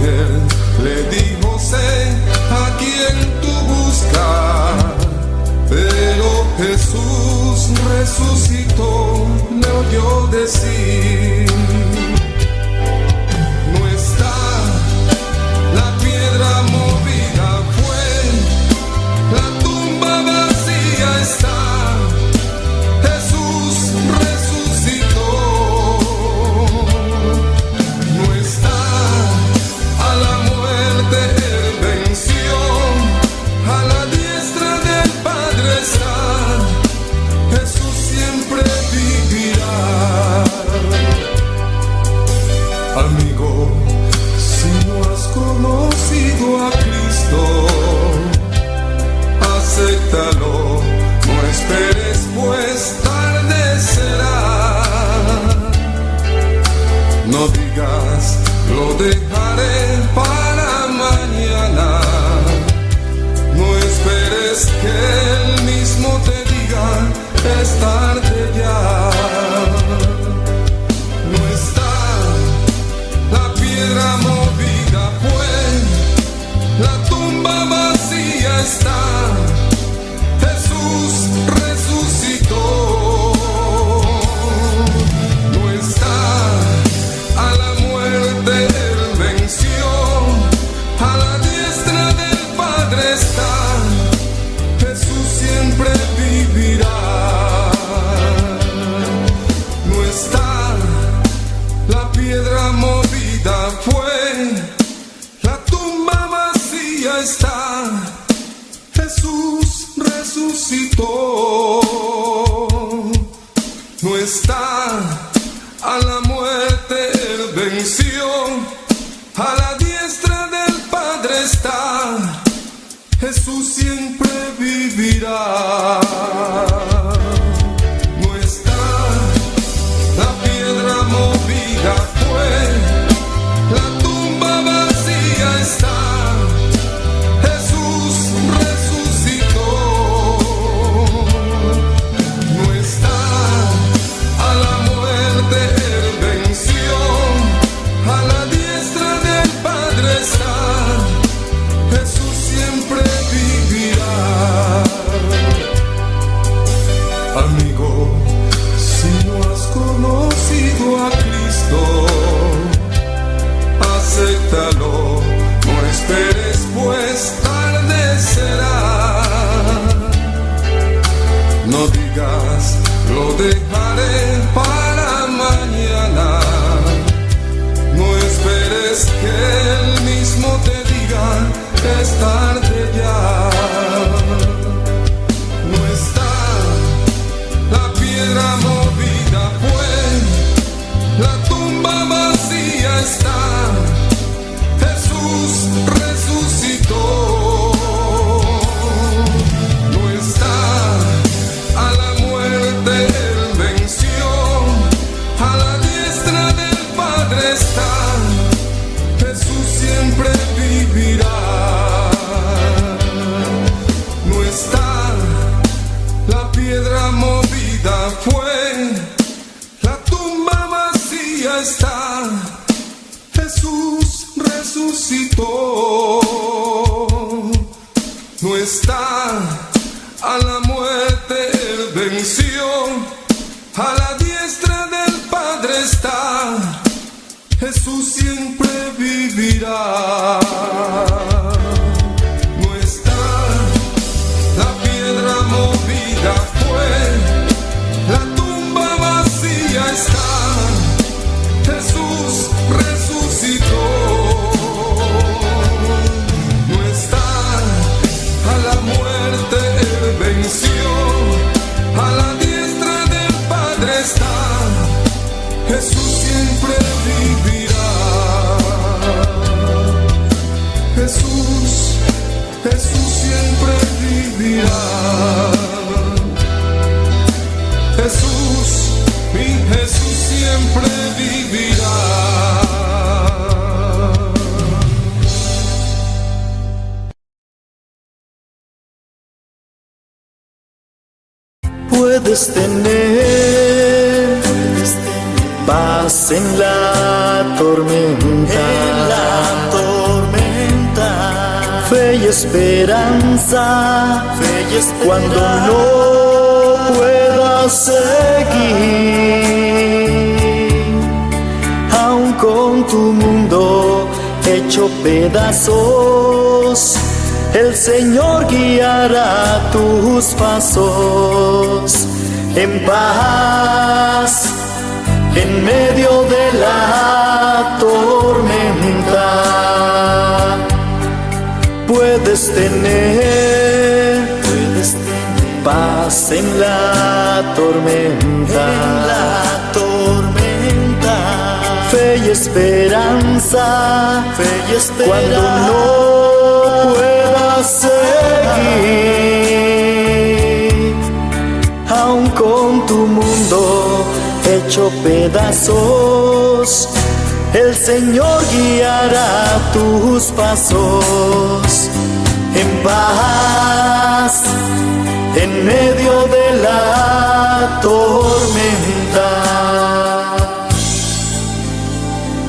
Mujer, le dijo, sé a quien tú buscas. Pero Jesús resucitó, le oyó decir: No está, la piedra movida fue, la tumba vacía está. Jesús resucitó. No está, a la muerte él venció, a la diestra del Padre está. Jesús siempre vivirá. Amigo, si no has conocido a Cristo, acéptalo, no esperes, pues tarde será. No digas: lo dejaré para mañana. No esperes que él mismo te diga: es tarde ya. No está, la piedra movida fue, la tumba vacía está. Jesús resucitó. No está, a la muerte él venció, a la diestra del Padre está. Jesús siempre vivirá. No está, la piedra movida fue, la tumba vacía está. Jesús resucitó. No está, a la muerte él venció, a la diestra del Padre está. Jesús siempre vivirá. No está, la piedra movida fue, la tumba vacía está. Jesús resucitó. No está, a la muerte él venció, a la diestra del Padre está. Jesús siempre vivirá. Amigo, si no has conocido a Cristo, acéptalo, no esperes, pues tarde será. No digas: lo dejaré para mañana. No esperes que él mismo te diga: es tarde ya. No está, la piedra movida fue, la tumba vacía está. Jesús resucitó. No está, a la muerte él venció, a la diestra del Padre está. Jesús siempre vivirá. No está, la piedra movida fue, la tumba vacía está. Jesús resucitó. No está, a la muerte él venció, a la diestra del Padre está. Jesús siempre vivirá. No está, la piedra movida fue, la tumba vacía está. Jesús resucitó. No está, a la muerte él venció, a la diestra del Padre está. Jesús siempre vivirá. Jesús, Jesús siempre vivirá. Jesús, mi Jesús siempre vivirá. Puedes tener paz en la tormenta. Fe y esperanza, fe y esperanza cuando no puedas seguir, aun con tu mundo hecho pedazos, el Señor guiará tus pasos en paz en medio de la tormenta. Puedes tener, puedes tener paz en la tormenta, en la tormenta. Fe y esperanza, fe y esperanza cuando no puedas seguir, aun con tu mundo hecho pedazos, el Señor guiará tus pasos en paz en medio de la tormenta.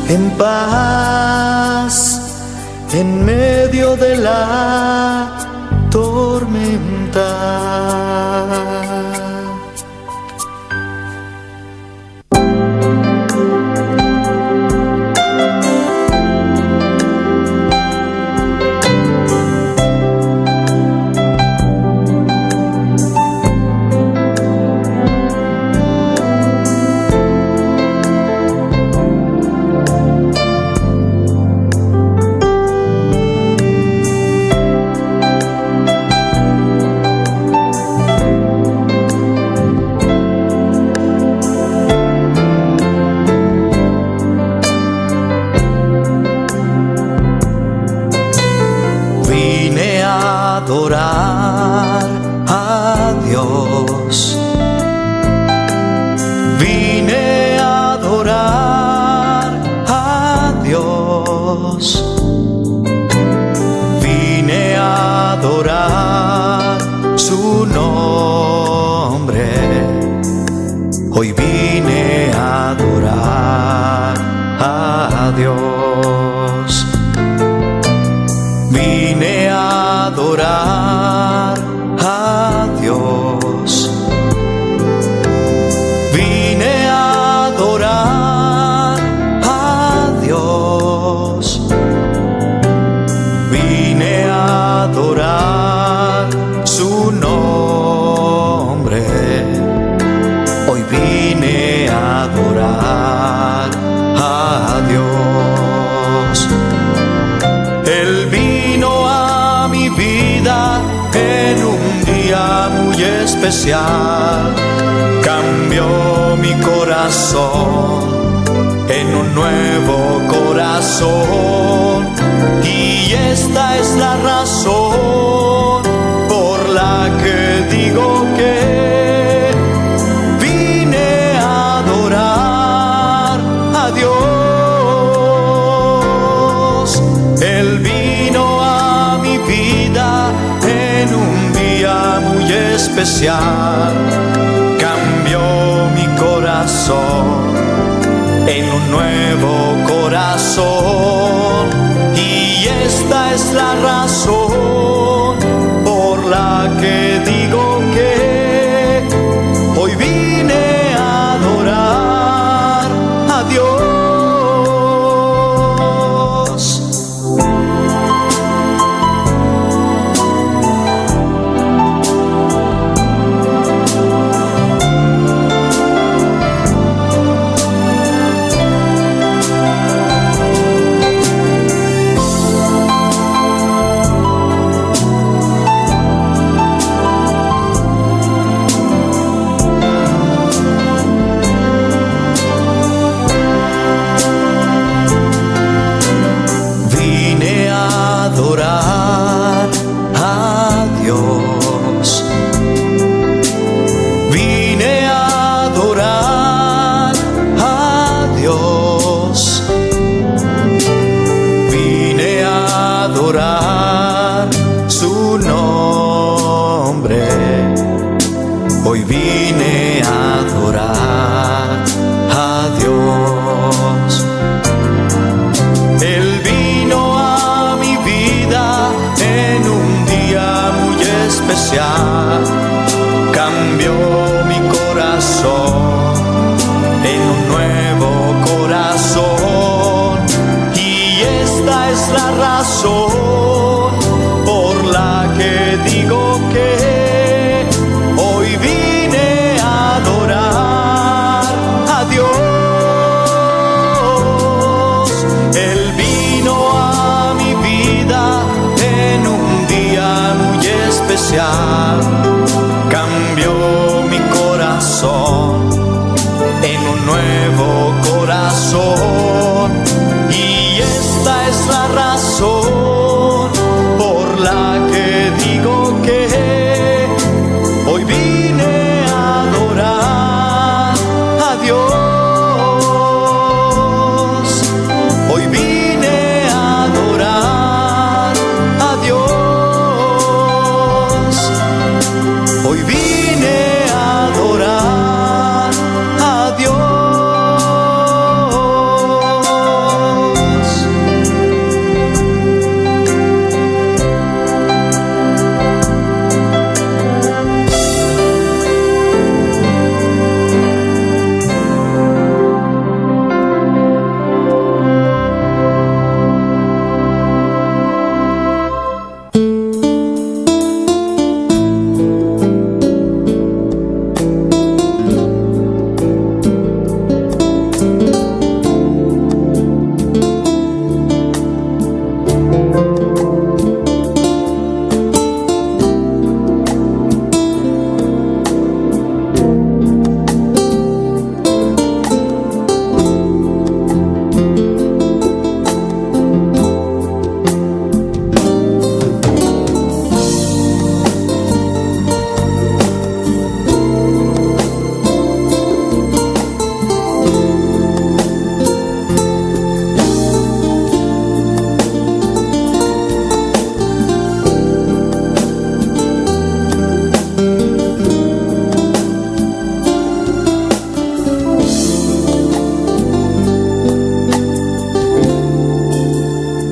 En paz en medio de la tormenta. Vine a adorar a Dios. Vine a adorar a Dios. Vine a adorar su nombre. Hoy vine a adorar a Dios. Vine a adorar a Dios. Vine a adorar a Dios. Vine a adorar su nombre. Hoy vine a adorar a Dios. Él vino a mi vida en un día muy especial. Cambió mi corazón en un nuevo corazón. Y esta es la razón por la que digo que vine a adorar a Dios. Él vino a mi vida en un día muy especial. Cambió mi corazón en un nuevo corazón. Y esta es la razón por la que digo que hoy vine a adorar a Dios. Vine a adorar a Dios. Vine a adorar a Dios. Vine a adorar su nombre. Hoy vine a adorar a Dios. Él vino a mi vida en especial. Cambió mi corazón en un nuevo corazón. Y esta es la razón por la que digo que hoy vine a adorar a Dios. Él vino a mi vida en un día muy especial. Cambió mi corazón en un nuevo corazón. Y esta es la razón por la que digo que hoy vine a adorar a Dios. Hoy vine a adorar a Dios. Hoy vine a adorar a Dios.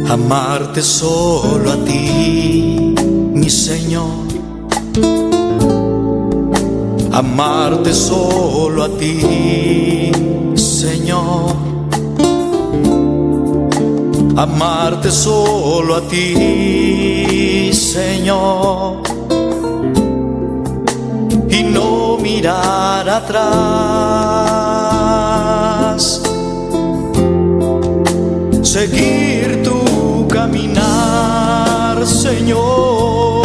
Amarte solo a ti, mi Señor. Amarte solo a ti, Señor. Amarte solo a ti, Señor. Y no mirar atrás. Seguir tu caminar, Señor.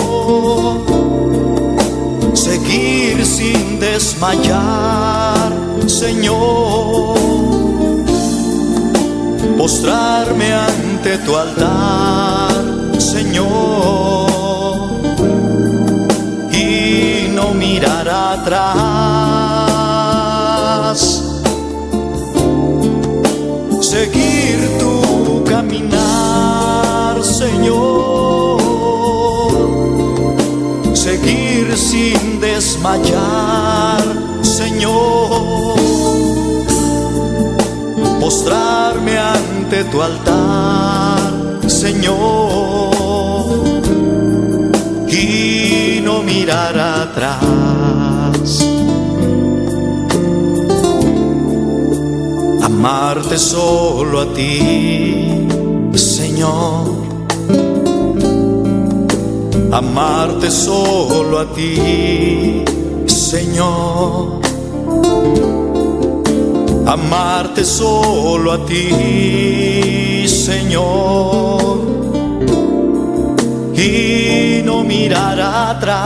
Seguir sin desmayar, Señor. Postrarme ante tu altar, Señor. Y no mirar atrás. Seguir tu caminar, Señor. Seguir sin desmayar, Señor. Postrarme ante tu altar, Señor. Y no mirar atrás. Amarte solo a ti, Señor. Amarte solo a ti, Señor. Amarte solo a ti, Señor. Y no mirar atrás.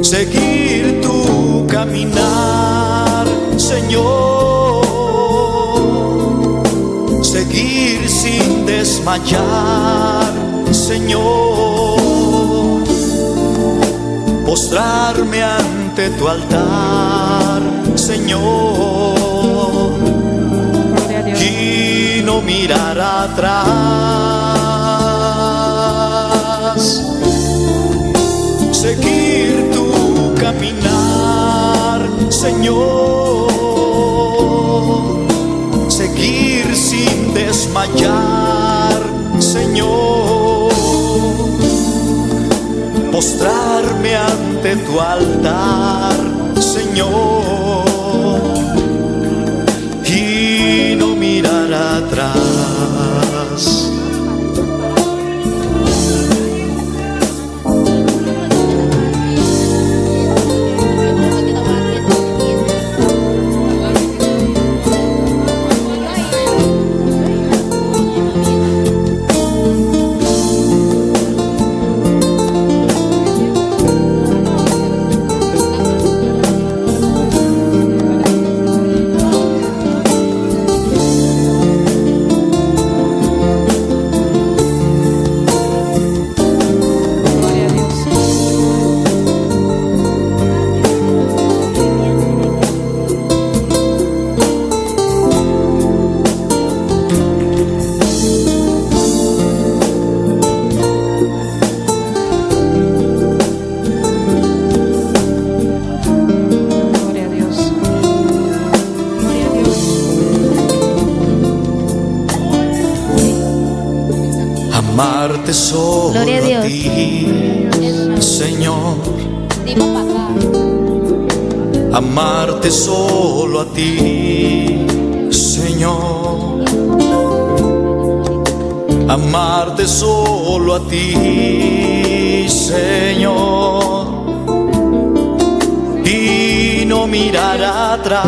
Seguir tu caminar, Señor. Seguir sin desmayar, Señor. Postrarme ante tu altar, Señor. Gloria a Dios. Y no mirar atrás. Seguir tu caminar, Señor. Seguir sin desmayar, Señor. Postrarme ante tu altar, Señor, y no mirar atrás. Gloria a Dios. Gloria a Dios. Gloria a Dios. Amarte solo Gloria a a Dios. ti, Señor. Di mo papá. Amarte solo a ti, Señor. Amarte solo a ti, Señor. Y no mirar atrás.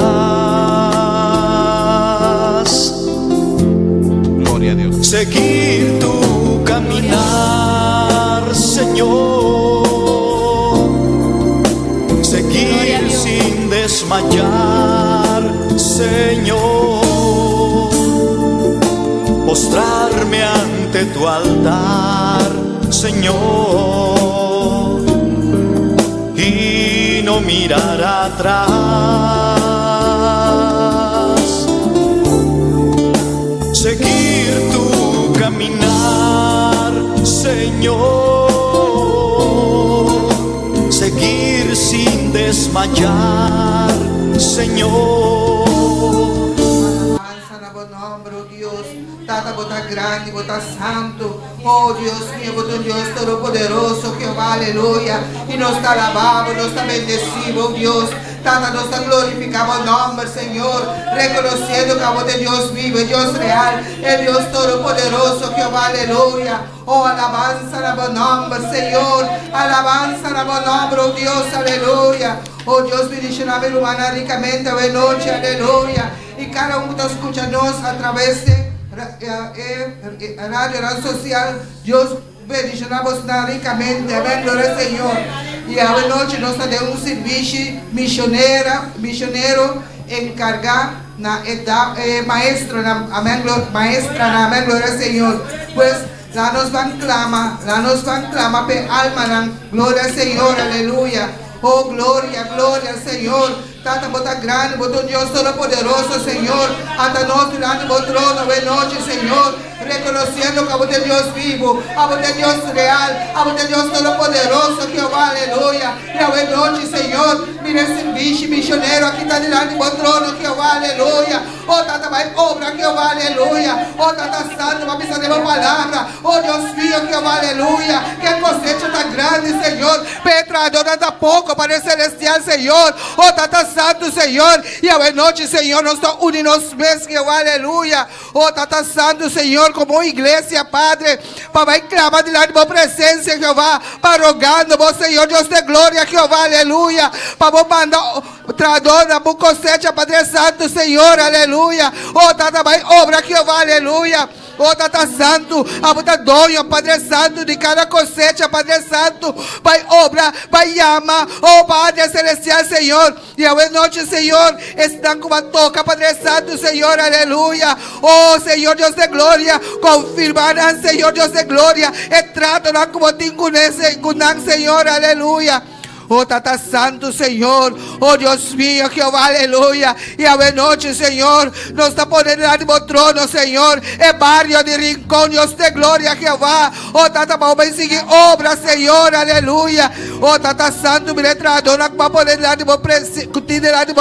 Gloria a Dios. Seguir tu caminar, Señor. Seguir sin desmayar, Señor. Postrarme ante tu altar, Señor. Y no mirar atrás. Seguir tu caminar, Señor. Seguir sin desmayar, Señor. Alabansa na bo nomber, oh Dios. Tata, bo ta grandi, bo ta santo. Oh Dios mio, bo ta un Dios todopoderoso, Jehová, aleluya. Y nos ta alabamos, nos ta bendecimos, oh Dios. Tata, nos ta glorificamos nomber, Señor, reconociendo cu abo ta Dios bibo, Dios real, e Dios todopoderoso, Jehová, aleluya. Oh, alabansa na bo nomber, Señor. Alabansa na bo nomber, oh Dios, aleluya. Oh Dios, bendiciona mi rumannan ricamente, awe nochi, aleluya. Y cada un cu ta scucha nos a traves di radio social, Dios bendiciona boso ricamente, amén, gloria al Señor. Y awe nochi nos ta den un servicio misionera, misionero encarga na edad, maestro, na, amén, maestra, na, amén, gloria al Señor. Pues, laga nos ban clama, laga nos ban clama pe almanan, gloria al Señor, aleluya. Oh, gloria, gloria al Señor. Tata, bo ta grandi, bo ta un Dios todopoderoso, Señor. Ata nos dilanti bo trono, awe nochi, Señor. Reconociendo cu abo ta Dios bibo, abo ta Dios real, abo ta Dios todopoderoso, Jehová, aleluya. Y awe nochi, Señor, mira servicio misionero aki ta dilanti bo trono, Jehová, aleluya. Oh, Tata, bay obra, Jehová, aleluya. Oh, Tata Santo, bay bisa di bo palabra. Oh, Dios mio, Jehová, aleluya. Cu e cosecha ta grandi, Señor. Pe trahadornan ta poco, Padre Celestial, Señor. Oh, Tata Santo, Señor. Y awe nochi, Señor, nos ta uni nos mes, Jehová, aleluya. Oh, Tata Santo, Señor, como iglesia, Padre, pa bay clama dilanti di bo presencia, Jehová, pa rogando, bo Señor, Dios di gloria, Jehová, aleluya, pa bo manda trahador na bo cosecha, Padre Santo, Señor, aleluya. Oh, Tata, bay obra, Jehová, aleluya. Oh, Tata Santo, abo ta doño, Padre Santo, di cada cosecha, Padre Santo, bay obra, bay yama, oh Padre Celestial, Señor. Y awe nochi, Señor, esnan cu a toca, Padre Santo, Señor, aleluya. Oh, Señor Dios di gloria, confirma nan, Señor Dios di gloria, e tratonan cu bo tin cu nan, Señor, aleluya. Oh, Tata Santo, Señor. Oh, Dios mio, Jehová, aleluya. Y awe nochi, Señor, nos ta poniendo dilanti bo trono, Señor. E bario di Rincón, Dios di gloria, Jehová. Oh, Tata, pa bo sigui obra, Señor, aleluya. Oh, Tata Santo, mira trahadornan cu bo a pone dilanti bo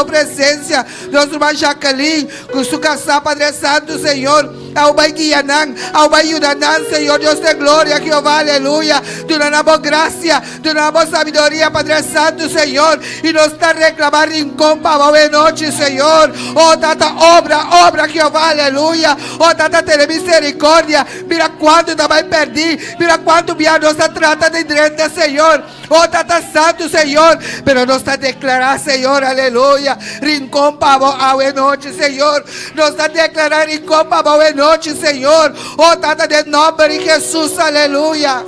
presencia. Nos ruman Jacqueline, cu su casa, Padre Santo, Señor. Abo bai guia nan, abo bai yuda nan, Señor Dios de gloria, Jehová, aleluya. Duna nan bo gracia, duna nan bo sabiduria, Padre Santo, Señor. Y nos ta reclama Rincón pa bo awe nochi, Señor. Oh Tata, obra, obra, Jehová, aleluya. Oh Tata, tene misericordia. Mira cuanto ta bai perdi, mira cuanto bia nos ta trata di drenta, Señor. Oh Tata Santo, Señor, pero nos ta declara, Señor, aleluya, Rincón pa bo awe nochi, Señor. Nos ta declara Rincón pa bo awe nochi, Señor. Oh Tata, den nomber di Jesús, aleluya.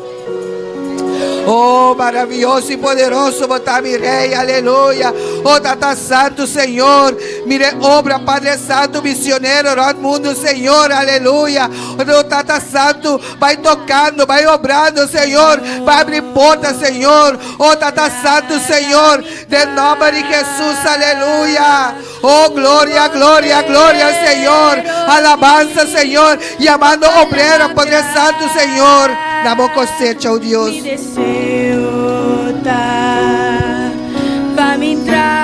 Oh, maravilloso y poderoso bo ta mi Rey, aleluya. Oh, Tata Santo, Señor. Mire obra, Padre Santo, misionero, rond mundo, Señor, aleluya. Oh, Tata Santo, Bai tocando, bai obrando, Señor. Bai abri porta, Señor. Oh, Tata Santo, Señor. Den nomber di Jesús, aleluya. Oh, gloria, gloria, gloria, Señor. Alabanza, Señor. Llamando obrero, Padre Santo, Señor. Na bo cosecha, oh Dios. Mi deseo ta pa mi tra.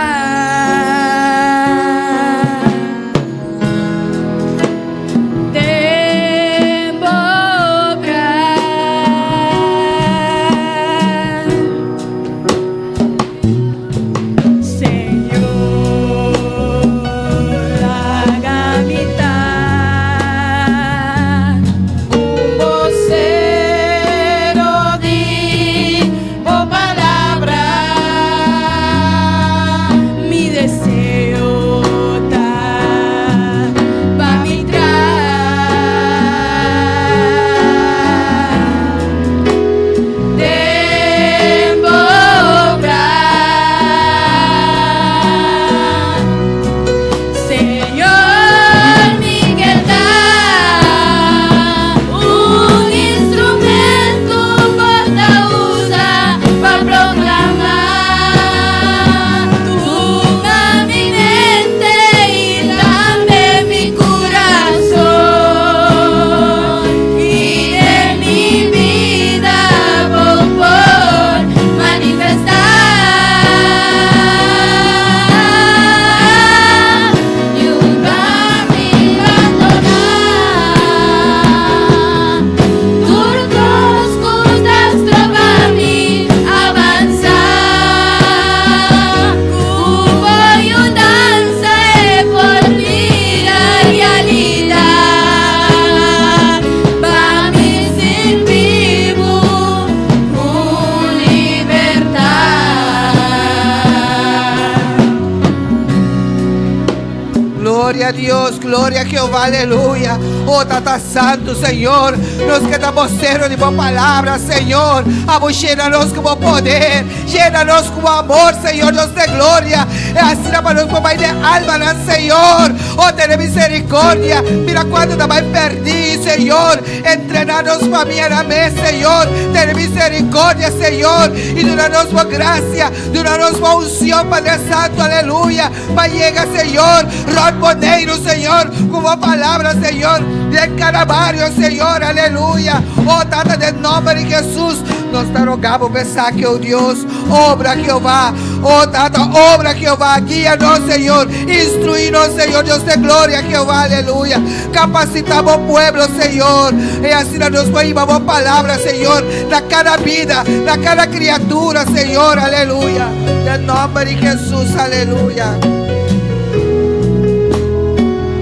Gloria a Dios, gloria a Jehová, aleluya. Oh Tata Santo, Señor, nos ke ta vocero di bo palabra, Señor. Abo llenanos cu bo poder, llenanos cu bo amor, Señor, Dios de gloria. E asina pa nos por bai den almanan, Señor. Oh, tene misericordia. Mira cuanto ta bai perdí, Señor. Entrena nos famianan mes, Señor. Tene misericordia, Señor. Y duna nos bo gracia, duna nos bo unción, Padre Santo, aleluya. Pa yega, Señor, rond Boneiru, Señor, cu bo palabra, Señor, den cada bario, Señor, aleluya. Oh, Tata, den nomber di Jesús, nos ta roga bo pa esaki, oh Dios. Obra, Jehová. Oh, Tata, obra, Jehová. Guia nos, Señor. Instruí nos, Señor, Dios de gloria, Jehová, aleluya. Capacita bo pueblo, Señor. Y asina nos por hiba bo palabra, Señor, na cada vida, na cada criatura, Señor, aleluya. Den nomber di Jesús, aleluya.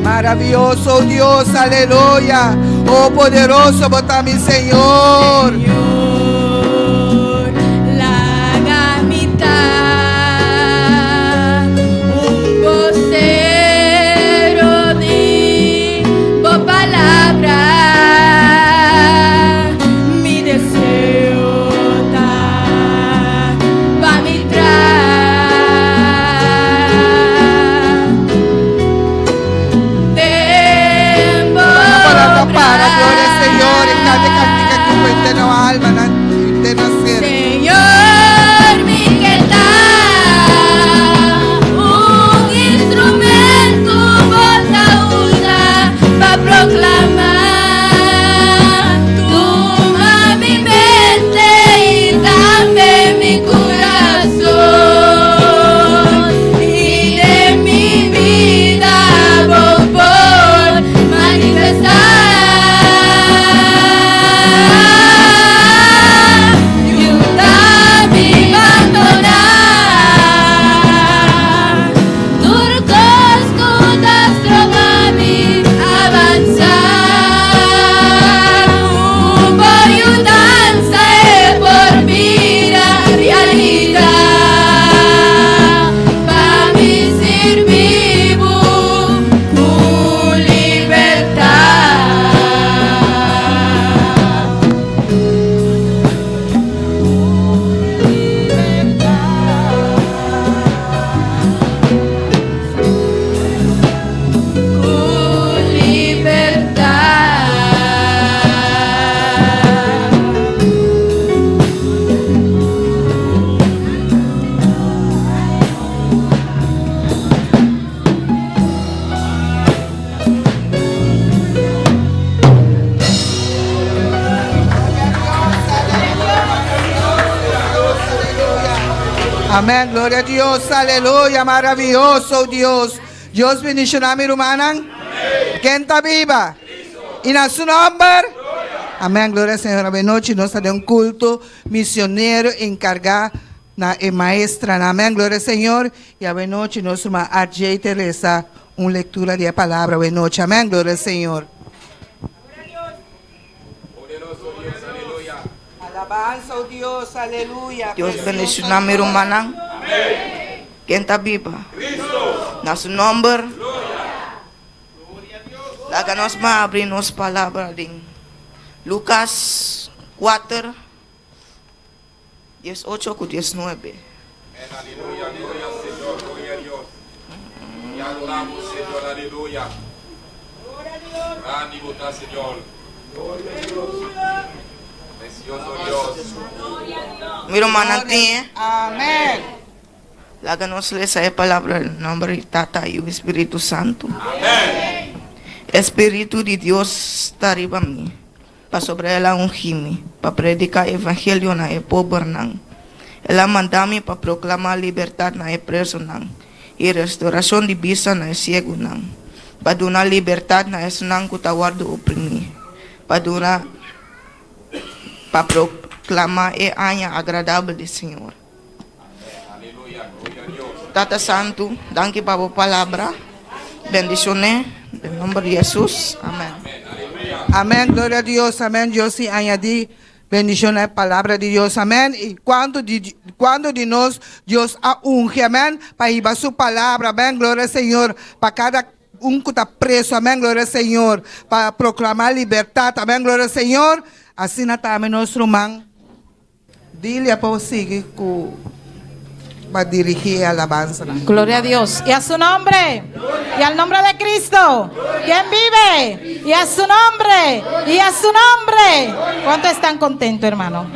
Maravilloso Dios, aleluya. Oh poderoso bo ta mi Señor. Señor, laga mi ta un vocero di bo palabra. Mi deseo ta pa mi tra. Den bo Para obra. para, gloria al Señor. En cada cantica que cuente no alma, de nacer. Señor, mi ke ta un instrumento bo ta usa pa proclama. Tuma mi mente y tambe mi curason. Y den mi bida bo por manifesta. Amén. Gloria a Dios. Aleluya. Maravilloso Dios. Dios bendiciona mi rumannan. Ken ta biba? I na su nomber? Amén. Gloria al Señor. Anochi nos ta den un culto misionero encarga na e maestra. Amén. Gloria al Señor. I anochi nos ruman RJ Teresa un lectura di palabra. Anochi. Amén. Gloria al Señor. Alabanza, oh Dios, aleluya. Dios bendiciona mi rumannan. Ken ta biba? Na su nomber. Laga nos ban habri nos palabra den Lucas 4, 18 cu 19. Aleluya, gloria al Señor, gloria a Dios. Te adoramos, Señor, aleluya. Grandi bo ta, Señor. Precioso Dios. Mi rumannan tin. Amén. Laga nos lesa e palabra den nomber di Tata y Spirito Santo. Espíritu di Dios ta riba mi, pasobra El a ungi mi, pa predica evangelio na e pobernan. El a manda mi pa proclama libertad na e presonan y restauracion di bista na e ciegonan, pa duna libertad na esnan cu ta wordo oprimi, pa duna pa proclama e aña agradabel di Señor. Tata Santo, danki pa bo palabra. Bendicion'e den nomber di Jesus. Amen. Amén, gloria a Dios, amén. Dios sin añadir bendición a la palabra de Dios, amén. Y cuando de nos Dios a unge, amén, para llevar su palabra, amén, gloria al Señor, para cada un que está preso, amén, gloria al Señor, para proclamar libertad, amén, gloria al Señor. Asina tambe nos ruman. Dile pa sigui ku pa dirigi alabansa. Gloria a Dios. Y a su nombre. Y al nombre de Cristo. ¿Quién vive? Y a su nombre. Y a su nombre. ¿Cuántos están contentos, hermano?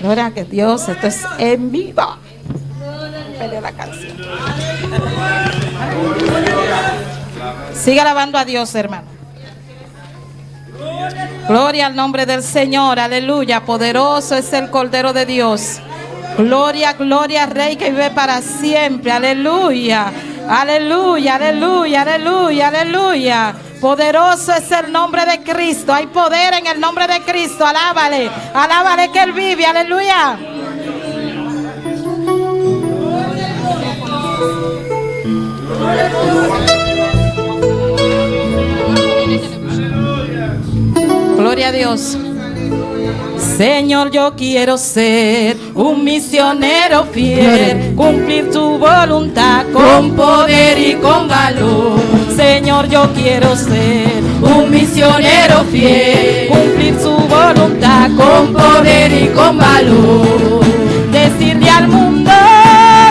Gloria a Dios. Esto es en vivo. Pelea la canción. Sigue alabando a Dios, hermano. Gloria al nombre del Señor, aleluya. Poderoso es el Cordero de Dios. Gloria, gloria, Rey que vive para siempre. Aleluya, aleluya, aleluya, aleluya, aleluya. Poderoso es el nombre de Cristo. Hay poder en el nombre de Cristo. Alábale, alábale que Él vive. Aleluya. Gloria a Dios. Señor, yo quiero ser un misionero fiel, cumplir tu voluntad con poder y con valor. Señor, yo quiero ser un misionero fiel, cumplir su voluntad con poder y con valor. Decirle al mundo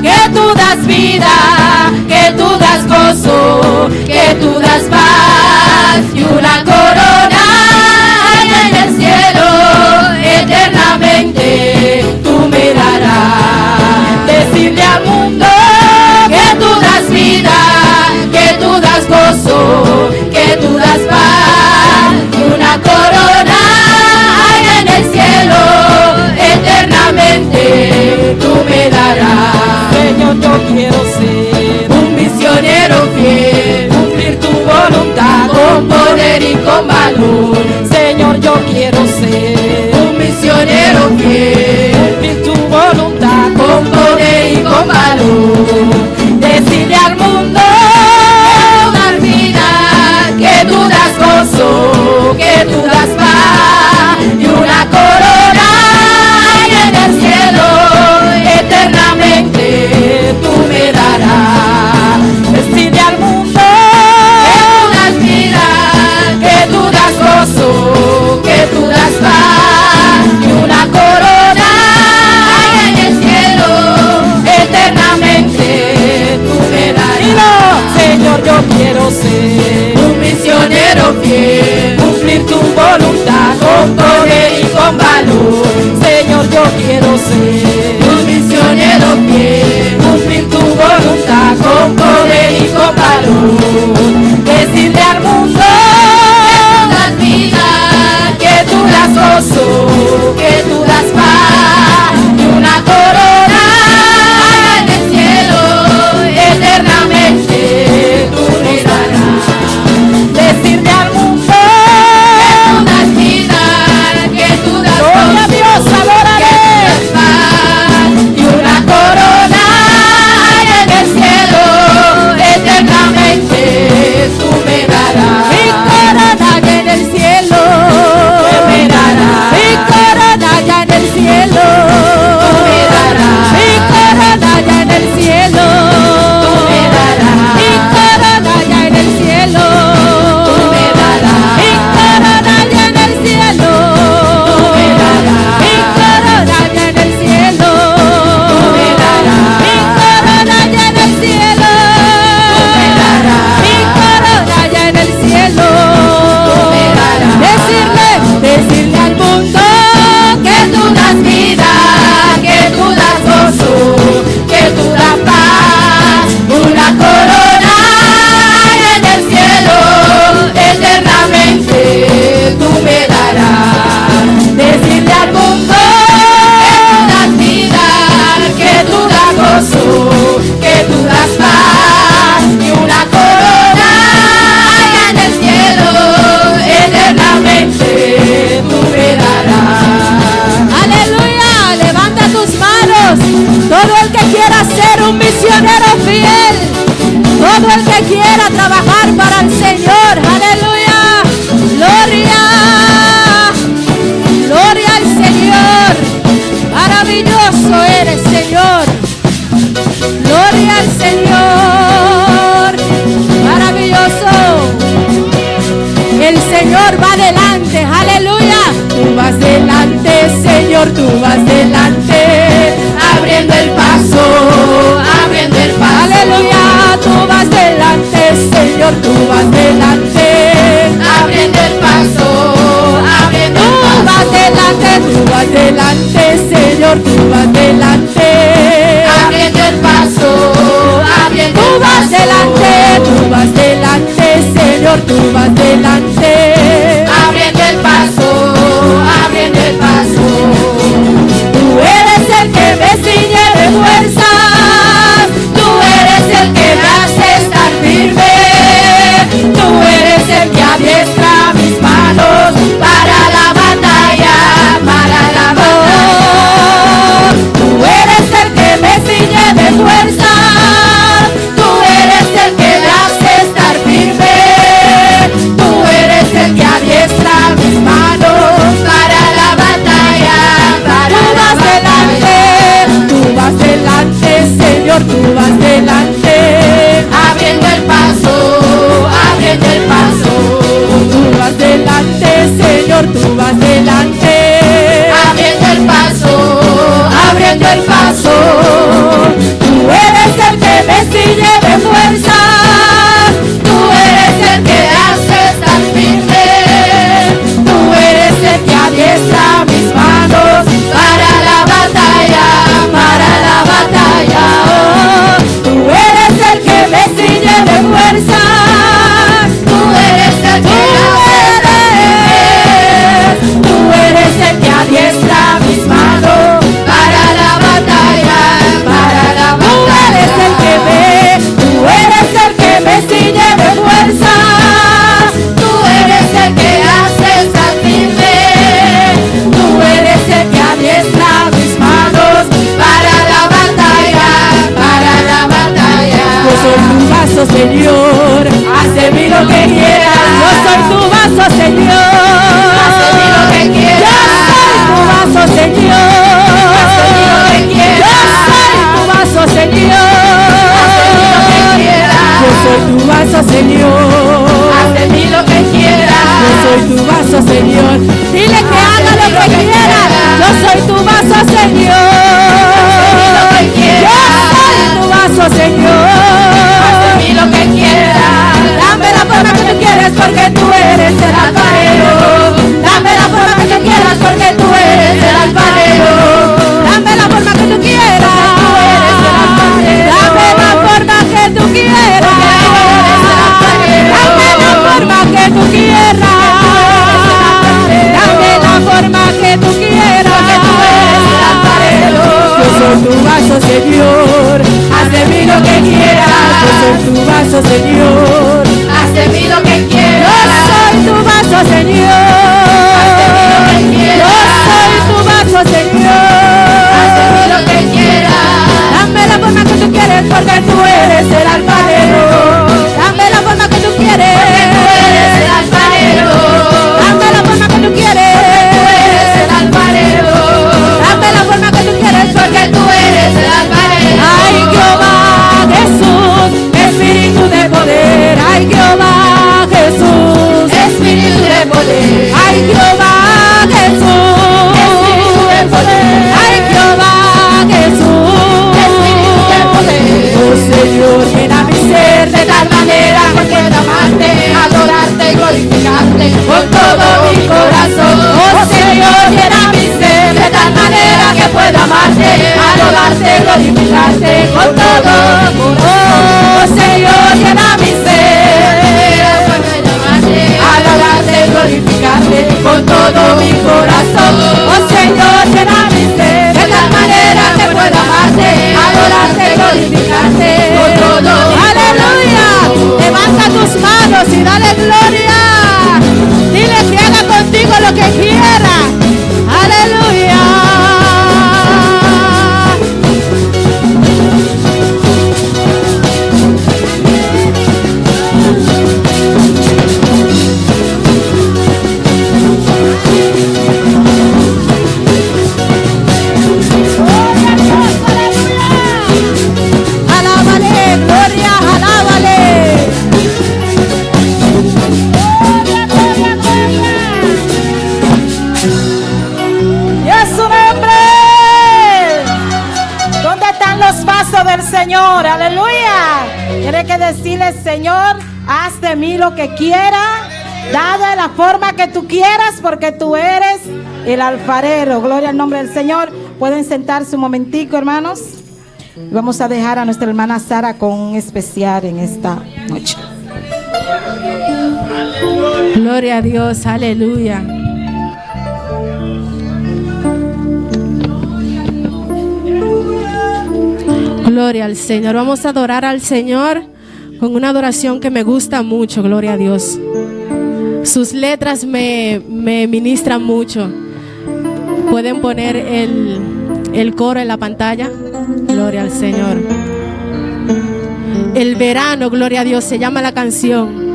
que tú das vida, que tú das gozo, que tú das paz y una corona en el cielo eternamente tú me darás. Decirle al mundo que tú das vida, que tú das gozo, que tú das paz y una corona en el cielo eternamente tú me darás. Señor, yo quiero ser un misionero fiel, cumplir tu voluntad con poder y con valor. Señor, yo quiero ser un misionero fiel, cumplir tu voluntad con poder y con valor. Decirle al mundo que tú das vida, que tú das gozo, que tú das paz y una corona en el cielo eternamente tú me darás. Decirle al mundo que tú das vida, que tú das gozo, que tú das paz y una corona en el cielo eternamente tú me darás. Dilo, Señor, yo quiero ser un misionero fiel, cumplir tu voluntad con poder y con valor. Señor, yo quiero ser un misionero fiel, cumplir tu voluntad con poder y con valor. Decirle al mundo que tú das vida, que tú das gozo, que tú das paz y una corona en va delante, aleluya. Tú vas delante, Señor, tú vas delante, abriendo el paso, abriendo el paso. Aleluya, tú vas delante, Señor, tú vas delante, abriendo el paso, abriendo el paso. Tú vas delante, tú vas delante, Señor, tú vas delante, abriendo el paso, abriendo tú vas delante, tú vas delante, Señor, tú vas delante, abriendo el paso, abriendo el paso. Tú eres el que me ciñe de fuerzas, tú eres el que me hace estar firme, tú eres el que adiestra mis manos para la batalla, para la batalla. Tú eres el que me ciñe de fuerzas, tú eres el que me hace estar firme, tú eres el que adiestra mis manos para la batalla, para tú vas delante, tú vas delante, Señor, tú vas delante, abriendo el paso, abriendo el paso. Tú vas delante, Señor, tú vas delante, abriendo el paso, abriendo el paso. Tú eres el que me ciñe de fuerzas, tú eres el que hace estar firme, tú eres el que adiestra mis manos para la batalla, para la batalla. Oh, tú eres el que me ciñe de fuerzas, tú eres el que tú eres el que adiestra mis manos para la batalla, para la batalla. Tú eres el que me, tú eres el que me ciñe de fuerzas, tú eres el que hace estar firme, tú eres el que adiestra mis manos para la batalla, para la batalla. Yo soy tu vaso, Señor, haz de mí lo que quieras. Yo soy tu vaso, Señor, haz de mí lo que quieras. Yo soy tu vaso, Señor, haz de mí lo que quieras. Yo soy tu vaso, Señor, haz de mí lo que quieras. Yo soy tu vaso, Señor, haz de mí lo que quieras. Yo soy tu vaso, Señor. Dile que haga lo que quiera. Yo soy tu vaso, Señor. Haz de mí lo que quieras. Yo soy tu vaso, Señor. Haz de mí lo que quieras. Dame la forma que tú quieres porque tú eres el alfarero. Dame la forma que tú quieras porque tú eres el alfarero. Dame la forma que tú quieras. Dame la forma que tú quieras. Dame la forma que tú quieras. Dame la forma. Señor. Aleluya. Tiene que decirle, Señor, haz de mí lo que quiera, dado de la forma que tú quieras, porque tú eres el alfarero. Gloria al nombre del Señor. Pueden sentarse un momentico, hermanos. Vamos a dejar a nuestra hermana Sara con un especial en esta noche. Gloria a Dios, aleluya. Gloria al Señor. Vamos a adorar al Señor con una adoración que me gusta mucho, gloria a Dios. Sus letras me, me ministran mucho. Pueden poner el, el coro en la pantalla. Gloria al Señor. El verano, gloria a Dios, se llama la canción.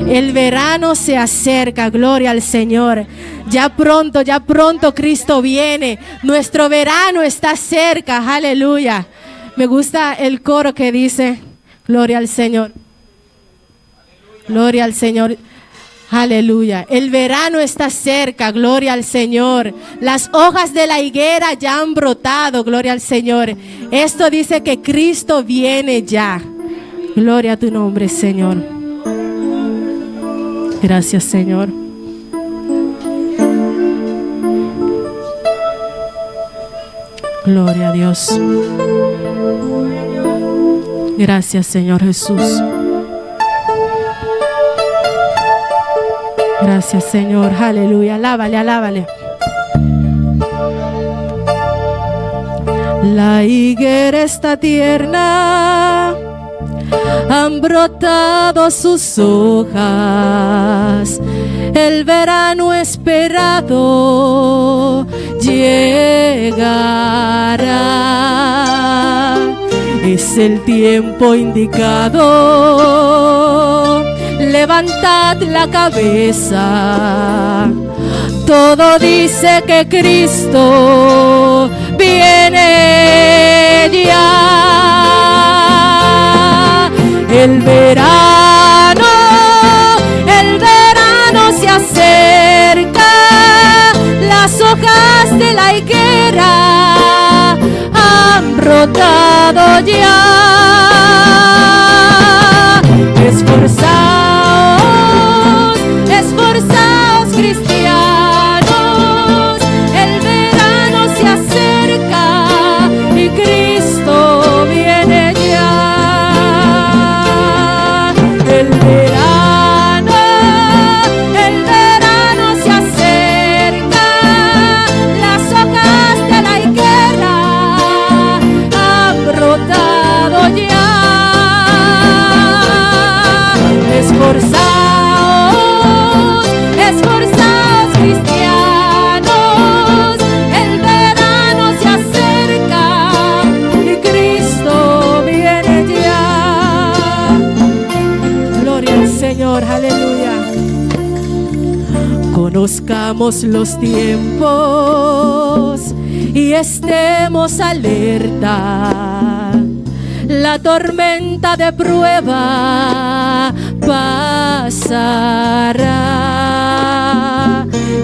El verano se acerca, gloria al Señor. Ya pronto, ya pronto Cristo viene. Nuestro verano está cerca, aleluya. Me gusta el coro que dice, gloria al Señor. Gloria al Señor. Aleluya. El verano está cerca, gloria al Señor. Las hojas de la higuera ya han brotado, gloria al Señor. Esto dice que Cristo viene ya. Gloria a tu nombre, Señor. Gracias, Señor. Gloria a Dios. Gracias, Señor Jesús. Gracias, Señor. Aleluya. Alábale, alábale. La higuera está tierna, han brotado sus hojas. El verano esperado llegará. Es el tiempo indicado. Levantad la cabeza. Todo dice que Cristo viene ya. El verano, el verano se acerca. Las hojas de la higuera han brotado ya. Esforzaos, esforzaos cristianos, el verano se acerca y Cristo viene ya. El verano, el verano se acerca, las hojas de la higuera han brotado ya. Esforzaos, esforzaos cristianos, el verano se acerca y Cristo viene ya. Gloria al Señor, aleluya. Conozcamos los tiempos y estemos alerta. La tormenta de prueba pasará.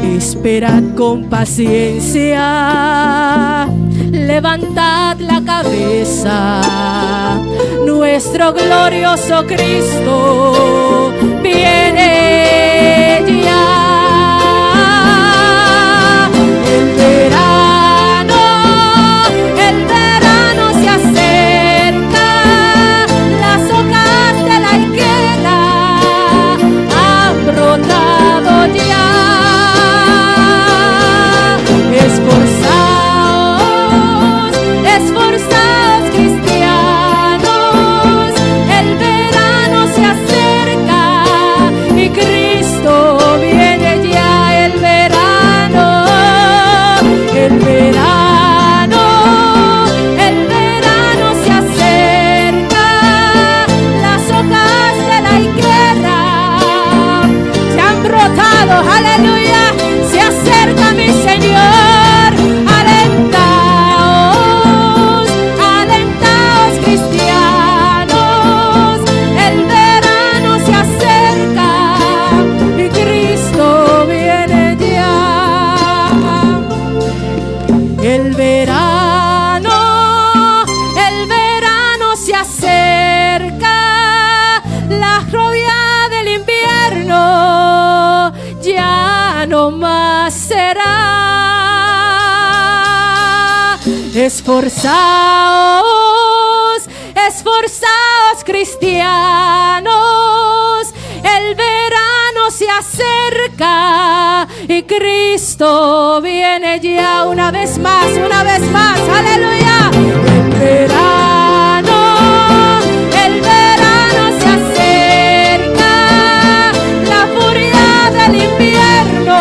Esperad con paciencia, levantad la cabeza. Nuestro glorioso Cristo viene ya. El verano, el verano se acerca, las hojas de la higuera han brotado ya. Esforzaos, esforzaos cristianos, el verano se acerca y Cristo viene. no mas será. Esforsaos, esforsaos cristianos, el verano se acerca y Cristo viene ya una vez más, una vez más, aleluya. El verano, el verano se acerca, la furia del invierno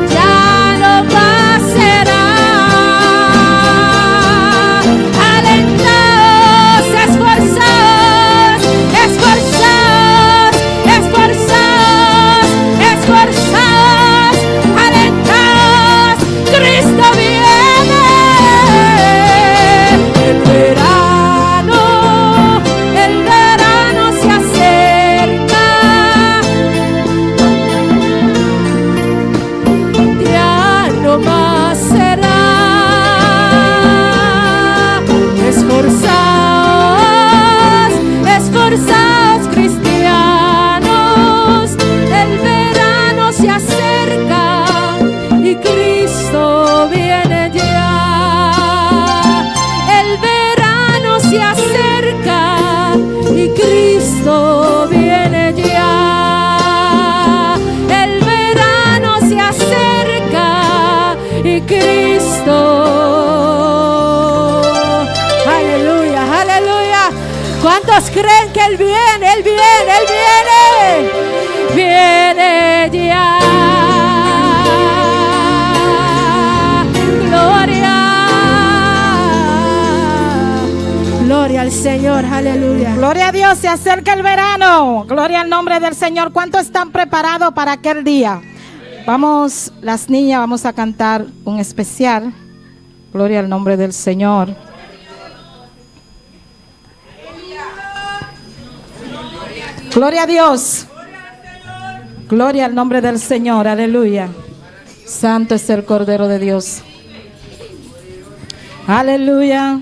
ya no más será. Alentaos, esforzaos, esforzaos, esforzaos, esforzaos, alentaos, Cristo viene. El verano se acerca. Ya no más será. Esforzaos, esforzaos cristianos, el verano se acerca y Cristo viene ya. El verano se acerca y Cristo viene ya. El verano se acerca y Cristo. Aleluya, aleluya. ¿Cuántos creen que Él viene? Él viene, Él viene. Viene ya. Gloria. Gloria al Señor, aleluya. Gloria a Dios, se acerca el verano. Gloria al nombre del Señor. ¿Cuántos están preparados para aquel día? Vamos, las niñas, vamos a cantar un especial. Gloria al nombre del Señor. Gloria a Dios. Gloria al nombre del Señor. Aleluya. Santo es el Cordero de Dios. Aleluya.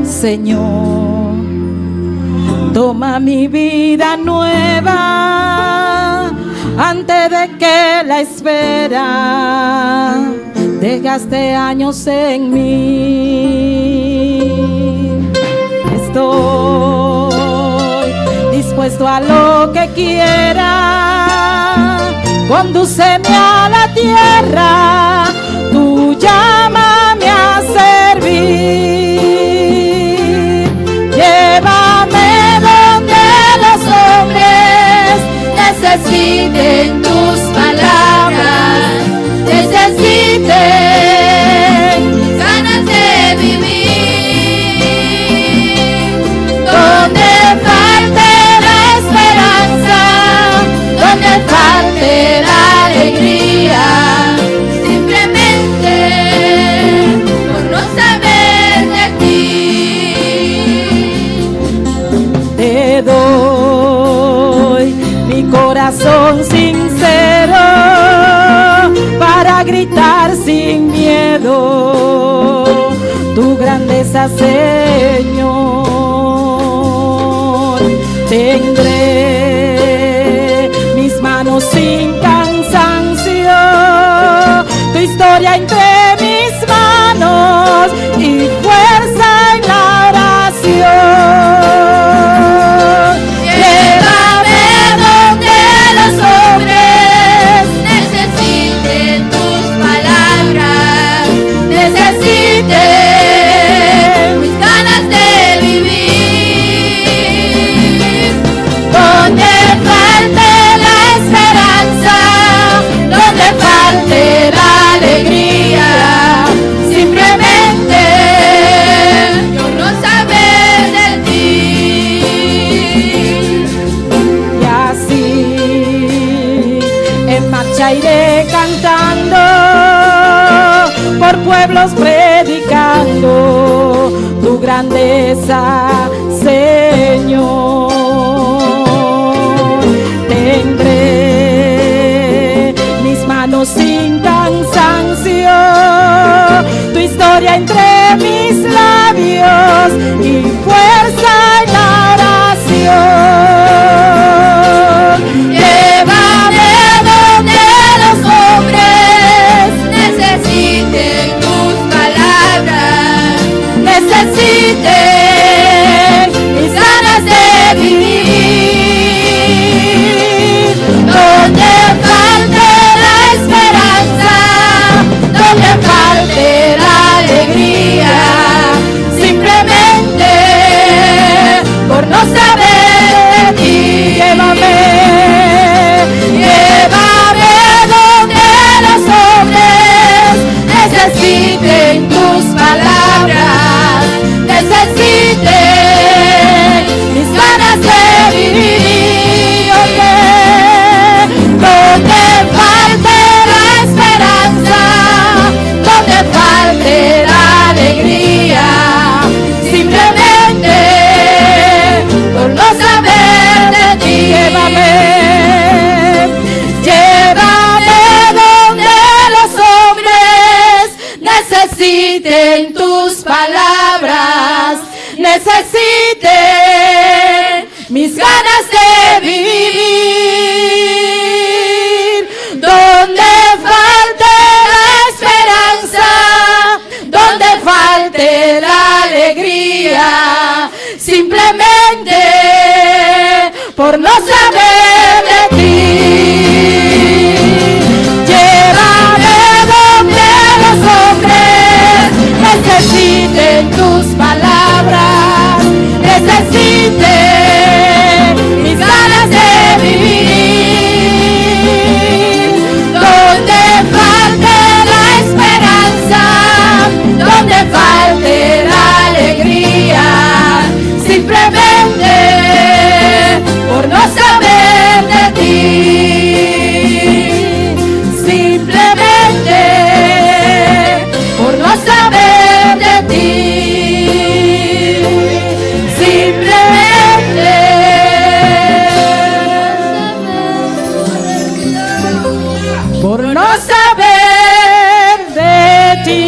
Señor, toma mi vida nueva antes de que la espera desgaste años en mí. Estoy dispuesto a lo que quiera, condúceme a la tierra, tú llámame a servir. Llévame donde los hombres necesiten tus palabras, necesiten mis ganas de vivir. Donde falte la esperanza, donde falte la alegría, simplemente por no saber de ti. Te doy mi corazón sincero para gritar sin miedo tu grandeza, Señor. Tendré mis manos sin cansancio, tu historia entre mis manos y fuerza en la oración. Llévame donde los hombres necesiten tus palabras, necesiten mis ganas de vivir. Donde falte la esperanza, donde falte la alegría, simplemente yo no saber de ti. Y así en marcha iré cantando, por pueblos predicando grandeza, Señor. Tendré mis manos sin cansancio, tu historia entre mis labios y fuerza en la oración. Llévame donde los hombres necesiten tus palabras, necesiten mis ganas de vivir. Donde falte la esperanza, donde falte la alegría, simplemente por no saber de ti. Llévame, llévame donde los hombres necesiten tus palabras, necesiten mis ganas de vivir. Oye, donde falte la esperanza, donde falte la alegría, simplemente por no saber de ti. Llévame, llévame donde los hombres necesiten tus palabras, necesiten mis ganas de vivir. Donde falte la esperanza, donde falte la alegría, simplemente por no saber de ti. Llévame donde los hombres necesiten tus palabras, necesiten mis ganas de vivir. Donde falte la esperanza, donde falte la alegría, simplemente por no saber de ti. Simplemente por no saber de ti. Simplemente por no saber de ti.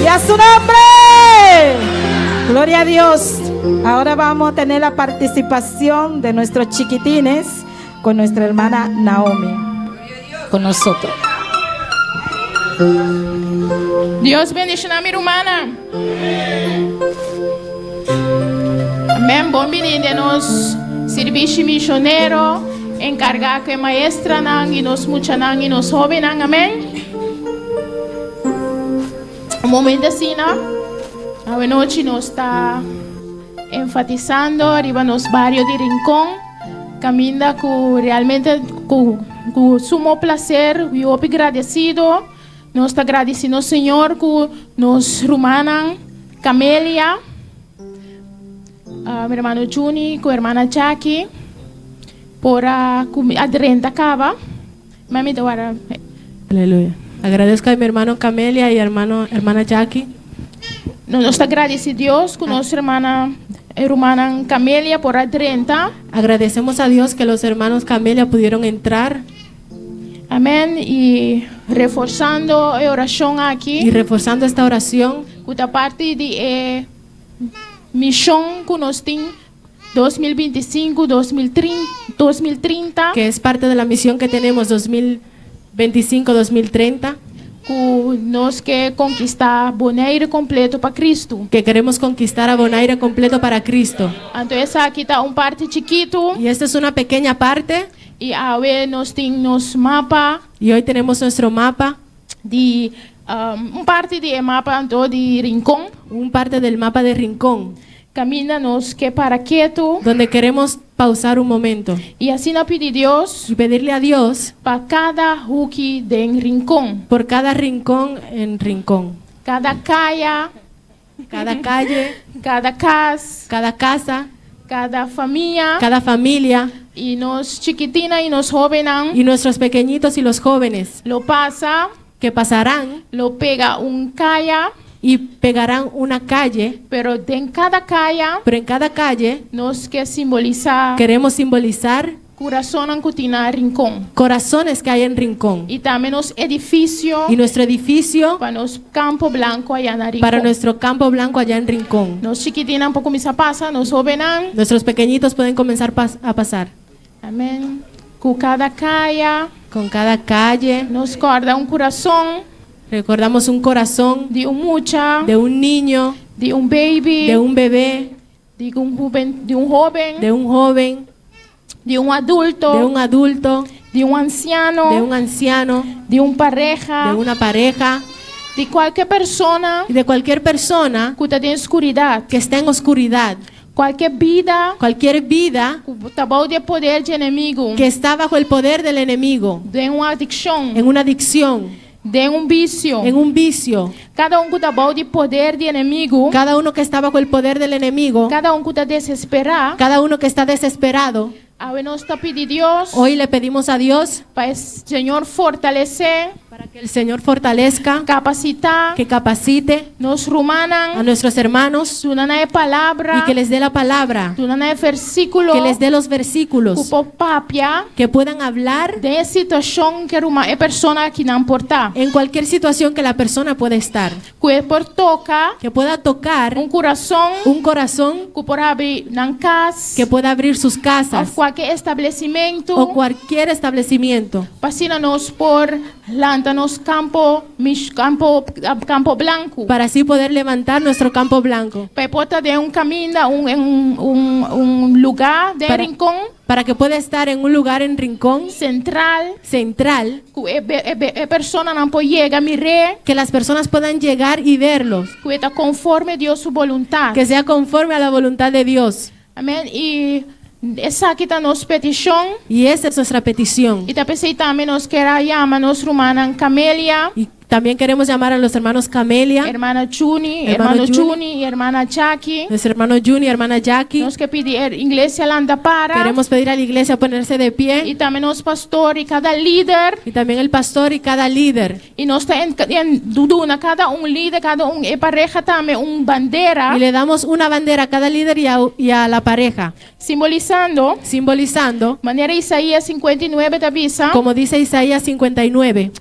Y a su nombre. Gloria a Dios. Ahora vamos a tener la participación de nuestros chiquitines con nuestra hermana Naomi. Con nosotros. Dios bendishoná mi rumannan. Amèn. Bon biní den nos servisio misionero, enkargá ku maestranan i nos muchanan i nos hóbennan. Amèn. Un momento asina, no? Anochi nos ta enfatisando riba nos bario di Rincon, kaminda ku realmente ku sumo plaser i hopi gradesido. Nos ta gradesiendo Señor ku nos rumannan Camelia, mi ruman Juni, ku ruman Jackie, por a drenta kaba. Mami, awor. Aleluya. Agradezco a mi hermano Camelia y hermana Jackie. Nos ta gradesiendo Dios ku nos rumannan Camelia por a drenta. Agradecemos a Dios que los hermanos Camelia pudieron entrar. Amèn. I reforsando e orashon aki. Y reforzando esta oración. Ku ta parti di mishon ku nos tin 2025, 2030. Que es parte de la misión que tenemos 2025-2030. Ku nos ke konkistá Bonaire kompleto pa Kristu. Que queremos conquistar a Bonaire completo para Cristo. Anto esaki ta un parti chikitu. Y esta es una pequeña parte. I awe nos tin nos mapa. Y hoy tenemos nuestro mapa. Di un parti di mapa anto di Rincon. Un parte del mapa de Rincón. Kaminda nos ke para ketu. Donde queremos pausar un momento. I asina pidi Dios. Y pedirle a Dios. Pa kada huki di Rincon. Por cada rincón en Rincón. Kada kaya. Cada calle. Kada kas. Cada casa. Kada famia. Cada familia. I nos chikitinnan i nos hóbennan. Y nuestros pequeñitos y los jóvenes. Lo pasa. Que pasarán. Lo pega un kaya. Y pegarán una calle. Pero den kada kaya. Pero en cada calle. Nos ke simbolisá. Queremos simbolizar. Kurasonnan ku tin na Rincon. Corazones que hay en Rincón. I tambe nos edifisio. Y nuestro edificio. Pa nos campo blanco allá na Rincon. Para nuestro campo blanco allá en Rincón. Nos chikitinnan por kuminsá pasa, nos hóbennan. Nuestros pequeñitos pueden comenzar a pasar. Amén. Ku kada kaya. Con cada calle. Nos kòrda un kurason. Recordamos un corazón. Di un mucha. De un niño. Di un baby. De un bebé. Di un huben, di un hóben. De un joven. Di un adulto. De un adulto. Di un ansiano. De un anciano. Di un pareha. De una pareja. Di kualke persona. De cualquier persona. Ku ta den skuridat. Que está en oscuridad. Kualke bida. Cualquier vida. Ku ta bou di e poder di enemigu. Que está bajo el poder del enemigo. Den un adikshon. En una adicción. Den un bisio. En un vicio. Kada un ku ta bou di poder di enemigu. Cada uno que está bajo el poder del enemigo. Kada un ku ta desesperá. Cada uno que está desesperado. Awe nos ta pidi Dios. Hoy le pedimos a Dios. Pa e Señor fortalesé. Para que el Señor fortalezca. Kapasitá. Que capacite. Nos rumannan. A nuestros hermanos. Duna nan e palabra. Y que les dé la palabra. Duna nan e versíkulo. Que les dé los versículos. Ku por papia. Que puedan hablar. Den e situashon ku e ruman e persona akinan por ta. En cualquier situación que la persona pueda estar. Ku e por toka. Que pueda tocar. Un kurason. Un corazón. Ku por habri nan kas. Que pueda abrir sus casas. Òf kualke establesimentu. O cualquier establecimiento. Pa asina nos por lanta nos kampo kampo kampo blanku. Para así poder levantar nuestro campo blanco. Pa e por ta den un kaminda, un un un lugá den Rincon. Para que pueda estar en un lugar en Rincón. Central. Central. Ku e e personanan por yega mir'é. Que las personas puedan llegar y verlos. Ku e ta konforme Dios su boluntat. Que sea conforme a la voluntad de Dios. Amén. I esaki ta nos petishon. Y esa es nuestra petición. I ta p'esei tambe nos kier a yama nos rumannan Camelia. Y también queremos llamar a los hermanos Camelia. Hermana Juni, hermano Juni y hermana Jackie. Nuestro hermano Juni, hermana Jackie. Nos ke pidi e iglesia lanta para. Queremos pedir a la iglesia ponerse de pie. Y tambe nos pastor y kada lider. Y también el pastor y cada líder. Y nos ta duna kada un lider, kada un e pareha tambe un bandera. Y le damos una bandera a cada líder y a, y a la pareja. Simbolisando. Simbolizando. Manera Isaías 59 ta bisa. Como dice Isaías 59.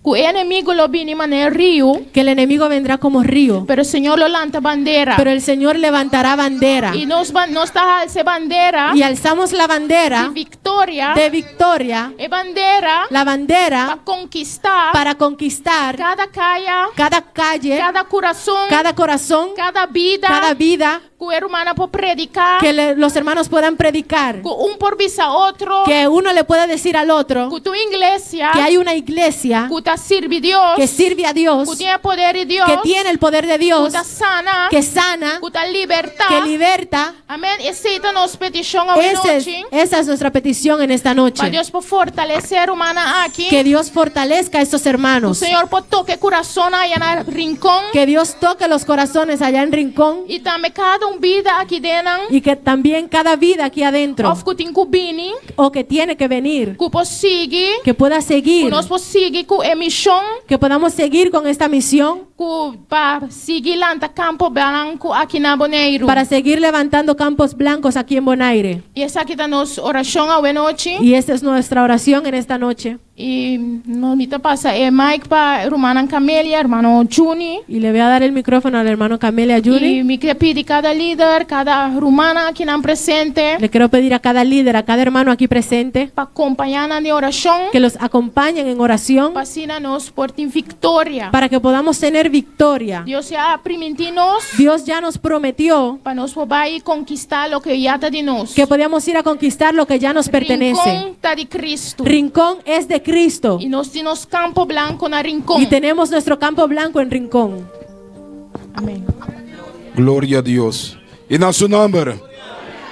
Ku e enemigu lo bini manera riu. Que el enemigo vendrá como río. Pero Señor lo lanta bandera. Pero el Señor levantará bandera. I nos nos ta alsa bandera. Y alzamos la bandera. Di viktoria. De victoria. E bandera. La bandera. Pa konkistá. Para conquistar. Kada kaya. Cada calle. Kada kurason. Cada corazón. Kada bida. Cada vida. Ku e rumannan por prediká. Que los hermanos puedan predicar. Ku un por bisa otro. Que uno le pueda decir al otro. Ku tin un iglesia. Que hay una iglesia. Ku ta sirbi Dios. Que sirve a Dios. Ku tin e poder di Dios. Que tiene el poder de Dios. Ku ta sana. Que sana. Ku ta libertá. Que liberta. Amèn. Esei ta nos petishon awe Ese es, esa es nuestra petición en esta noche. Pa Dios por fortalesé e rumannan aki. Que Dios fortalezca a estos hermanos. Ku Señor por toka e kurason aya na Rincon. Que Dios toque los corazones allá en Rincón. I tambe kada un bida aki den. Y que también cada vida aquí adentro. Òf ku tin ku bini. O que tiene que venir. Ku por sigui. Que pueda seguir. Ku nos por sigui ku e mishon. Que podamos seguir con esta misión. Ku pa sigui lanta kampo blanku aki na Boneiru. Para seguir levantando campos blancos aquí en Bonaire. I esaki ta nos orashon awe nochi. Y esta es nuestra oración en esta noche. I no mi ta pasa e mic pa rumannan Camelia, hermano Juni. Y le voy a dar el micrófono al hermano Camelia Juni. I mi ke pidi kada lider, kada rumannan akinan presente. Le quiero pedir a cada líder, a cada hermano aquí presente. Pa kompañá nan den orashon. Que los acompañen en oración. Pa asina nos por tin viktoria. Para que podamos tener victoria. Dios ya a primintí nos. Dios ya nos prometió. Pa nos por bai konkistá loke ya ta di nos. Que podíamos ir a conquistar lo que ya nos pertenece. Rincon ta di Cristo. Rincón es de Cristo. I nos tin nos kampo blanko na Rincon. Y tenemos nuestro campo blanco en Rincón. Amén. Gloria a Dios. I na su nòmber.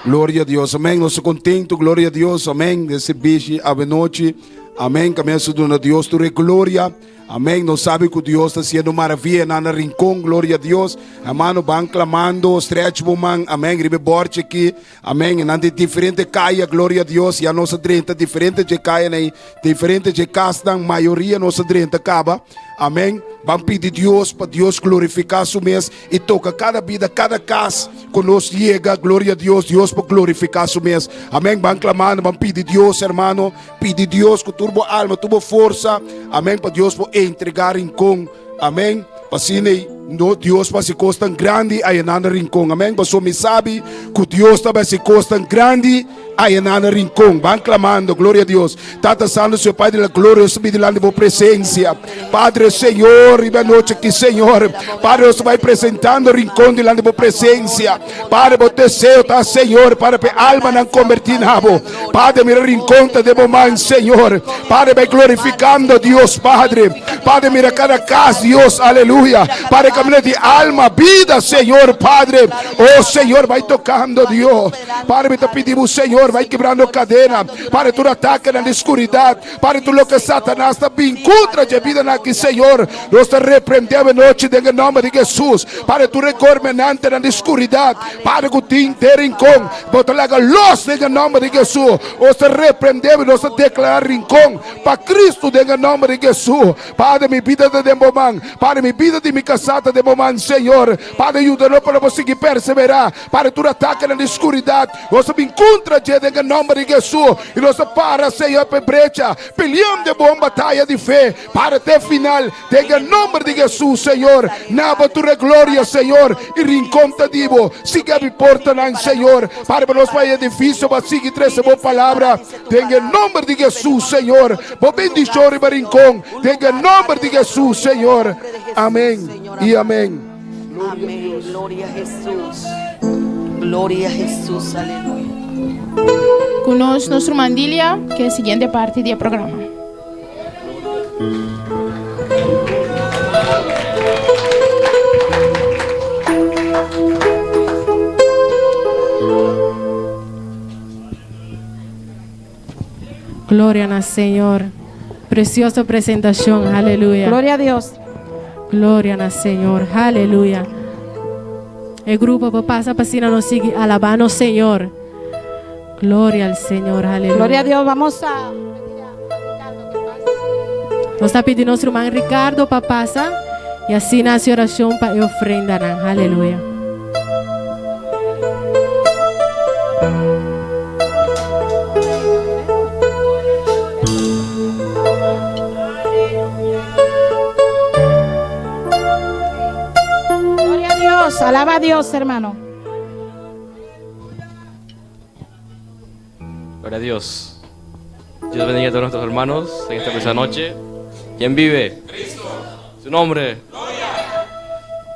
Gloria a Dios. Amèn. Nos ta kontentu. Gloria a Dios. Amèn. Den sirbishi avenochi. Amèn. Kaminda su duna Dios tur e gloria. Amén. Nos sabi ku Dios ta haciendo maravilla na Rincón. Gloria a Dios. Hermano, van clamando, stretch bo man. Amén. Ribe borche aquí. Amén. En de diferente calle, gloria a Dios. Ya nos drenta diferente de calle, nei, diferente de castan, mayoría nos drenta caba. Amén. Van pedir Dios para Dios glorificar su mes y toca cada vida, cada casa que nos llega. Gloria a Dios. Dios por glorificar su mes. Amén. Van clamando, van pedir Dios, hermano. Pidi Dios ku tur bo alma, tur bo forsa. Amén. Pa Dios por entregá Rincon. Amén. Pa asina no Dios por hasi kos tan grandi ayaná na Rincon. Amén. Pasobra mi sabi ku Dios ta bai hasi kos tan grandi ayaná na Rincon. Ban klamando. Gloria a Dios. Tata Santo, Señor Padre de la Gloria, nos ta bini dilanti bo presensia. Padre, Señor, riba e nochi aki, Señor. Padre, nos ta bai presentando Rincon dilanti bo presensia. Padre, bo deseo ta, Señor, Padre, pa e almanan kombertí na bo. Padre, mira Rincón ta den bo man, Señor. Padre, bai glorificando Dios, Padre. Padre, mira cada cas, Dios, aleluya. Padre, camina di alma, vida, Señor, Padre. Oh, Señor, bai tocando, Dios. Padre, mi ta pidi, Señor, bai quebrando cadena. Padre, tur ataque na oscuridad. Padre, tur loke Satanas ta bin contra di vida aki, Señor. Nos ta reprende anochi den nomber di Jesus. Padre, tur gobernante na oscuridad. Padre, ku tin den Rincon. Bo ta laga los den nomber di Jesus. Nos ta reprende, nos ta declara Rincon pa Cristo den nomber di Jesus. Padre, mi bida ta den bo man. Padre, mi bida di mi casa ta den bo man, Señor. Padre, yuda pa nos sigui persevera. Padre, tur atake na oscuridad. Nos ta bin contra dje den nomber di Jesus. Y nos ta para, Señor, pa brecha. Peleando bon bataya di fe. Para te final. Den nomber di Jesus, Señor. Na bo tur gloria, Señor. Y Rincon ta di bo. Sigui habri portanan, Señor. Para nos pa edificio, pa sigui trese bo palabra. Den nomber di Jesus, Señor. Bo bendicion riba Rincon. Den nomber di Jesus, Señor. Amén y amén. Amén. Gloria a Jesús. Gloria a Jesús. Aleluya. Ku nos, nos ruman Dilia, ku e siguiente parti di e programa. Gloria na Señor. Precioso presentación. Aleluya. Gloria a Dios. Gloria na Señor. Aleluya. E grupo por pasa pa asina nos sigui alabando Señor. Gloria al Señor. Aleluya. Gloria a Dios. Vamos a Nos ta pidiendo nos ruman Ricardo pa pasa y asina haci oracion pa e ofrenda. Aleluya. Gloria a Dios. Alaba a Dios, hermano. Gloria a Dios. Dios bendiga a todos nuestros hermanos en esta preciosa noche. ¿Quién vive? Cristo. Su nombre. Gloria.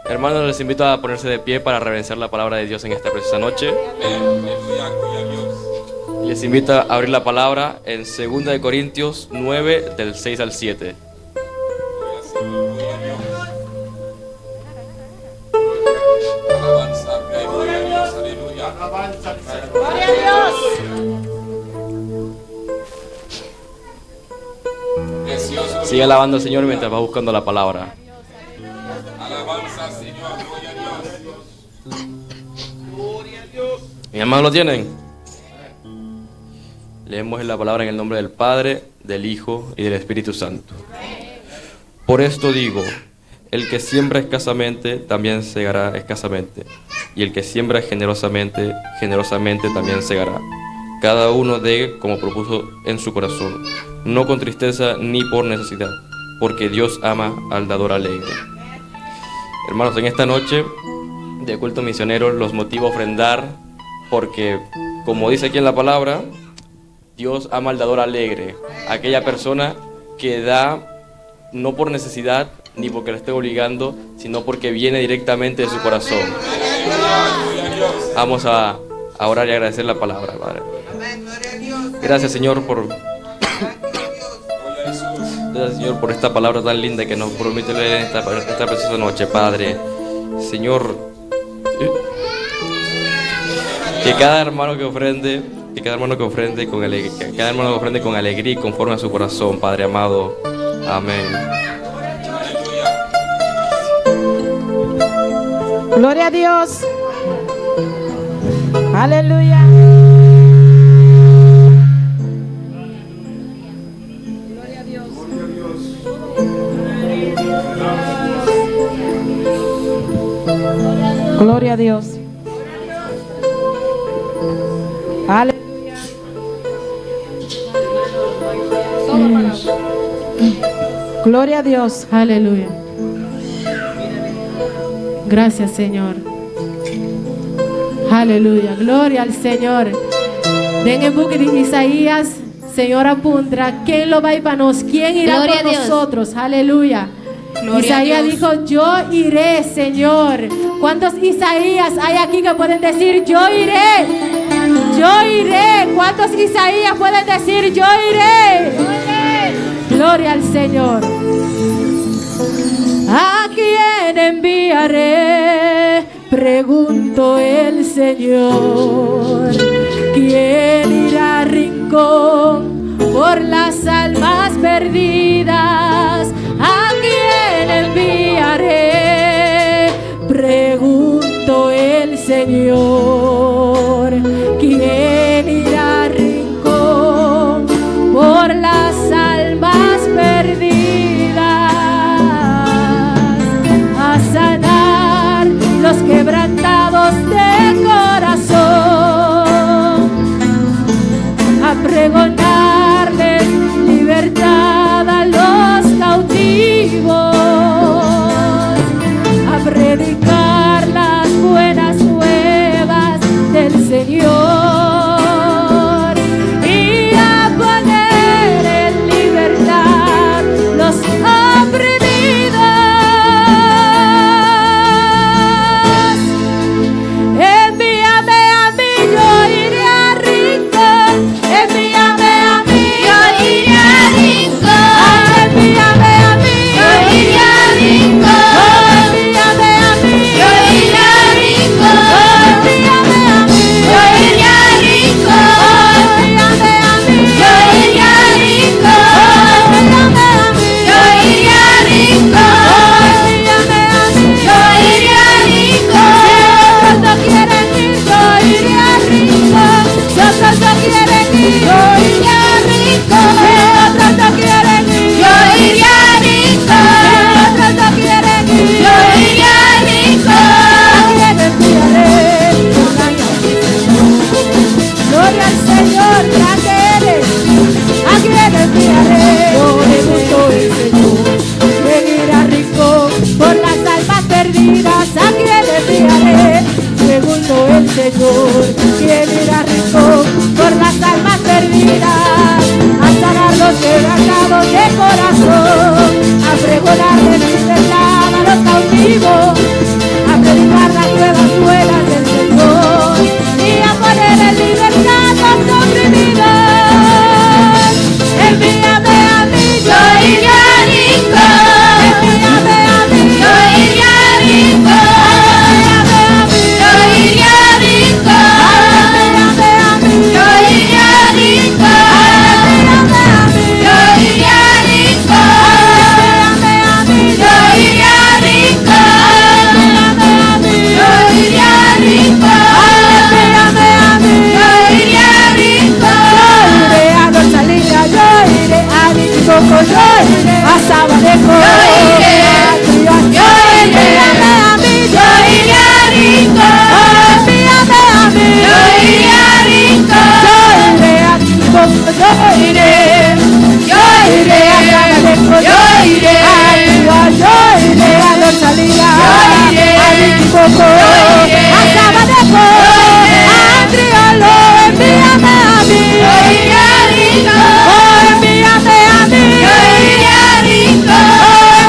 Hermanos, les invito a ponerse de pie para reverenciar la palabra de Dios en esta preciosa noche. Les invito a abrir la palabra en 2 de Corintios 9 del 6 al 7. Gloria a Dios. Sigue alabando al Señor mientras va buscando la palabra. Alabanza, Señor, gloria a Dios. Gloria a Dios. ¿Mi hermano lo tienen? Leemos la palabra en el nombre del Padre, del Hijo y del Espíritu Santo. Por esto digo, el que siembra escasamente, también segará escasamente, y el que siembra generosamente, generosamente también segará. Cada uno dé como propuso en su corazón, no con tristeza ni por necesidad, porque Dios ama al dador alegre. Hermanos, en esta noche de culto misionero los motivo a ofrendar porque, como dice aquí en la palabra, Dios ama al dador alegre, aquella persona que da no por necesidad ni porque le esté obligando, sino porque viene directamente de su corazón. Vamos a orar y agradecer la palabra, Padre. Gracias, Señor, por Gracias, Señor, por esta palabra tan linda que nos promete leer en esta preciosa noche, Padre. Señor, que cada hermano que ofrende, que cada hermano que ofrende con alegría, que cada hermano que ofrende con alegría y conforme a su corazón, Padre amado. Amén. Gloria a Dios. Aleluya. Gloria a Dios. Gloria a Dios. Aleluya. Gloria a Dios. Aleluya. Gracias, Señor. Aleluya. Gloria al Señor. Den e buki di Isaías, Señor a puntra, ken lo bai pa nos? ¿Quién irá Gloria por a Dios. nosotros? Aleluya. Gloria a Isaías Dios. dijo, yo iré, Señor. ¿Cuántos Isaías hay aquí que pueden decir, yo iré? Yo iré. ¿Cuántos Isaías pueden decir, yo iré? Gloria al Señor. ¿A quién enviaré? Preguntó el Señor. ¿Quién irá a Rincón por las almas perdidas? ¿A quién enviaré? Preguntó el Señor. ¿Quién irá a Rincón por las almas perdidas? A sanar los quebrantados de corazón, a pregonarles libertad a los cautivos, a predicar las buenas nuevas del Señor y a poner en libertad los oprimidos. Envíame a mí, yo iré a Rincón. Envíame a mí, Yo iré a Rincón. Ay, envíame a mí, Yo iré a Rincón. Oh, envíame a mí, Yo iré a Rincón. Oh, envíame a mí, Yo iré a Rincón. Oh, envíame a mí, Yo iré a Rincón. Oh, envíame a mí, Yo iré a Rincón. Oh, envíame a mí. Yo iré a Rincón. Si otros no quieren ir, yo iré a Rincón. Si otros no quieren ir, yo iré a Rincón. Si otros no quieren ir, Yo iré a Rincón. Si otros no quieren ir, Yo iré a Rincón. ¿A quién enviaré? Gloria al Señor, grande eres. ¿A quién enviaré? Preguntó el Señor. ¿Quién irá a Rincón por las almas perdidas? ¿A quién enviaré? Preguntó el Señor. ¿Quién irá a Rincón por las almas perdidas? A sanar los quebrantados de corazón, a pregonarles libertad a los cautivos, a predicar las nuevas nuevas del Señor y a poner en libertad los oprimidos. Envíame a mí, Yo iré a Rincón. Envíame a mí, Yo iré a Rincón. Envíame a mí, Yo iré a Rincón. Envíame a mí, Yo iré a Rincón. Envíame a mí, Yo iré a Rincón. Envíame a mí, Yo iré a Rincón. Envíame a mí, Yo iré a Rincón. Envíame a mí, Yo iré a Rincón. Yo iré a Rosalía, yo iré a Niquiboco, yo iré a Sabanejo, Yo iré, a Trias, yo iré, Envíame a mí, Yo iré a Rincón. Envíame a mí, Yo iré a Rincón. Yo iré a Niquiboco, yo iré, Yo iré a Sabanejo, Yo iré, a Trias, yo iré a Rosalía, Yo iré, a Niquiboco, yo iré, a Sabanejo, yo iré, a Triolo, envíame a mí, Yo iré a Rincón. Oh, envíame a mí, Yo iré a Rincón. Oh,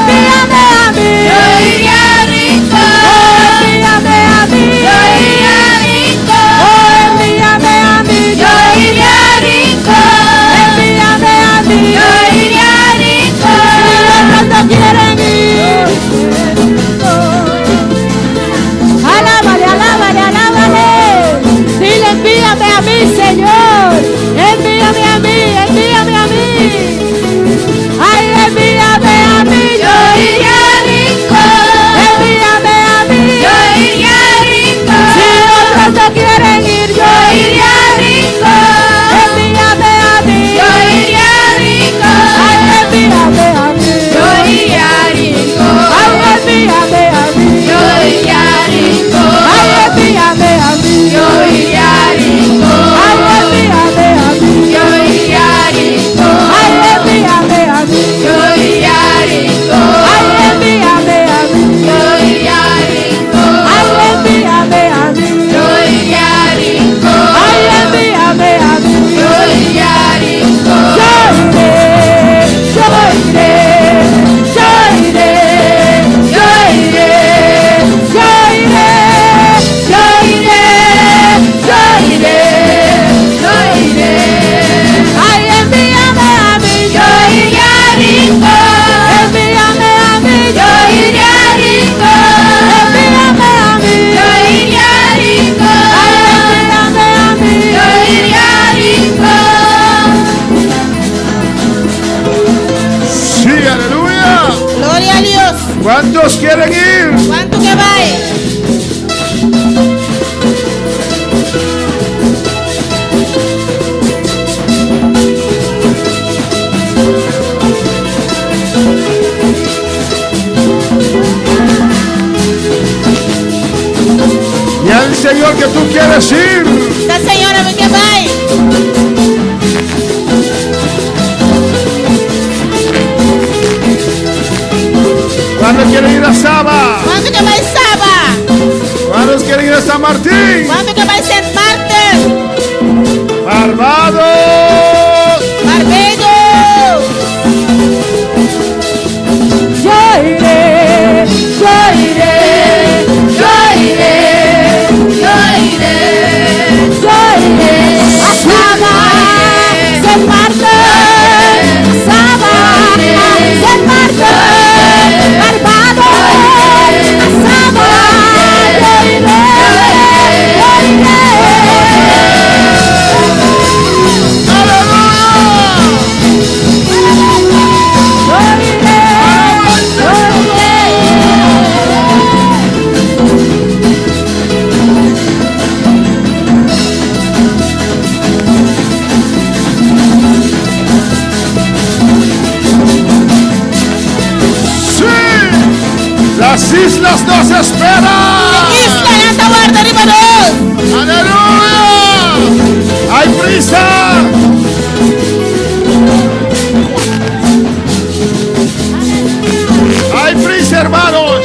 ¿Cuántos quieren ir? Kuantu ke bai? Y al Señor que tú quieres ir. Bisa Señor ami ke bai. ¿Cuántos quieren ir a Saba? Kuantu ke bai Saba? ¿Cuántos quieren ir a San Martín? Kuantu ke bai Sint Maarten? Barbados. Barbados. Yo iré, yo iré, yo iré, yo iré, yo iré. A Saba, Sint Maarten, Saba, Sint Maarten, Barbados, a Saba, yo iré, yo iré. Sí. Las islas nos esperan. Islanan ta warda riba nos. Aleluya. Hay prisa. Hay prisa, hermanos.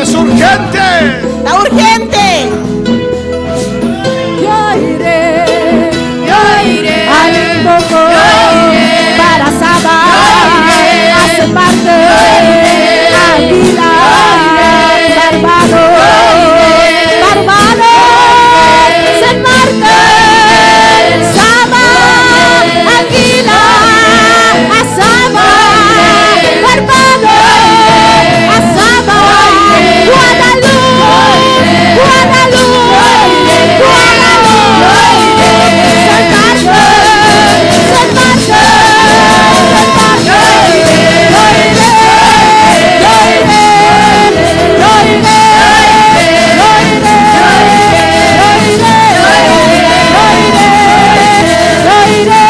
Es urgente. Ta urgente. Yo iré, yo iré al poco para Saba, a Sint Maarten, Anguila, Barbados, Barbados, Sint Maarten, Saba, Anguila, a Saba, Barbados, a Saba, Guadalupe, Guadalupe, Guadalupe, Sint Maarten, Sint Maarten, Sint Maarten, yo iré, yo iré, yo iré, yo iré, yo iré, yo iré, yo iré, yo iré, yo iré,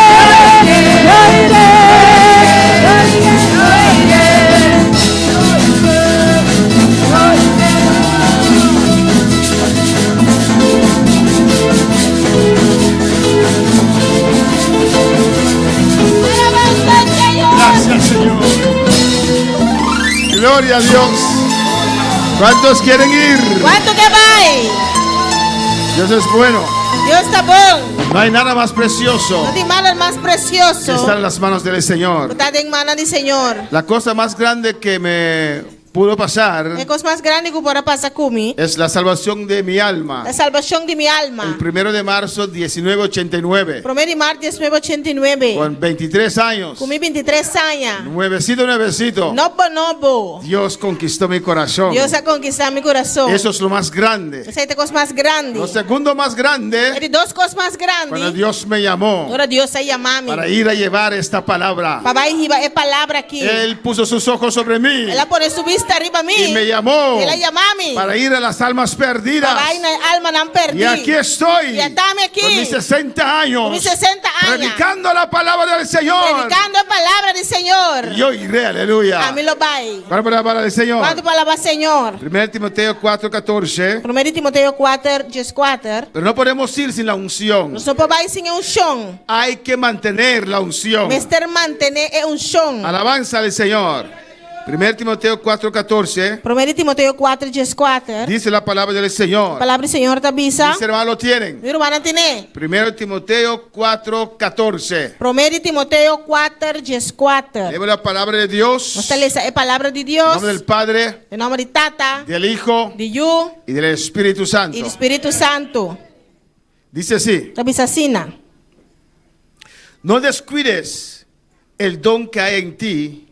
yo iré. Gracias, Señor. Gloria a Dios. ¿Cuántos quieren ir? Kuantu ke bai? Dios es bueno. Dios ta bon. No hay nada más precioso No tin nada mas que presioso. estar en las manos del Señor. Ta den man di Señor. La cosa más grande que me pudo pasar E kos mas grandi ku por a pasa ku mi. es la salvación de mi alma. E salbashon di mi alma. El primero de marzo 1989, Promé di mart 1989. con 23 años, Ku mi 23 aña. nuevecito, nuevecito, Nobo, nobo. Dios conquistó mi corazón. Dios a konkistá mi kurason. Eso es lo más grande. Esei ta e kos mas grandi. Lo segundo más grande, E di dos kos mas cuando grandi. Dios me llamó Ora Dios a yama mi. para ir a llevar esta palabra. Pa bai hiba e palabra aki. Él puso sus ojos sobre mí El a pone su vista riba mi. y me llamó El a yama mi. para ir a las almas perdidas. Pa bai na almanan pèrdí. Y aquí estoy I ata mi aki. con mis 60 años Ku mi 60 aña. predicando la palabra del Señor. Predikando e palabra di Señor. Y yo iré, aleluya. Ami lo bai. Para para para del Señor. Kuantu pa alabá Señor? 1 Timoteo 4:14. 1 Timoteo 4, 4. Pero no podemos ir sin la unción. Nos no por bai sin unshon. Hay que mantener la unción. Mester mantené e unshon. Alabanza al Señor. 1 Timoteo 4:14 1 Timoteo 4, 4. dice la palabra del Señor. Palabra di Señor ta bisa. Mis hermanos lo tienen. Mi rumannan tin'é. 1 Timoteo 4:14. 1 Timoteo 4, 4. Leo la palabra de Dios. Nos ta lesa e palabra di En Dios. nombre del Padre, Den nòmber di Tata, del Hijo di Yu y del Espíritu Santo. i di Spiritu Santu. Dice así: Ta bisa asina. No descuides el don que hay en ti,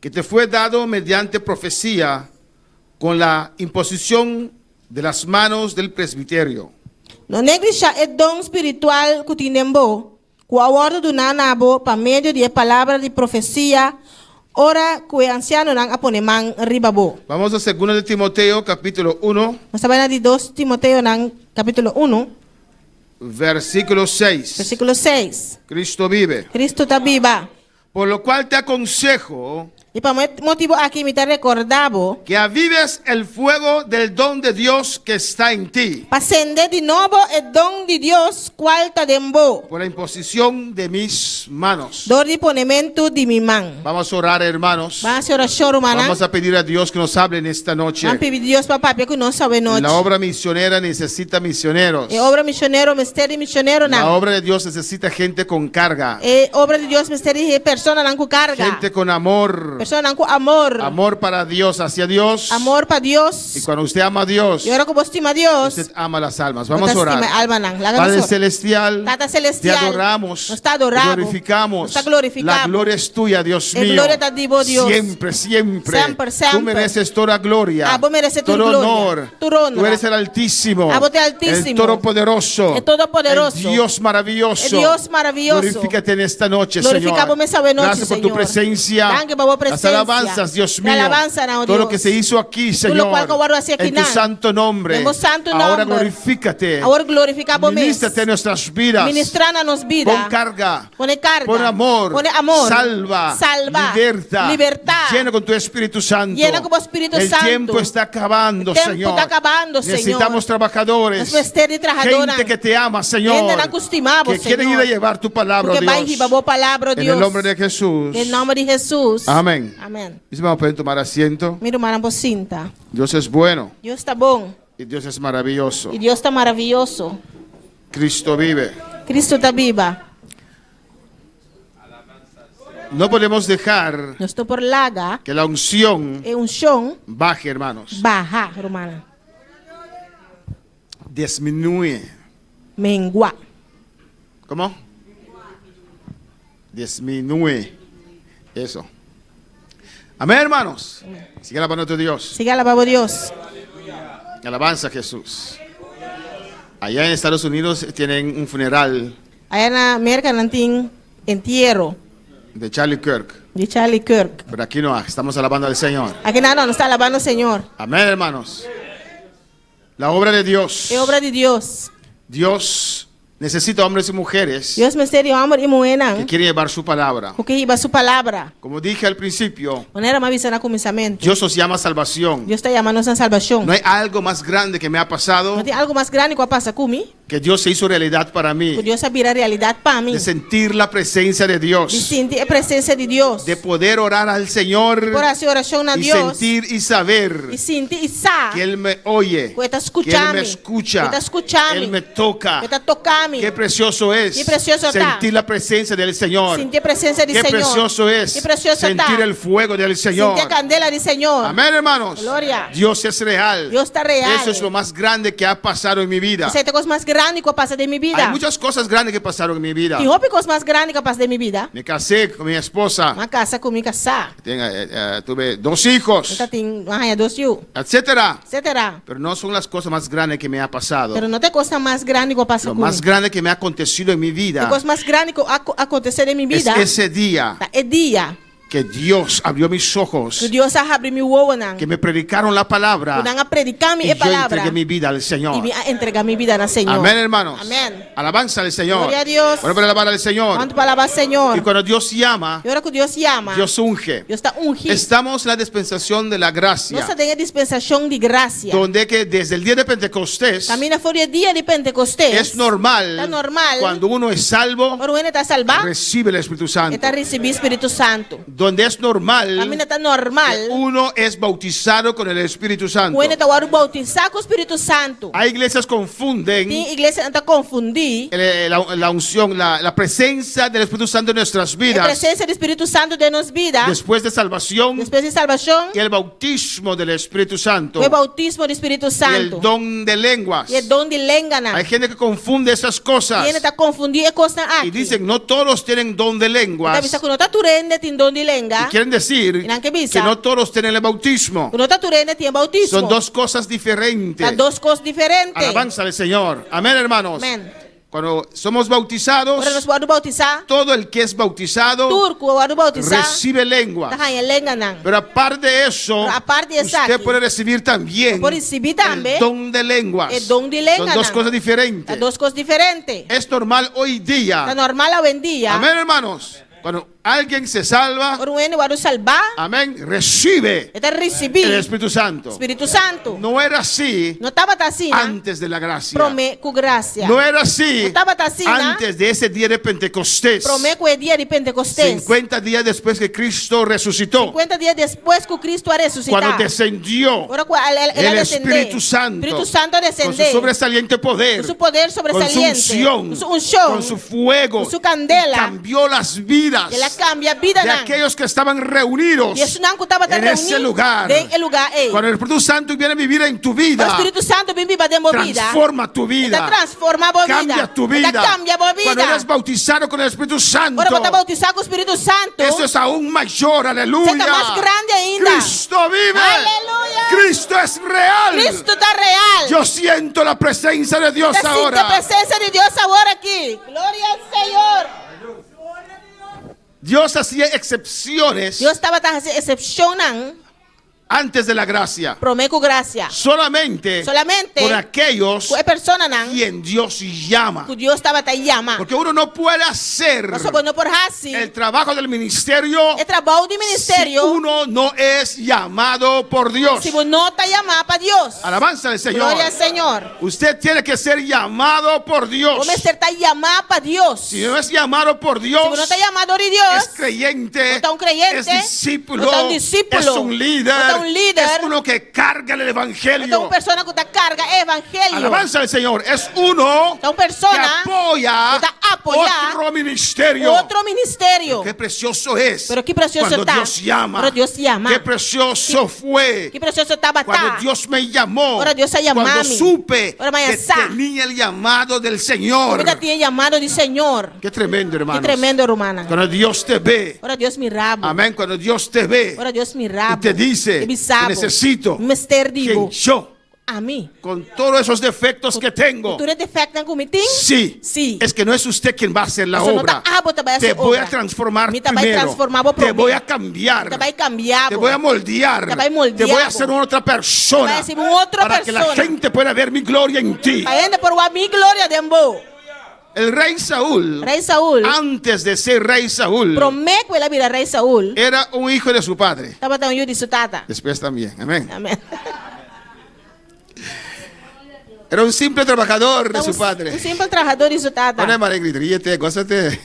que te fue dado mediante profecía con la imposición de las manos del presbiterio. No neglishá e don spiritual ku tin den bo, ku a wòrdu duná na bo pa medio di e palabra di profesia. Ora ku e ansianonan a pone man riba bo. Vamos a Segunda de Timoteo, capítulo 1. Nos ta bai na di dos Timoteonan, kapítulo unu. Versículo 6. Versíkulo seis. Cristo vive. Cristo ta biba. Por lo cual te aconsejo. I pa e motibu aki mi ta rekordá bo. Que avives el fuego del don de Dios que está en ti. Pa sende di nobo e don di Dios kual ta den bo. Por la imposición de mis manos. Dor di ponementu di mi man. Vamos a orar, hermanos. Ban hasi orashon, rumannan. Vamos a pedir a Dios que nos hable en esta noche. Ban pidi Dios pa papia ku nos awe nochi. La obra misionera necesita misioneros. E obra misionero mester di misioneronan. La obra de Dios necesita gente con carga. E obra di Dios mester di personanan ku karga. Gente con amor. Personanan ku amor. Amor para Dios, hacia Dios. Amor pa Dios. Y cuando usted ama a Dios, I ora ku bo stima Dios, usted ama las almas. bo Vamos ta a orar. stima e almanan. Laga nos Padre ora. Celestial, Tata te Celestial, adoramos, nos ta adorá bo. glorificamos. Nos ta glorificá La bo. gloria es tuya, Dios E mío. gloria ta di bo, Dios. Siempre, siempre. Semper, Tú semper. mereces toda gloria. Abo meresé tur todo gloria, honor. tur honra. Tú eres el Altísimo. Abo ta e Altísimo. El Todopoderoso. E Todopoderoso. El Dios maravilloso. E Dios maravioso. Glorifícate en esta noche, Glorifiká Señor. bo mes awe nochi, Gracias por tu Señor. presencia. Danki pa bo Las presensia. alabanzas, Dios E mío. alabansanan, oh Todo lo Dios. que se hizo aquí, Tur Señor. lokual ku a wòrdu hasi En tu akinan. santo nombre. Den bo santu Ahora nòmber. glorifícate. Awor glorifiká bo mes. Ministrate en nuestras vidas. Ministrá na nos bida. Pon carga. Pone karga. Pon amor. Pone amor. Salva. Salba. Liberta. Libertá. Llena con tu Espíritu Santo. Yena ku bo Spiritu El Santu. tiempo está acabando, E tempu Señor. ta akabando, Señor. Necesitamos trabajadores. Nos mester di trahadónan. Gente que te ama, Señor. Hendenan ku stima bo, Que quieren Señor. ir a llevar tu palabra, Ku ke bai Dios. hiba bo palabra, En Dios. el nombre de Jesús. Den nòmber di Hesus. Amén. Amèn. Mis hermanos, pueden tomar asiento. Mi rumannan por sinta. Dios es bueno Dios ta bon. y Dios es maravilloso. I Dios ta maravioso. Cristo vive. Kristu ta biba. No podemos dejar Nos no por laga que la unción e unshon baje, hermanos. baha, rumannan. Disminuye. Mengua. ¿Cómo? Disminuye. Eso. Amén, hermanos. Sigue alabando a tu Dios. Sigui alabá bo Dios. Alabanza a Jesús. Allá en Estados Unidos tienen un funeral Aya na Merka nan tin entiero de Charlie Kirk. di Charlie Kirk. Pero aquí no, estamos alabando al Señor. Akinan no, nos ta alabando Señor. Amén, hermanos. La obra de Dios. E obra di Dios. Dios necesita hombres y mujeres Dios mester di hòmber i muhénan que quieren llevar su palabra. ku ke hiba su palabra. Como dije al principio, Manera m'a bisa na kuminsamentu. Dios nos llama a salvación. Dios ta yama nos na salbashon. No hay algo más grande que me ha pasado No tin algu mas grandi ku a pasa ku mi. que Dios se hizo realidad para mí. Ku Dios a bira realidat pa mi. De sentir la presencia de Di Dios. sinti e presensia di Dios. De poder orar al Señor Por hasi orashon na y Dios. sentir y saber I sinti i sa. que Él me oye, Ku e ta que Él skucha me mi. escucha, Ku e ta skucha mi. Él me toca. Ku e ta toka mi. Qué precioso es Ki presioso ta. sentir la presencia del Señor. Sinti e presensia di Qué Señor. precioso es Ki presioso ta. sentir el fuego del Señor. Sinti e kandela di Señor. Amén, hermanos. Gloria. Dios es real. Dios ta real. Eso es lo más grande que ha pasado en mi vida. Esei ta e kos mas grandi ku a pasa den mi bida. Hay muchas cosas grandes que pasaron en mi vida. Tin hopi kos mas grandi ku a pasa den mi bida. Me casé con mi esposa. M'a kasa ku mi kasá. Tenga, eh, eh, tuve dos hijos, Mi tatin, m'a haña dos yu. etcétera. Etcétera. Pero no son las cosas más grandes que me ha pasado. Pero no ta e kos mas grandi ku a pasa Lo ku más mi. grande que me ha acontecido en mi E vida kos mas grandi ku a akontesé den mi es bida. ese día Ta e dia que Dios abrió mis ojos, ku Dios a habri mi wowonan. que me predicaron la palabra Ku nan a prediká mi y e yo palabra. entregué mi vida al Señor. I mi a entregá mi bida na Señor. Amén, hermanos. Amén. Alabanza al Señor. Gloria a Dios. Bueno, para alabar al Señor. Kuantu pa alabá Señor. Y cuando Dios llama, I ora ku Dios yama. Dios unge. Dios ta ungi. Estamos en la dispensación de la gracia. Nos ta den e dispensashon di grasia. Donde que desde el día de Pentecostés Kaminda for di e dia di Pentekostes. es normal, Ta normal. cuando uno es salvo, Ora un hende ta salbá. recibe el Espíritu Santo. E ta risibí Spiritu Santu. Donde es normal, Kaminda ta normal. que uno es bautizado con el Espíritu Santo. Ku hende ta wòrdu boutisá ku Spiritu Santu. Hay iglesias confunden Tin iglesianan ta konfundí el- la, la unción, la, la presencia del Espíritu Santo en nuestras e vidas presensia di Spiritu Santu den nos bida. después de salvación Despues di salbashon. y el bautismo del Espíritu Santo E boutismo di Spiritu y el Santu. don de lenguas. I e don di lenganan. Hay gente que confunde esas cosas Tin hende ta konfundí e kosnan y aki. dicen no todos tienen don de I ta lenguas. bisa ku no ta tur hende tin don di lenga. Y quieren decir I nan ke bisa. que no todos tienen el bautismo. Ku no ta tur hende tin boutismo. Son dos cosas diferentes. Ta dos kos diferente. Alabanza al Señor. Amén, hermanos. Amén. Cuando somos bautizados, Ora nos wòrdu boutisá, todo el que es bautizado tur ku a wòrdu boutisá recibe lengua. ta haña lenganan. Pero aparte de eso, Pero aparte di esaki, usted puede recibir también bo por risibí tambe el don de lenguas. e don di Son lenganan. dos cosas diferentes. Ta dos kos diferente. Es normal hoy día. Ta normal awendia. Amén, hermanos. Cuando alguien se salva, Ora un hende wòrdu salbá, amén, recibe e ta risibí el Espíritu Santo. Spiritu Santu. No era así No tabata asina antes de la gracia. promé ku grasia. No era así No tabata asina antes de ese día de Pentecostés. promé ku e dia di Pentekostes. 50 días después que Cristo resucitó. 50 dia despues ku Kristu a resusitá. Cuando descendió Ora ku el, el, el a el desendé. Espíritu Santo, Spiritu Santu a con su desendé. sobresaliente poder, Ku su poder con su sobresaliente. unción, Ku su unshon. con su fuego, Ku su kandela. cambió las vidas El a kambia de bidanan. aquellos que estaban reunidos Di esunnan ku tabata en ese reuní lugar. den e lugá ei. Cuando el Espíritu Santo viene a vivir en tu vida, Ora Spiritu Santu bin biba den bo bida. transforma tu vida, E ta transformá bo bida. cambia tu E ta vida. kambia bo Cuando bida. eres bautizado con el Espíritu Santo, Ora bo ta boutisá ku Spiritu Santu, eso es aún mayor, aleluya. Esei ta mas grandi ainda. Cristo vive. Aleluya. Cristo es real. Cristo ta real. Yo siento la presencia de Dios Mi ta sinti ahora. e presensia di Dios awor aki. Gloria al Señor. Dios hacía excepciones. Dios tabata hasi excepcionnan. Antes de la gracia. Promé ku grasia. Solamente. Solamente. Con aquellos. Ku e personanan. Quien Dios llama. Ku Dios tabata yama. Porque uno no puede hacer. Pasobra bo no por hasi. El trabajo del ministerio. E trabou di ministerio. Si uno no es llamado por Dios. Si bo no ta yamá pa Dios. Alabanza al Señor. Gloria al Señor. Usted tiene que ser llamado por Dios. Bo mester ta yamá pa Dios. Si no es llamado por Dios. Si bo no ta yamá dor di Dios. Es creyente. Bo ta un creyente. Es discípulo. Bo ta un disípulo. Es un líder. Bo ta un líder. Es uno que carga el evangelio. Bo ta un persona ku ta karga e evangelio. Alabanza al Señor. Es uno Ta un persona que apoya ku ta apoyá otro ministerio. Otro ministerio. Qué precioso es. Pero ki presioso cuando ta. Dios llama. Ora Dios yama. Qué precioso fue. Ki presioso tabata. Cuando Dios me llamó. Ora Dios a yama Cuando mi. supe Ora mi a que sa. tenía el llamado del Señor. Mi tabatin e yamado di Señor. Qué tremendo, hermanos. Ki tremendo, rumannan. Cuando Dios te ve. Ora Dios mira bo. Amén. Cuando Dios te ve. Ora Dios mira bo. Y te dice, I bisa bo. Te necesito. Mi mester di bo. Quien yo. Ami. Con todos esos defectos que tengo. Ku tur e defectonan ku mi tin? Sí. Sí. Es que no es usted quien va a hacer la Pasobra no obra. ta abo ta bai hasi Te voy a obra. transformar Mi ta bai primero. transformá bo Te promé. voy a cambiar. Mi ta bai kambia Te bo. voy a moldear. Mi ta bai moldea Te voy a bo. hacer una otra persona. Te bai hasi un otro Para que la persona. gente pueda ver mi gloria en ti. Pa hende por wak mi gloria den bo. El rey Saúl, Rey Saúl, antes de ser rey Saúl, promé ku el a bira rey Saúl, era un hijo de su padre. Tabata un yu di su tata. Después también, amén. Amén. Era un simple trabajador de Ta su un, padre. Un simpel trahadó di su tata. Pone María, ríete, gózate.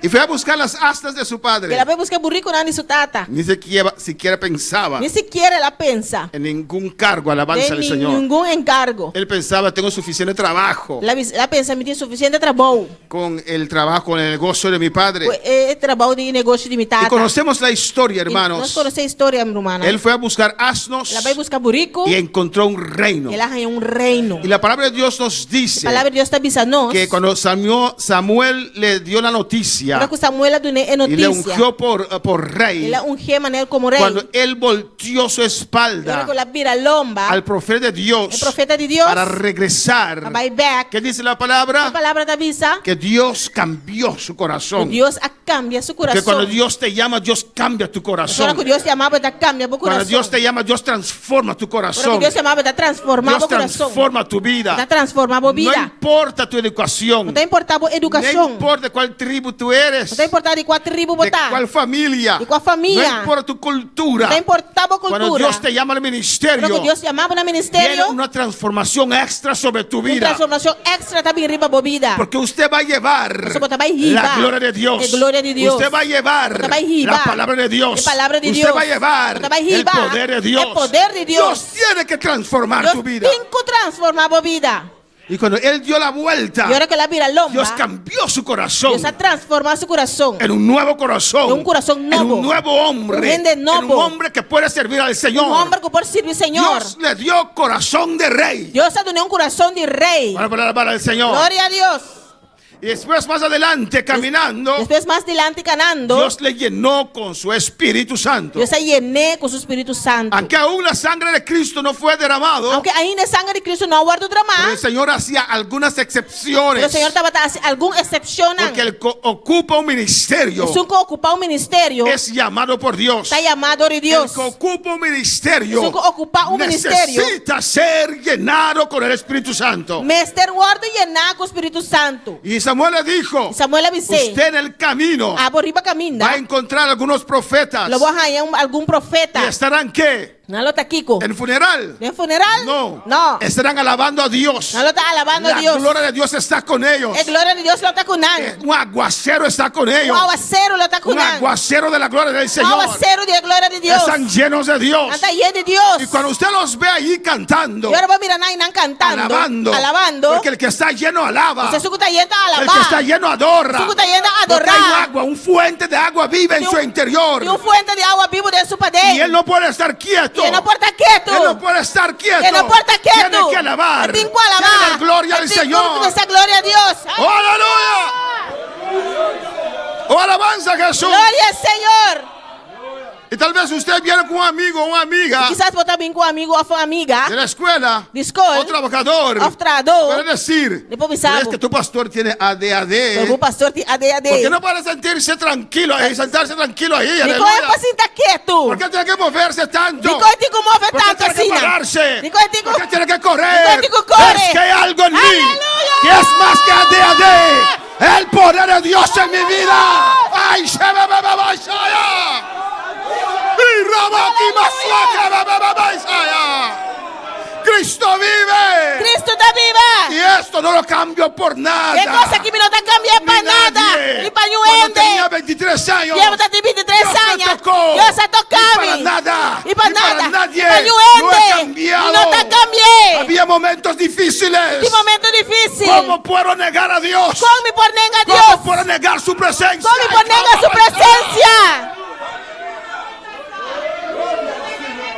Y fue a buscar las asnas de su padre. El a bai buska burikunan di su tata. Ni siquiera, siquiera pensaba. Ni sikiera el a pensa. En ningún cargo, alabanza Den al Señor. ningun enkargo. Él pensaba, tengo suficiente trabajo. El a pensa, mi tin sufisiente trabou. Con el trabajo, con el negocio de mi padre. Ku e trabou di negoshi di mi tata. Y conocemos la historia, I hermanos. nos konosé e historia, mi rumannan. Él fue a buscar asnos. El a bai buska buriku. Y encontró un reino. El a haña un reino. Y la palabra de Dios nos dice. E palabra di Dios ta bisa nos. Que cuando Samuel le dio la noticia. Ora ku Samuel a dun'é e Y le notisia. ungió por, eh, por rey. El a ungié manera komo rei. Cuando él volteó su espalda. Ora ku el a bira lomba. Al profeta de Dios. E profeta di Dios. Para regresar. Pa bai bèk. ¿Qué dice la palabra? E palabra ta bisa. Que Dios cambió su corazón. Ku Dios a kambia su Porque kurason. cuando Dios te llama, Dios cambia tu corazón. Ora ku Dios yama bo, e ta kambia bo Cuando kurason. Dios te llama, Dios transforma tu Ora ku corazón. Dios yama bo, e ta transformá Dios bo kurason. transforma tu vida. E ta transformá bo No bida. importa tu educación. No ta importá bo edukashon. No importa cuál tribu tú eres. No ta importá di kua tribu bo De ta. cuál familia. Di kua famia. No importa tu cultura. No ta importá bo Cuando kultura. Dios te llama al ministerio. Ora ku Dios yama bo na ministerio. Viene una transformación extra sobre tu Un vida. transformashon èkstra ta bin riba bo bida. Porque usted va a llevar Pasobra bo ta bai hiba la gloria de Dios. E gloria di Dios. Usted va a llevar Bo ta bai hiba la palabra de Dios. E palabra di Usted Dios. va a llevar Bo ta bai el hiba poder de Dios. E poder di Dios. Dios tiene que transformar Dios tu vida. tin ku transformá bo bida. Y cuando él dio la vuelta, Y ora ku el a bira lomba, Dios cambió su corazón. Dios a transformá su kurason. En un nuevo corazón. Den un kurason En nobo. un nuevo hombre. Un hende En un nobo. hombre que puede servir al Señor. Un hòmber ku por sirbi Señor. Dios le dio corazón de rey. Dios a dun'é un kurason di rei. Para alabar al Señor. Gloria a Dios. Y después más adelante caminando. Despues mas dilanti kanando. Dios le llenó con su Espíritu Santo. Dios a yen'é ku su Spiritu Santu. Aunque aún la sangre de Cristo no fue derramado. Aunke ainda e sanger di Cristo no a wòrdu dramá. Pero el Señor hacía algunas excepciones. Pero Señor tabata hasi algun eksepshonnan. Porque el que ocupa un ministerio. Esun ku okupá un ministerio. Es llamado por Dios. Ta yamá dor di Dios. El que ocupa un ministerio. Esun ku okupá un ministerio. Necesita ser llenado con el Espíritu Santo. Mester wòrdu yená ku Spiritu Santu. Y Samuel le dijo, I Samuel a bis'é, Usted en el camino Abo riba kaminda va a encontrar algunos profetas. lo bo haña un algun profeta. ¿Y estarán qué? Nan lo ta kiko? ¿En funeral? Den funeral? No. No. Estarán alabando a Dios. Nan lo ta alabando a La Dios. gloria de Dios está con ellos. E gloria di Dios lo ta ku nan. Un aguacero está con ellos. Un awaseru lo ta ku Un nan. aguacero de la gloria del Un Señor. awaseru di e gloria di Dios. Están llenos de Dios. Nan ta yen di Dios. Y cuando usted los ve allí cantando, I ora bo mira nan einan kantando, alabando, alabando, porque el que está lleno alaba. Esun ku ta yen ta El alabá. que está lleno adora. Esun ku ta yen ta Porque hay adorá. agua, un fuente de agua viva en su interior. Tin un fuente di awa bibu den su paden. Y él no puede estar quieto. I e no por ta ketu. Él no puede estar quieto. E no por ta ketu. Tiene que alabar. E tin ku alabá. Tiene que dar gloria al E tin ku Señor. duna gloria a Dios. Oh, aleluya. Oh, alabanza a Jesús. Gloria al Señor. Y tal vez usted viene con un amigo o una amiga. Kisas bo ta bin ku un amigu òf un amiga. De la escuela. Di skol. O trabajador. Òf trahadó. Puede decir. E por bisa Es que tu pastor tiene ADHD. Pero bo pastor tin ADHD. ¿Por qué no puede sentirse tranquilo ahí, sentarse tranquilo ahí? Dikon Aleluya. e por sinta ketu. ¿Por qué tiene que moverse tanto? Dikon e tin ku move ¿Por qué tantu tiene que asina? pararse? Dikon e tin ku ¿Por qué tiene que correr? Dikon e tin ku kore? Es que hay algo en mí Aleluya. que es más que ADHD. El poder de Dios en mi vida. Ay, se me va, va, va, Y raba aquí, masuaca, va, va, va, va, Isaiah. Cristo vive. Cristo ta biba. Y esto no lo cambio por nada. E kos aki mi no ta kambia pa Ni nada. nadie. Ni pa Cuando niun hende. tenía 23 años. Tempu mi tabatin 23 Dios me aña. tocó. Dios a toka Ni mi. para nada. Ni pa Ni para nada. nadie. Ni pa niun No he hende. cambiado. Mi no ta kambia. Había momentos difíciles. Tin momento difísil. ¿Cómo puedo negar a Dios? Kon mi por nenga ¿Cómo Dios? puedo negar su presencia? Kon mi por nenga su presensia?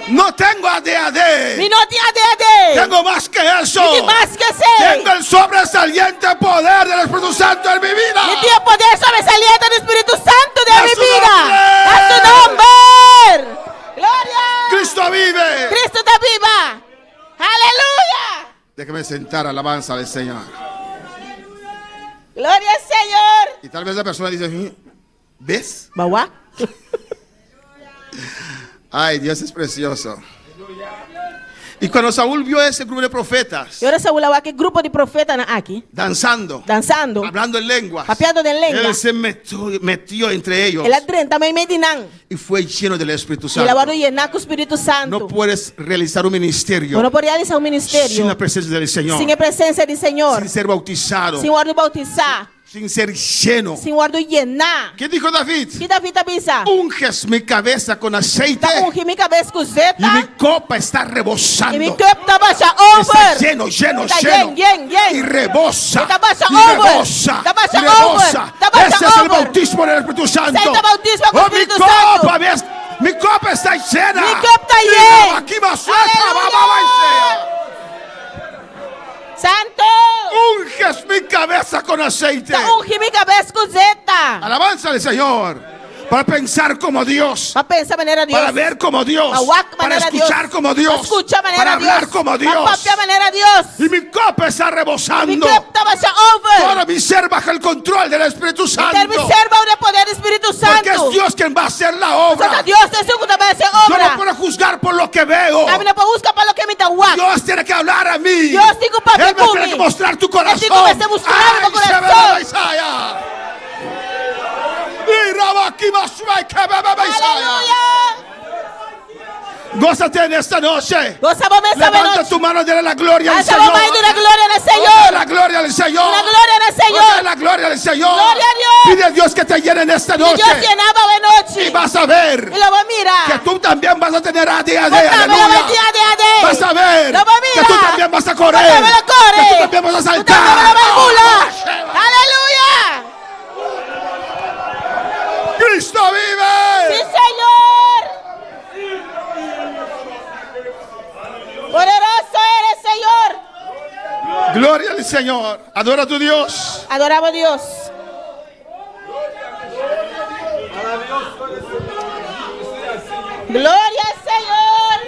No tengo ADHD. Mi no tin ADHD. Tengo más que eso. Mi tin mas ku esei. Tengo el sobresaliente poder del Espíritu Santo en mi vida. Mi tin e poder sobresaliente di Spiritu Santu den A mi su bida. nombre. A su nòmber. Gloria. Cristo vive. Cristo ta biba. Aleluya. Déjeme sentar, alabanza al Señor. Gloria al Señor. Y tal vez la persona dice, ¿ves? B'a wak. Ay, Dios es precioso. Y cuando Saúl vio ese grupo de profetas I ora Saul a wak e grupo di profetanan aki. danzando, Dansando. hablando en lenguas, Papiando den lenga. él se metió, metió entre ellos El a drenta meimei di nan. y fue lleno del Espíritu I el a Santo. wòrdu yená ku Spiritu Santu. No puedes realizar un ministerio Bo no por realisá un ministerio sin la presencia del Señor, sin e presensia di Señor, sin ser bautizado, sin wòrdu boutisá. Sin ser lleno. Sin wòrdu yená. ¿Qué dijo David? Ki David a bisa? Unges mi cabeza con aceite. Ta ungi mi kabes ku zeta. Y mi copa está rebosando. I mi kòp ta basha Está over. lleno, lleno, Ta lleno. yen, yen, yen. Y rebosa. E ta basha Y over. rebosa. Ta basha Y rebosa. over. Ta basha Ese es el over. bautismo del Espíritu Santo. Esei ta boutismo ku Oh, mi Spiritu Santu. copa, ves, mi copa está llena. Mi kòp ta Y yen. Aquí va suelta, va, va, va, sea. Santu! Unges mi cabeza con aceite. Ta ungi mi kabes ku zeta. Alabanza al Señor. Para pensar como Dios. Pa pensa manera Dios. Para ver como Dios. Pa wak Para manera Dios. escuchar como Dios. Pa skucha manera Para Dios. hablar como Dios. Pa papia manera Dios. Y mi copa está rebosando. Mi kòp ta basha over. Todo mi ser bajo el control del Espíritu Santo. Henter mi ser bou di poder di Spiritu Santu. Porque es Dios quien va a hacer la obra. Pasobra Dios ta esun ku ta bai hasi Yo obra. no puedo juzgar por lo que veo. Ami no por husga pa loke mi ta wak. Dios tiene que hablar a mí. Dios tin ku papia Él me ku tiene mi. que mostrar tu E tin corazón. ku mester mustra Ay, mi se kurason. ve la Isaiah. Y Rabaki Masue, que bebe Isaiah. Gózate en esta noche. Gosa bo mes awe Levanta nochi. tu mano y dale la gloria al Alsa bo Señor. man i duna gloria na Señor. Dale la gloria al Señor. Duna gloria na Señor. Dale la gloria al Señor. Gloria a Dios. Pide a Dios que te llene en esta Pidi noche. Dios yena bo awe nochi. Y vas a ver I lo bo mira. que tú también vas a tener ADHD. Bo tambe lo Aleluya. bai tin ADHD. Vas a ver Lo bo mira. que tú también vas a correr. Bo tambe lo kore. Que tú también vas a saltar. Bo tambe lo bai bula. Aleluya. Cristo vive. Sí, Señor. Poderoso eres, Señor. Gloria al Señor. Adora a tu Dios. Adorá bo Dios. Gloria al Señor.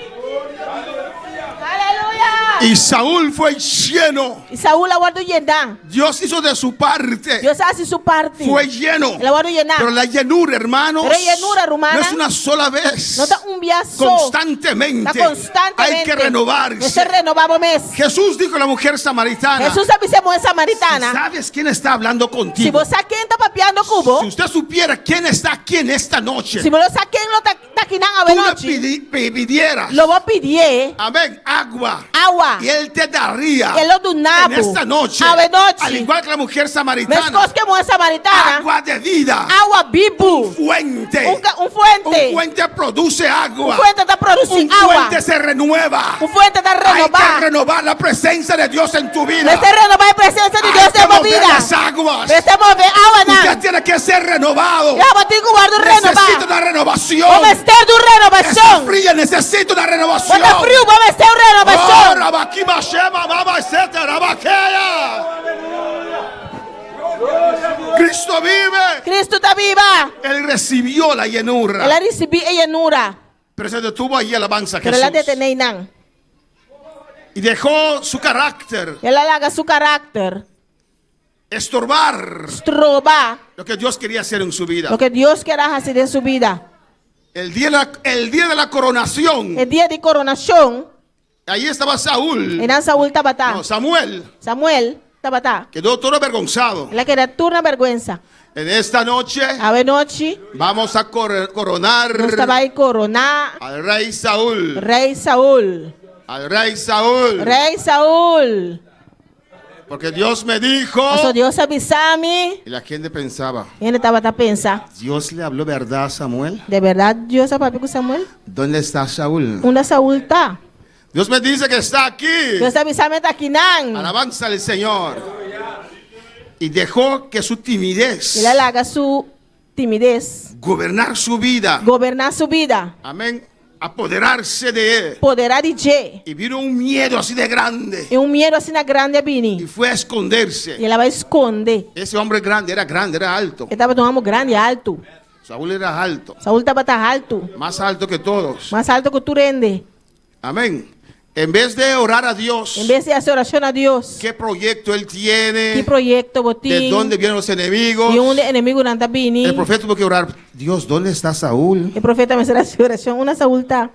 Aleluya. Y Saúl fue lleno. I Saul a wòrdu yená. Dios hizo de su parte. Dios a hasi su parti. Fue lleno. El a wòrdu yená. Pero la llenura, hermanos, Pero e yenura, rumannan, no es una sola vez. No ta un bia so. Constantemente. Ta konstantemente. Hay que renovarse. Mester renobá bo mes. Jesús dijo a la mujer samaritana. Hesus a bisa e muhé samaritana. Si sabes quién está hablando contigo. Si bo sa ken ta papiando ku bo. Si usted supiera quién está aquí en esta noche. Si bo lo sa ken lo ta akinan awe nochi. Tú le pidieras. Lo bo pidié. Amén. Agua. Awa. Y él te daría. I e lo duna bo. En esta noche. Awe nochi. Al igual que la mujer samaritana. Meskos ku e muhé samaritana. Agua de vida. Awa bibu. Un fuente. Un, un fuente. Un fuente produce agua. Un fuente ta produsí Un awa. fuente se renueva. Un fuente ta renobá. Hay que renovar la presencia de Dios en tu vida. Mester renobá e presensia di Dios den bo bida. Las aguas. Mester move awanan. Usted tiene que ser renovado. Ya bo tin ku wòrdu renobá. Necesito una renovación. Bo mester di un renobashon. Está fría, necesito una renovación. Bo ta friu, bo mester un renobashon. Oh, rabakima shema mama etcétera, rabakeya. Cristo vive. Cristo ta biba. Él recibió la llenura. El a risibí e llenura. Pero se detuvo allí alabanza a Pero el a Jesús. detené einan. Y dejó su carácter. El a laga su karakter. Estorbar. Stroba. Lo que Dios quería hacer en su vida. Loke Dios kier a hasi den su bida. El día de la, el día de la coronación. E dia di koronashon. Ahí estaba Saúl. Einan Saul tabata. No, Samuel. Samuel tabata. Quedó todo avergonzado. El a keda tur na bèrgwensa. En esta noche. Awe nochi. Vamos a coronar. Nos ta bai koroná. Al rey Saúl. Rey Saúl. Al rey Saúl. Rey Saúl. Porque Dios me dijo. Paso Dios a bisa mi. Y la gente pensaba. Hende tabata pensa. Dios le habló verdad a Samuel. De berdad Dios a papia ku Samuel? ¿Dónde está Saúl? Unda Saúl ta? Dios me dice que está aquí. Dios ta bisa mi ta akinan. Alabanza al Señor. Y dejó que su timidez. El a laga su timidez. Gobernar su vida. Goberná su bida. Amén. Apoderarse de él. Poderá di dje. Y vino un miedo así de grande. I un miedu asina grandi a bini. Y fue a esconderse. I el a bai skonde. Ese hombre grande era grande, era alto. E tabata un hòmber grandi, altu. Saúl era alto. Saúl tabata altu. Más alto que todos. Mas altu ku tur hende. Amén. En vez de orar a Dios. En bes di hasi orashon a Dios. ¿Qué proyecto él tiene? Ki proyekto bo tin? ¿De dónde vienen los enemigos? Di unda e enemigunan ta bini? El profeta tuvo que orar, Dios, ¿dónde está Saúl? E profeta mester hasi orashon, Unda Saúl ta?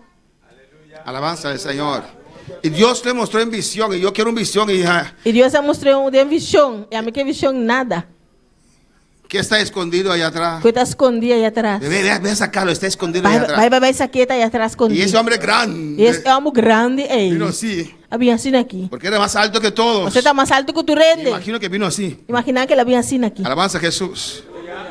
Alabanza al Señor. Y Dios le mostró en visión, y yo quiero un visión, y hija. Y Dios a mustr'é un den vishon, y ami ke vishon nada. ¿Qué está escondido allá atrás? Ku ta skondí allá atras. Ve, ve, ve a sacarlo, está escondido allá Bai, atrás. bai, bai, bai sak'é, ta allá atras skondí. Y ese hombre grande. I e hòmber grandi ei. Vino así. A bin asina aki. Porque era más alto que todos. Pasobra e ta mas altu ku tur hende. Imagino que vino así. Imaginá ku el a bin asina aki. Alabanza a Jesús.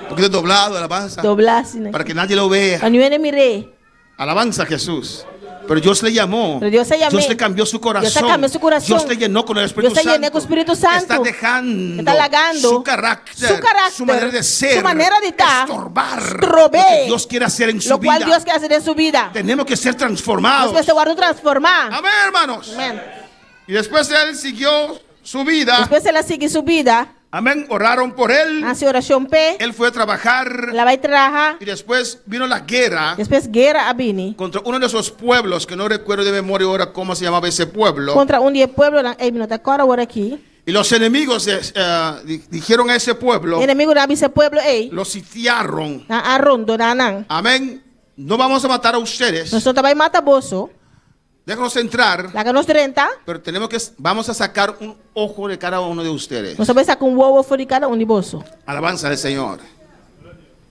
Un poquito doblado, alabanza. Doblá asina aki. Para que nadie lo vea. Pa niun hende mir'é. Alabanza a Jesús. Pero Dios le llamó. Pero Dios a llam'é. Dios le cambió su corazón. Dios a kambia su kurason. Dios le llenó con el Espíritu Dios a yen'é Santo. ku Spiritu Santu. Está dejando E ta lagando su carácter, su carácter, su manera de ser, su manera di ta, estorbar strob'é lo que Dios quiere hacer en su lokual vida. Dios ke hasi den su bida. Tenemos que ser transformados. Nos mester wòrdu transformá. Amén, hermanos. Amén. Y después él siguió su vida. Despues el a sigui su bida. Amén. Oraron por él. Nan hasi orashon p'e. Él fue a trabajar. El a bai traha. Y después vino la guerra. Despues guera a bini. Contra uno de esos pueblos, que no recuerdo de memoria ahora cómo se llamaba ese pueblo. Contra un di e pueblonan, ey, mi no ta kòrda awor aki. Y los enemigos eh, dijeron a ese pueblo. Enemigunan a bisa e pueblo ey. Lo sitiaron. Nan a rondoná nan. Amén. No vamos a matar a ustedes. Nos no ta bai mata boso. Déjanos entrar. Laga nos drenta. Pero tenemos que, vamos a sacar un ojo de cada uno de ustedes. Nos ta bai saca un wowo for di cada un di boso. Alabanza al Señor.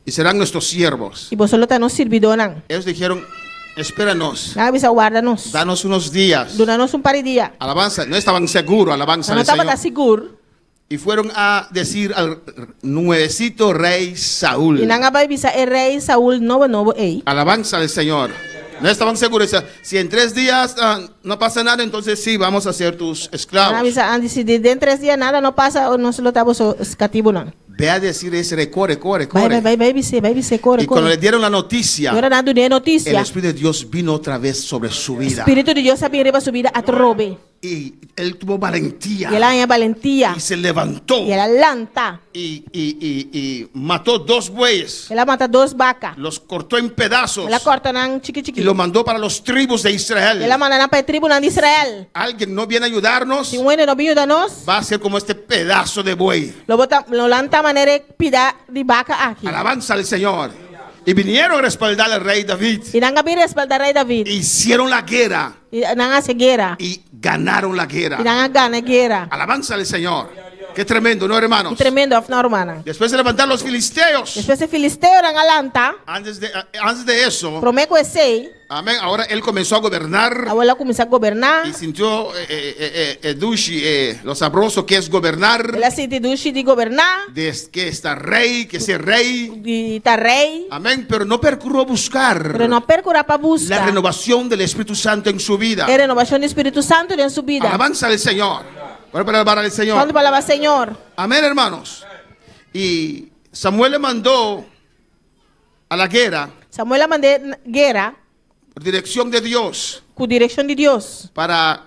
Y serán nuestros siervos. Y boso lo ta nos sirbidónan. Ellos dijeron, espéranos. Nan a bisa, warda nos. Danos unos días. Duna nos un par di dia. Alabanza, no estaban seguros, alabanza Nan no al Señor. tabata sigur. Y fueron a decir al nuevecito rey Saúl. Y nan a bai bisa e rey Saúl nobo nobo ei. Alabanza al Señor. No estaban seguros. Si en tres días ah, no pasa nada, entonces sí, vamos a ser tus esclavos. Nan a bisa, antes si den tres dia nada no pasa, nos lo ta boso katibunan. Ve a decir ese rey, corre, corre, Bai, corre. bai, bai, bai bis'é, bai bis'é, kore, Y cuando kore. le dieron la noticia, I ora nan dun'é e notisia, el Espíritu de Dios vino otra vez sobre su vida. Spiritu di Dios a bin riba su bida atrobe. Y él tuvo valentía. I el a haña balentia. Y se levantó. I el a lanta. Y, y, y, y mató dos bueyes. El a mata dos baka. Los cortó en pedazos. El a kòrta nan chiki chiki. Y lo mandó para los tribus de Israel. El a manda nan pa e tribunan di Israel. Alguien no viene a ayudarnos. Si un hende no bin yuda nos. Va a ser como este pedazo de buey. Lo bo ta, lo nan ta manera e pida di baka aki. Alabanza al Señor. Y vinieron a respaldar al rey David. I nan a bin respaldá rei David. Hicieron la guerra. I nan a hasi guera. Y ganaron la guerra. I nan a gana e guera. Alabanza al Señor. Qué tremendo, ¿no, hermanos? Ki tremendo, òf no, rumannan? Después de levantar los filisteos. Despues e filisteonan a lanta. Antes de, antes de eso. Promé ku esei. Amén. Ahora él comenzó a gobernar. Awor el a kuminsá goberná. Y sintió eh, eh, eh, dushi, lo sabroso que es gobernar. El a sinti dushi di goberná. De que está rey, que ser rey. Di ta rey. Amén. Pero no percuró buscar. Pero no a percurá pa buska. La renovación del Espíritu Santo en su vida. E renobashon di Spiritu Santu den su bida. Alabanza al Señor. Cuánto para alabar al Señor. Cuánto pa alabá Señor. Amén, hermanos. Y Samuel le mandó a la guerra. Samuel a mand'é na guera. Por dirección de Dios. Ku direkshon di Dios. Para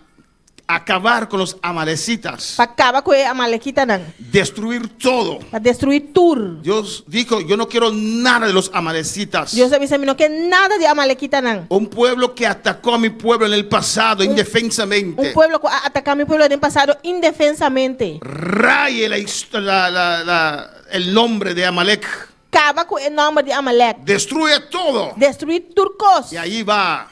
acabar con los amalecitas. Pa kaba ku e amalekitanan. Destruir todo. Pa destruí tur. Dios dijo, yo no quiero nada de los amalecitas. Dios a bisa, mi no ke nada di amalekitanan. Un pueblo que atacó a mi pueblo en el pasado indefensamente. Un pueblo ku a ataká mi pueblo den pasado indefensamente. Raye la la la la el nombre de Amalek. Kaba ku e nòmber di Amalek. Destruye todo. Destruí tur kos. Y ahí va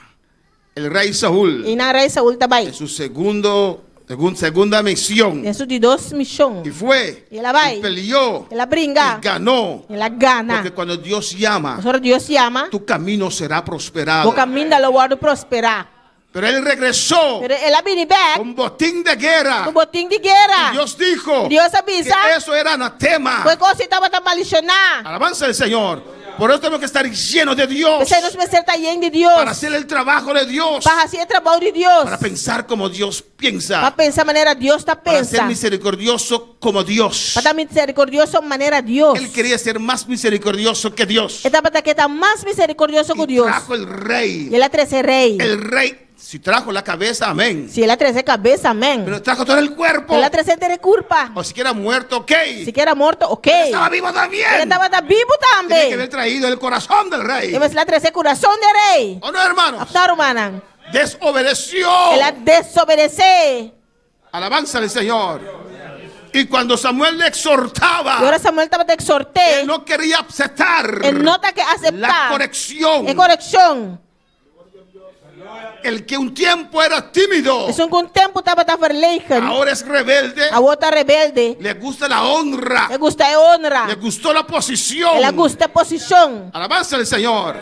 el rey Saúl. I nan rei Saúl ta bai. En su segundo, segun, segunda misión. Den su di dos mishon. Y fue. I el a bai. Y peleó. El a bringa. Y ganó. El a gana. Porque cuando Dios llama. Pasobra Dios yama. Tu camino será prosperado. Bo kaminda lo wòrdu prosperá. Pero él regresó. Pero el a bini bèk. Con botín de guerra. Ku botin di guera. Y Dios dijo. Dios a bisa. Que eso era anatema. Ku e kos ei tabata maldishoná. Alabanza al Señor. Por eso tenemos que estar llenos de Dios. P'esei nos mester ta yen di Dios. Para hacer el trabajo de Dios. Pa hasi e trabou di Dios. Para pensar como Dios piensa. Pa pensa manera Dios ta Para ser pensa. misericordioso como Dios. Pa ta misericordioso manera Dios. Él quería ser más misericordioso que Dios. E tabata ke ta mas misericordioso ku Dios. Trajo el rey. I el a trese rey. El rey, si trajo la cabeza, amén. Si el a trese kabes, amén. Pero trajo todo el cuerpo. El a trese henter e kurpa. O siquiera muerto, ok. Sikiera morto, ok. Pero estaba vivo también. Pero e tabata bibu tambe. Tenía que haber traído el corazón del rey. E mester a trese kurason di e rey. ¿O no, hermanos? Òf no, rumannan? Desobedeció. El a desobedesé. Alabanza al Señor. Y cuando Samuel le exhortaba, I ora Samuel tabata exhort'é. Él no quería aceptar E no ta ke aseptá. la corrección. E korekshon. El que un tiempo era tímido, Esun ku un tempu tabata verlegen, ahora es rebelde. Awor ta rebelde. Le gusta la honra. Le gusta e honra. Le gustó la posición. El a gusta e posishon. Alabanza al Señor.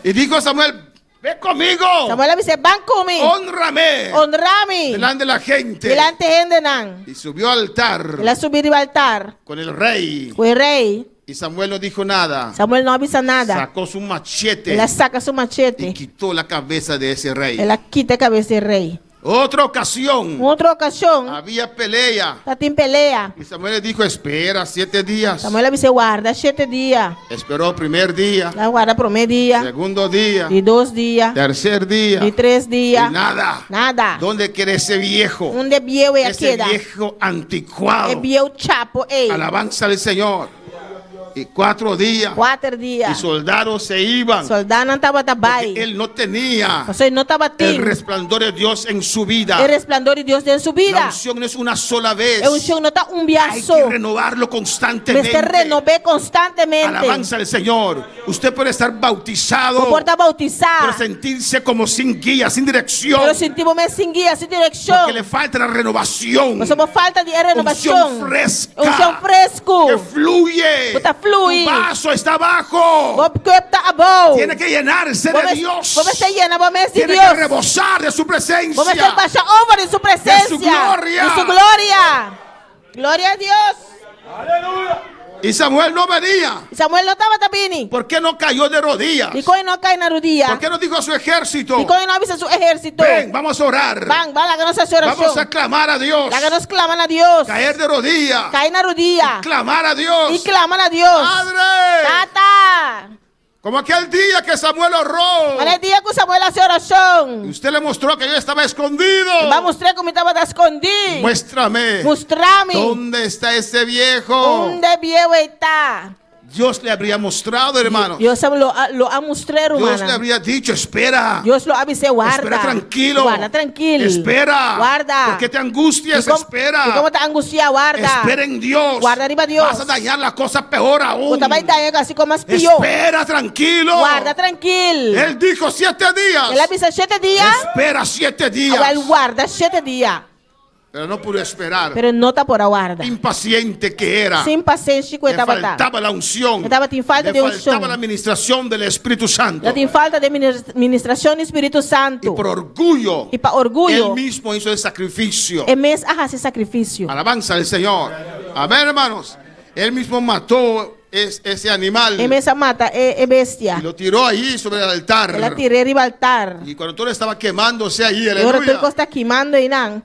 Y dijo Samuel, Ve conmigo. Samuel a bis'é, Ban ku mi. Honrame. Honra mi. Delante de la gente. Delante hendenan. Y subió al altar. El a subi riba altar. Con el rey. Ku e rei. Y Samuel no dijo nada. Samuel no a bisa nada. Sacó su machete. El a saca su machete. Y quitó la cabeza de ese rey. El a kita e kabes di e rei. Otra ocasión. Un otro ocasión. Había pelea. Tatin pelea. Y Samuel le dijo, espera siete días. Samuel a bis'é, warda shete dia. Esperó primer dia. El a warda promé dia. Segundo dia. Di dos dia. Tercer dia. Di tres dia. Y nada. Nada. ¿Dónde queda ese viejo? Unda e bieu ei a Ese keda? viejo anticuado. E bieu chapo ei. Alabanza al Señor. Y cuatro días. Kuater dia. Y soldados se iban. Soldánan tabata bai. Porque él no tenía Pasobra e no tabatin. el resplandor de Dios en su vida. E resplandor di Dios den su bida. La unción no es una sola vez. E unshon no ta un bia Hay so. que renovarlo constantemente. Mester renob'é konstantemente. Alabanza al Señor. Usted puede estar bautizado. Bo por ta bautisá. Pero sentirse como sin guía, sin dirección. Pero sinti bo mes sin guia, sin direkshon. Porque le falta la renovación. Pasobra bo falta di e renobashon. Unción fresca. Unshon fresku. Que fluye. Ku ta flui. Tu vaso está abajo. Bo cup ta abou. Tiene que llenarse Bo de mes- Dios. Bo mester yena bo mes di Tiene Dios. que rebosar de su presencia. Bo mester basha over di su presencia. De su gloria. Di su gloria. Gloria a Dios. Y Samuel no venía. Y Samuel no tabata bini. ¿Por qué no cayó de rodillas? Dikon e no a kai na rudia. ¿Por qué no dijo a su ejército? Dikon e no a bisa su ejército. Ven, vamos a orar. Ban, ban, laga nos hasi orashon. Vamos a clamar a Dios. Laga nos clama na Dios. Caer de rodillas. Kai na rudia. Y clamar a Dios. I clama na Dios. Padre. Tata. Como aquel día que Samuel oró. Manera e dia ku Samuel a hasi orashon. Y usted le mostró que yo estaba escondido. I bo a mustr'é ku mi tabata skondí. Muéstrame. Mustra mi. ¿Dónde está ese viejo? Unda e bieu ei ta? Dios le habría mostrado, hermanos. Dios lo a, lo a mustr'é, Dios le rumannan. habría dicho, espera. Dios lo a bis'é, warda. Espera tranquilo. Warda trankil. Espera. Warda. ¿Por qué te angustias? Di kon, Espera. Di kon bo ta angustiá, warda. Espera en Dios. Warda riba Dios. Vas a dañar la cosa peor aún. Bo ta bai daña e kos mas pió. Espera tranquilo. Warda trankil. Él dijo siete días. El a bisa shete dia. Espera siete días. Awèl warda shete dia. Pero no pudo esperar. Pero no ta por a warda. Impaciente que era. Sin pasenshi ku e Le tabata. faltaba la unción. E tabatin falta Le di unshon. faltaba la administración del Espíritu Santo. Tabatin falta di ministrashon di Spiritu Santu. Y por orgullo. I pa orguyo. Él mismo hizo el sacrificio. E mes a hasi sakrifisio. Alabanza al Señor. Amén, hermanos. Él mismo mató ese animal. E mes a mata e e bestia. Y lo tiró allí sobre el altar. El a tir'é riba altar. Y cuando todo estaba quemándose allí, I ora tur aleluya. kos ta kimando einan.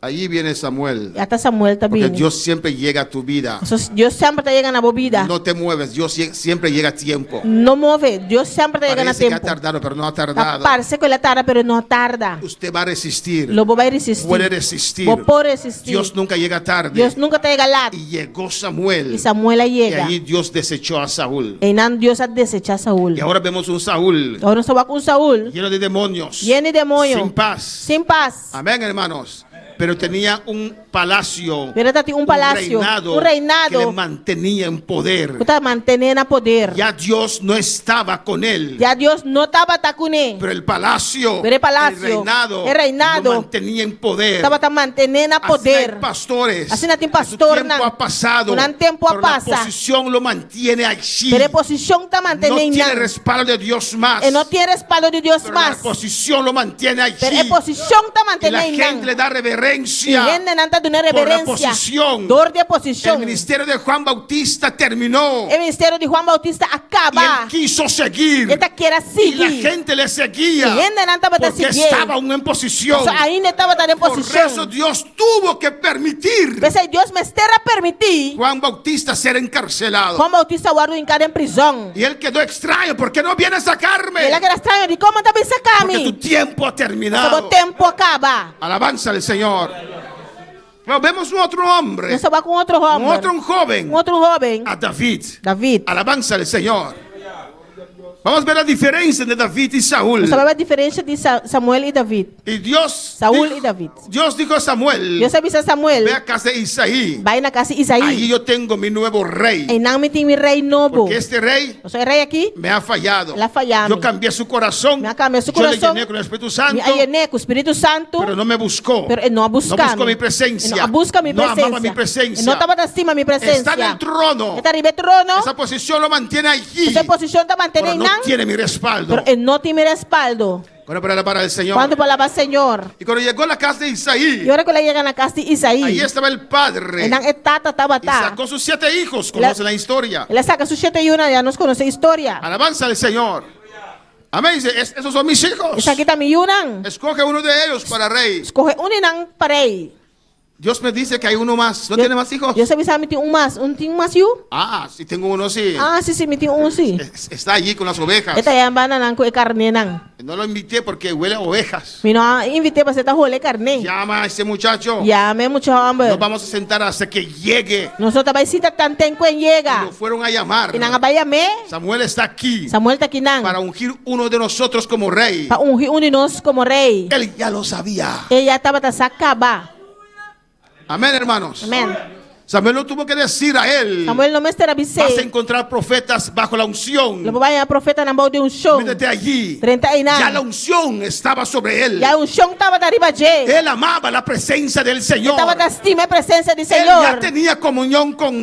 Allí viene Samuel. I ata Samuel ta Porque bini. Dios siempre llega a tu vida. Paso Dios semper ta yega na bo bida. No te mueves, Dios siempre llega a tiempo. No move, Dios semper ta yega na Parece que ha tempu. tardado, pero no ha Ta tardado. parse ku el a tarda, pero e no a tarda. Usted va a resistir. Lo bo bai resistí. Puede resistir. Bo por resistí. Dios nunca llega tarde. Dios nunka ta yega lat. Y llegó Samuel. I Samuel a Y yega. allí Dios desechó a Saúl. Einan Dios a desechá Saúl. Y ahora vemos un Saúl Awor nos ta wak un Saúl lleno de demonios. yen di demoño. Sin paz. Sin pas. Amén, hermanos. Pero tenía un palacio. Pero tatin un palacio, Un reinado, un reinado que le mantenía en poder. Ku ta manten'é na poder. Ya Dios no estaba con él. Ya Dios no tabata kuné. Pero el palacio, Pero e palacio, el reinado, e reinado, lo mantenía en poder. Tabata manten'é na Así poder. hay pastores. Asina tin que su pastornan. tiempo ha pasado. Ku nan tempu a pero la pasa. posición lo mantiene allí. Pero e posishon ta no manten'é tiene einan. respaldo de Dios más. E no tin respaldo di Dios Pero la mas. posición lo mantiene allí. Pero e posishon ta Y manten'é la einan. gente le da reverencia. I hendenan ta duna Por la reverencia. posición. Dor di e posishon. El ministerio de Juan Bautista terminó. E ministerio di Juan Bautista a kaba. Y él quiso seguir. E ta kier a Y la sigui. gente le seguía. I hendenan tabata Porque siguié. estaba aún en posición. Pasobra ainda e tabata den Por posishon. eso Dios tuvo que permitir. P'esei Dios mester a permití. Juan Bautista ser encarcelado. Juan Bautista wòrdu hinká den prizòn. Y él quedó extraño. ¿Por qué no viene a sacarme? I el a keda straño, dikon bo no ta bin saka mi? Porque tu tiempo ha terminado. Pasobra bo tempu a kaba. Alabanza al Señor. Pero vemos un otro hombre. Nos ta wak un otro homber. Un otro un joven. Un otro hoben. A David. David. Alabanza al Señor. Vamos a ver la diferencia entre David y Saúl. Nos ta bai wak diferencia di Samuel y David. Y Dios Saúl dijo, y David. Dios dijo a Samuel. Dios a bisa Samuel. Ve a casa de Isaí. Bai na kas di Isaí. Ahí yo tengo mi nuevo rey. Einan mi tin mi rey nobo. Porque este rey Pasobra e rey aki me ha fallado. El a falla mi. Yo cambié su corazón. Mi a kambia su Yo le kurason. llené con el Espíritu Santo. Mi a yen'é ku Spiritu Santu. Pero no me buscó. Pero e no a buska No buscó mi. mi presencia. E no a buska mi No amaba presencia. mi presencia. E no tabata stima mi presencia. Está en el trono. E ta riba e trono. Esa posición lo mantiene allí. Esa posishon ta mantené Pero no einan. tiene mi respaldo. Pero e no tin mi respaldo. Bueno, para alabar al Señor. Kuantu por alabá Señor? Y cuando llegó a la casa de Isaí, I ora ku el a yega na kas di Isaí, ahí estaba el padre. Einan e tata tabata. Y sacó sus siete hijos. Conocen la historia. El a saka su shete yunan, ya nos konosé historia. Alabanza al Señor. Amén. Dice, esos son mis hijos. Esaki ta mi yunan. Escoge uno de ellos para rey. Skohe un di nan pa rei. Dios me dice que hay uno más. ¿No tiene más hijos? Dios a bisa mi tin un mas. Un tin mas yu? Ah, sí tengo uno, sí. Ah, sí, sí, mi tin un sí. Está allí con las ovejas. E ta aya bandanan ku e karnénan. No lo invité porque huele a ovejas. Mi no a invit'é pasobra e ta hole karné. Llama a ese muchacho. Yama e mucha hòmber. Nos vamos a sentar hasta que llegue. Nos no ta bai sinta tanten ku e yega. Lo fueron a llamar. I nan a bai yam'é. Samuel está aquí. Samuel ta akinan. Para ungir uno de nosotros como rey. Pa ungi un di nos komo rei. Él ya lo sabía. E ya tabata sa kaba. Amén, hermanos. Amén. Samuel no tuvo que decir a él. Samuel no mester a bis'é. Vas a encontrar profetas bajo la unción. Lo bo bai haña profetanan bou di unshon. Métete allí. Drenta einan. Ya la unción estaba sobre él. Ya unshon tabata riba dje. Él amaba la presencia del Señor. E tabata stima e presensia di Él Señor. ya tenía comunión con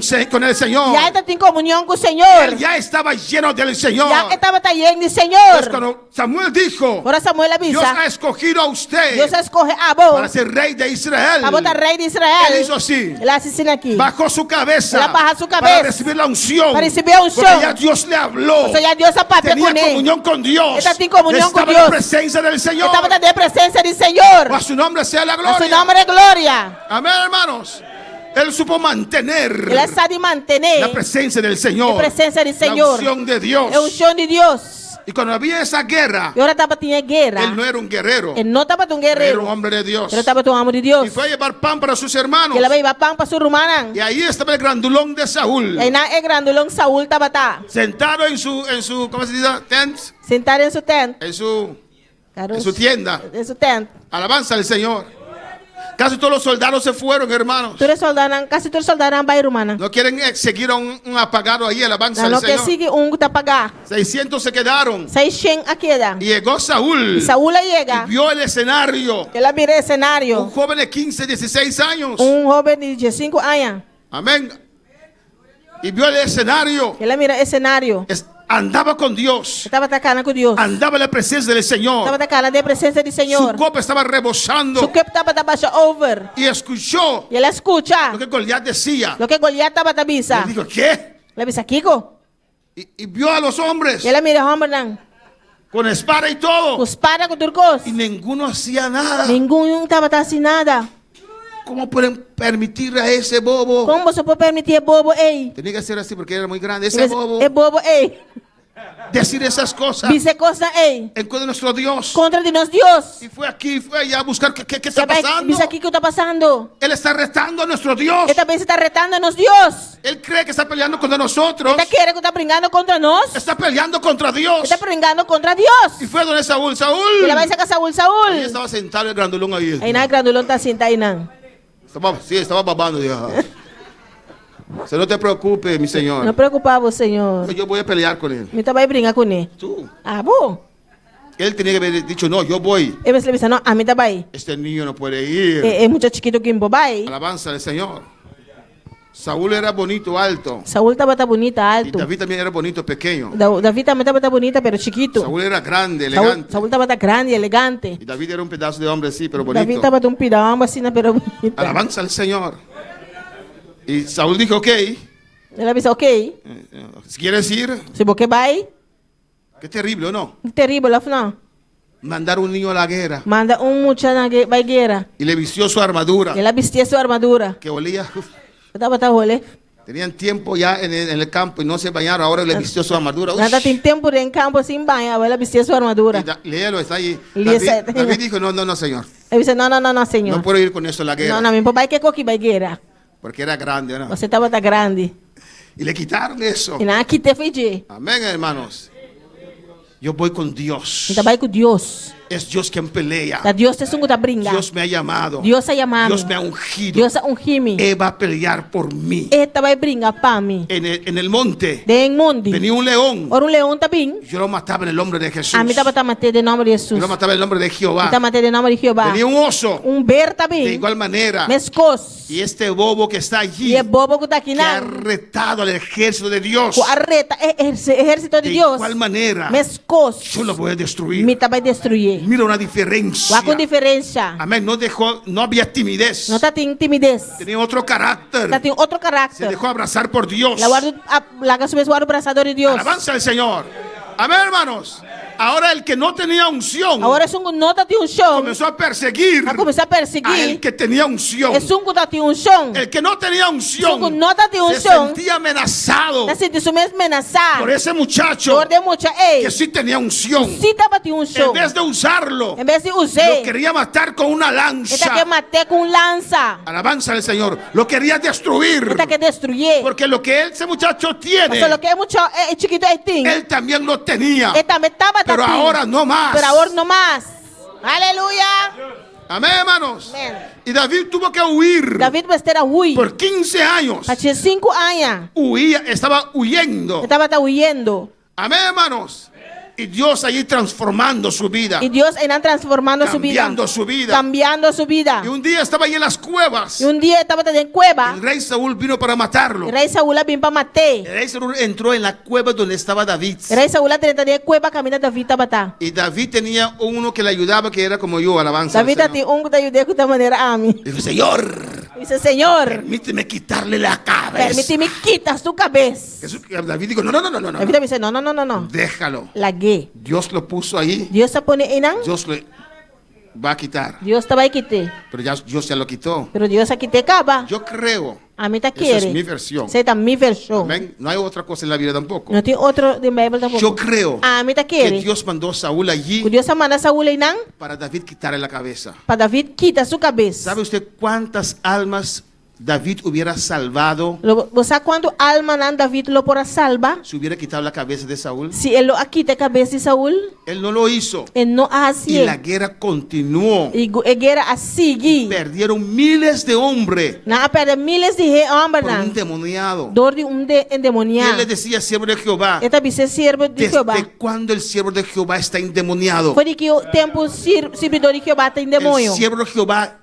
el Señor. Ya e tatin komunion ku Señor. Él ya estaba lleno del Señor. Ya e tabata yen di Señor. Entonces, cuando Samuel dijo, Ora Samuel a bisa, Dios ha escogido a usted Dios a skohe abo para ser rey de Israel. Pa bo ta rei di Israel. Él hizo así. El a hasi asina aki. Bajó su cabeza. El a baha su Para kabes. recibir la unción. Pa risibí e unshon. Porque ya Dios le habló. Pasobra ya Dios a papia Tenía kuné. comunión con Dios. E tatin komunion ku Estaba en Dios. la presencia del Señor. E tabata den presensia di Señor. A su nombre sea la gloria. A su nombre gloria. Amén, hermanos. Él supo mantener El a sa di mantené la presencia del Señor. e presensia di La Señor. unción de Dios. E unshon di Dios. Y cuando había esa guerra, I ora tabatin e guera, él no era un guerrero. e no tabata un Era un guerero, hombre de Dios. pero tabata un hòmber di Dios. Y fue a llevar pan para sus hermanos. I el a bai hiba pan pa su rumannan. Y ahí estaba el grandulón de Saúl. I einan e grandulon Saul tabata. Sentado en su, en su, ¿cómo se dice? Tent. Sentá den su tent. En su, Claro. en su tienda. Den su tent. Alabanza al Señor. Casi todos los soldados se fueron, hermanos. Tur e sòldánan, kasi tur e sòldánan a bai, rumannan. No quieren eh, seguir a un, un apagado ahí, alabanza Nan al no ke Señor. sigui un ku ta pagá. 600 se quedaron. Seishen a keda. Y llegó Saúl. I Saul a yega. Y vio el escenario. El a mira e esenario. Un joven de 15, 16 años. Un hóben di diesinku aña. Amén. Y vio el escenario. El a mira e esenario. Es, andaba con Dios. E tabata kana ku Dios. Andaba en la presencia del Señor. Tabata kana den presensia di Señor. Su copa estaba rebosando. Su kep tabata basha over. Y escuchó. I el a skucha. Lo que Goliat decía. Loke Goliat tabata bisa. Y dijo, ¿qué? El a bisa, Kiko? Y, y vio a los hombres. I el a mira e hòmbernan. Con espada y todo. Ku spada ku tur kos. Y ninguno hacía nada. Ningun tabata hasi nada. ¿Cómo pueden permitir a ese bobo? Kon boso por permití e bobo ei? Tenía que ser así porque era muy grande. Ese bobo. E bobo ei. Decir esas cosas. Bisa e kosnan ei. En contra de nuestro Dios. Kontra di nos Dios. Y fue aquí, fue allá a buscar qué, qué, qué está pasando. Bisa kiko ta pasando. Él está retando a nuestro Dios. E ta pensa e ta retando nos Dios. Él cree que está peleando contra nosotros. E ta kere ku ta bringando kontra nos. Está peleando contra Dios. E ta bringando kontra Dios. Y fue donde Saúl, Saúl. I el a bai serka Saúl, Saúl. Ahí estaba sentado el grandulón ahí. Einan e grandulón ta sinta einan. Estaba, sí, estaba babando. Dijo. Se no te preocupes, mi señor. No preokupá bo, Señor. Yo voy a pelear con él. Mi ta bai bringa kuné. Tú. Abo. Él tenía que haber dicho, no, yo voy. E mester bisa, no, ami ta bai. Este niño no puede ir. E, e mucha chikitu aki no por bai. Alabanza al Señor. Saúl era bonito, alto. Saúl tabata bunita, Y altu. David también era bonito, pequeño. David tambe tabata bunita, pero chikitu. Saúl era grande, Saúl, elegante. Saúl tabata grandi, elegante. Y David era un pedazo de hombre, sí, pero David bonito. tabata un pida hòmber asina, pero bunita. Alabanza al Señor. Y Saúl dijo, ok. El a bisa, ok. Si quieres ir. Si bo ke bai. Qué terrible, ¿o no? Teribel, òf no? Mandar un niño a la guerra. Manda un mucha na bai guera. Y le vistió su armadura. El a bistié su armadura. Que olía. uf. E tabata hole. Tenían tiempo ya en el, en el campo y no se bañaron. Ahora le vistió su armadura. Nan tatin tempu den kampo sin baña, awor el a bistié su armadura. Y da, léelo, está ahí. Lee David, David dijo, no, no, no, señor. El a bisa, no, no, no, no, señor. No puedo ir con eso a la guerra. No, no, mi no por bai ku e kos aki bai guera. Porque era grande, ¿no? Pasobra e tabata grandi. Y le quitaron eso. I nan a kit'é for dje. Amén, hermanos. Yo voy con Dios. Mi ta bai ku Dios. Es Dios quien pelea. Ta Dios ta esun ku ta bringa. Dios me ha llamado. Dios a yama mi. Dios me ha ungido. Dios a ungi mi. Él va a pelear por mí. E ta bai bringa pa mi. En el, en el monte. Den mondi. Venía un león. Ora un leon ta bin. Yo lo mataba en el nombre de Jesús. Ami tabata mat'é den nòmber di Hesus. Yo lo mataba en el nombre de Jehová. Mi ta mat'é den nòmber di Jehová. Venía un oso. Un ber ta bin. De igual manera. Meskos. Y este bobo que está allí. I e bobo ku ta aki Que ha nan. retado al ejército de Dios. Ku a reta e ehérsito di De Dios. igual manera. Meskos. Yo lo voy a destruir. Mi ta bai destruyé. Mira una diferencia. Wak un diferensia. Amén. No dejó, no había timidez. No tatin timides. Tenía otro carácter. Tatin otro Se karakter. dejó abrazar por Dios. El a wòrdu laga su mes wòrdu brasá dor di Dios. Alabanza al Señor. Amén, hermanos. Ahora el que no tenía unción. Awor esun ku no tatin unshon. Comenzó a perseguir. A kuminsá persiguí. A el que tenía unción. Esun ku tatin unshon. El que no tenía unción. Esun ku no tatin Se unshon. sentía amenazado. Ta sinti su mes menasá. Por ese muchacho. Dor di e mucha ei. Que sí tenía unción. Ku sí tabatin unshon. En vez de usarlo. En bes di us'é. Lo quería matar con una lanza. E ta ke mat'é ku un lansa. Alabanza al Señor. Lo quería destruir. E ta ke destruyé. Porque lo que ese muchacho tiene. Pasobra loke e mucha e chikitu ei tin. Él también lo tenía. E tambe tabata Pero tin. ahora no más. Pero awor no mas. Aleluya. Amén, hermanos. Amén. Y David tuvo que huir. David mester a hui. Por 15 años. Pa 15 aña. Huía, estaba huyendo. E tabata huyendo. Amén, hermanos. Y Dios allí transformando su vida. I Dios einan transformando su bida. Cambiando su vida. Kambiando su bida. Y un día estaba allí en las cuevas. I un dia e tabata den kueba. El rey Saúl vino para matarlo. Rei Saul a bin pa mat'é. El rey Saúl entró en la cueva donde estaba David. Rei Saul a drenta den e kueba kaminda David tabata. Y David tenía uno que le ayudaba que era como yo, alabanza al David Señor. tatin un ku ta yud'é ku ta manera ami. Dijo, Señor. Dice, Señor. Permíteme quitarle la cabeza. Permití mi kita su kabes. Jesús, David dijo, no, no, no, no, no, no. David a bisa, no, no, no, no, no. Déjalo. Lag'é. Dios lo puso ahí. Dios a pon'é einan. Dios lo... va a quitar. Dios ta bai kit'é. Pero ya Dios ya lo quitó. Pero Dios a kit'é kaba. Yo creo. Ami ta Esa kere. es mi versión. Esei ta mi vershon. Amén. No hay otra cosa en la Biblia tampoco. No tin otro den Beibel tampoko. Yo creo Ami ta que kere. Dios mandó a Saúl allí Ku Dios a manda Saul einan para David quitarle la cabeza. pa David kita su kabes. ¿Sabe usted cuántas almas David hubiera salvado Lo, bo sa kuantu almanan David lo por a salba si hubiera quitado la cabeza de Saúl? si e lo a kita e kabes di Saul? Él no lo hizo. E no a Y hasié. la guerra continuó. I e guera a sigui. Perdieron miles de hombres Nan a pèrdè míles di he por un hòmbernan endemoniado. dor di un de Y endemoniá. él le decía, siervo de Jehová, E ta bisa e siervo di Jehová, ¿desde cuándo el siervo de Jehová está endemoniado? For di ki tempu sir sirbidó di Jehová ta El endemoño? siervo de Jehová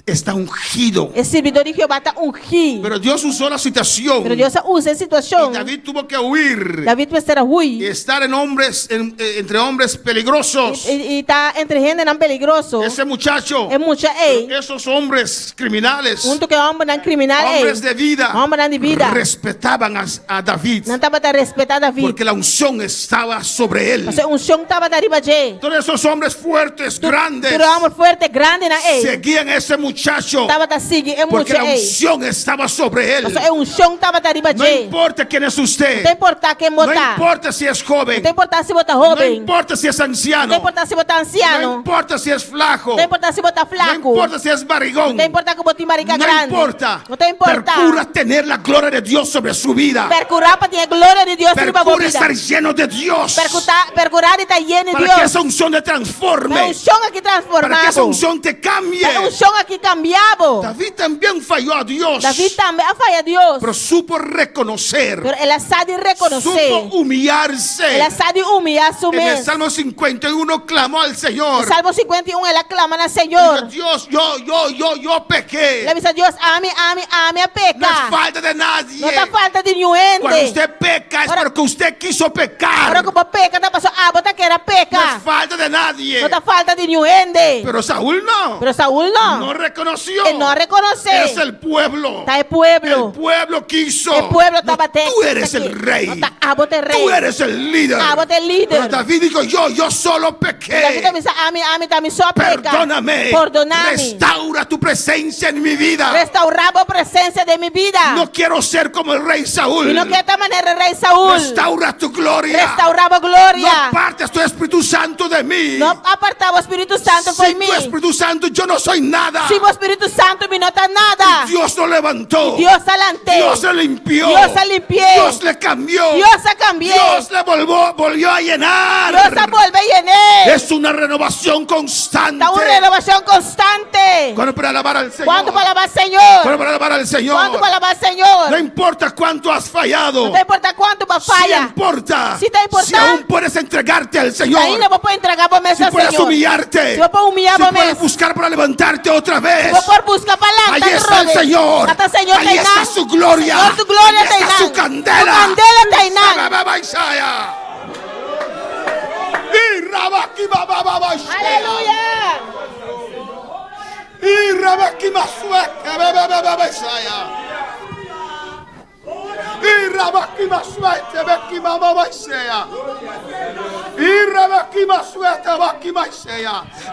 está ungido. E sirbidó di Jehová ta ungí. Pero Dios usó la situación. Pero Dios a usa e situashon. Y David tuvo que huir. David mester a hui. Y estar en hombres, en, eh, entre hombres peligrosos. I, i ta entre hendenan peligroso. Ese muchacho. E mucha ei. Esos hombres criminales. Huntu ku e hòmbernan kriminal ei. Hombres de vida. Hòmbernan di bida. Respetaban a, a David. Nan tabata respetá David. Porque la unción estaba sobre él. Pasobra e unshon tabata riba dje. Todos esos hombres fuertes, grandes. Tur e hòmber fuerte, grandenan ei. Seguían a ese muchacho. Tabata sigui e Porque mucha la ei. unción estaba sobre él. Pasobra e unshon tabata riba No dje. importa quién es usted. No ta importá ken bo No ta. importa si es joven. No ta importá si bo ta No hóben. importa si es anciano. No ta importá si bo ta ansiano. No importa si es flaco. No ta importá si bo ta flaku. No importa si es barrigón. No ta importá ku bo tin barika No grandi. importa. No ta importá. Percura tener la gloria de Dios sobre su vida. Perkurá pa tin e gloria di Dios riba bo Percura bida. estar lleno de Dios. Perkutá, perkurá di ta yen di Para Dios. que esa unción te transforme. Pa e unshon aki transformá Para que esa bo. unción te cambie. Pa e unshon aki kambia bo. David también falló a Dios. David tambe a faya Dios. Pero supo reconocer. Pero el a sa di rekonosé. Supo humillarse. El a sa di humillá su En el mes. Salmo 51 clamó al Señor. Den Salmo 51 el a klama na Señor. Dios, yo, yo, yo, yo pequé. El a bisa Dios, ami, ami, ami a peka. No es falta de nadie. No ta falta di niun hende. Cuando usted peca es porque usted quiso pecar. Ora ku bo peka ta paso abo ta kere peka. No es falta de nadie. No ta falta di niun hende. Pero Saúl no. Pero Saúl no. No reconoció. E no a rekonosé. Es el pueblo. Ta e pueblo. El pueblo quiso. E pueblo tabata. Tú eres el rey. No ta abo ta e rey. Tú eres el líder. Abo ta e lider. Pero David dijo, yo, yo solo pequé. David a bisa, ami, ami, ta mi so a peka. Perdóname. Pordona mi. Restaura tu presencia en mi vida. Restaurá bo presensia den mi bida. No quiero ser como el rey Saúl. Mi no ke ta manera rey Saúl. Restaura tu gloria. Restaurá bo gloria. No apartes tu Espíritu Santo de mí. No apartá bo Spiritu Santu for Sin mi. tu Espíritu Santo yo no soy nada. Sin bo Spiritu Santu mi no ta nada. Y Dios lo levantó. I Dios a lant'é. Dios le limpió. Dios a limpi'é. Dios le cambió. Dios a kambi'é. Dios le volvió, volvió a llenar. Dios a bolbe yen'é. Es una renovación constante. Ta un renobashon konstante. ¿Cuánto para alabar al Señor? Kuantu pa alabá Señor? ¿Cuánto para alabar al Señor? Kuantu pa alabá Señor? No importa cuánto has fallado. No ta importá kuantu b'a faya. Sí importa. Sí ta importá. Si aún puedes entregarte al Señor. Ainda bo por entregá bo mes Si al puedes Señor. humillarte. Si bo por humillá Si bo puedes mes. buscar para levantarte otra vez. Si bo por buska pa lanta Ahí está el atrobe. Señor. Ata Señor Ahí ta einan. está su gloria. Señor su gloria Ahí ta está einan. su candela. Su candela ta einan. Aleluya.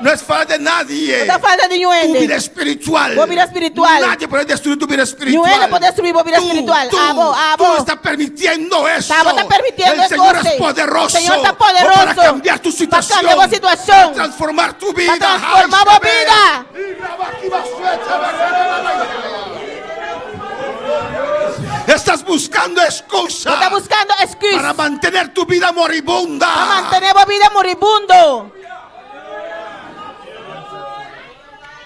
No es falta de nadie. No ta falta di niun hende. Tu vida espiritual. Bo vida espiritual. Nadie puede destruir tu vida espiritual. Niun hende por destruí bo vida espiritual. Tú, Abo, abo. tú estás permitiendo eso. Abo ta permitiendo El Señor eso. es poderoso. Señor ta poderoso. Para cambiar tu situación. Pa kambia bo situashon. Para transformar tu vida. Pa transformá bo bida. Estás buscando excusa. Bo ta buskando excusa. Para mantener tu vida moribunda. Pa mantené bo bida moribundo.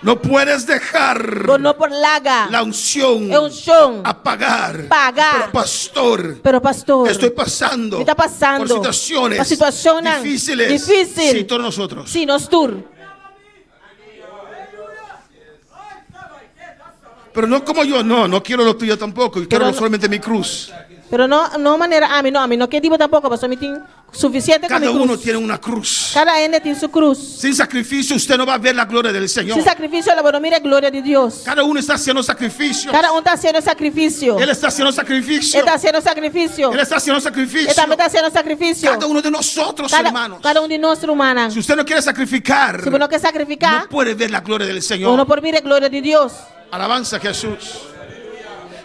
No puedes dejar Bo no por laga la unción e unshon apagar. Paga. Pero pastor, Pero pastor, estoy pasando mi ta pasando por situaciones pa situashonnan difíciles. difísil. Sí, todos nosotros. Sí, nos tur. Pero no como yo, no, no quiero lo tuyo tampoco, yo quiero Pero no- solamente mi cruz. Pero no, no manera ami, no, ami no ke di bo tampoko, pasobra mi tin Sufisiente ku mi Cada uno krus. tiene una cruz. Kada hende tin su krus. Sin sacrificio usted no va a ver la gloria del Señor. Sin sakrifisio lo bo no mira e gloria di Dios. Cada uno está haciendo sacrificios. Kada un ta hasiendo sakrifisio. Él está haciendo sacrificio. E ta hasiendo sakrifisio. Él está haciendo sacrificio. E tambe ta hasiendo sakrifisio. Cada uno de nosotros, Kada, hermanos. kada un di nos rumannan. Si usted no quiere sacrificar, Si bo no ke sakrifiká, no puede ver la gloria del bo Señor. no por mira e gloria di Dios. Alabanza a Jesús.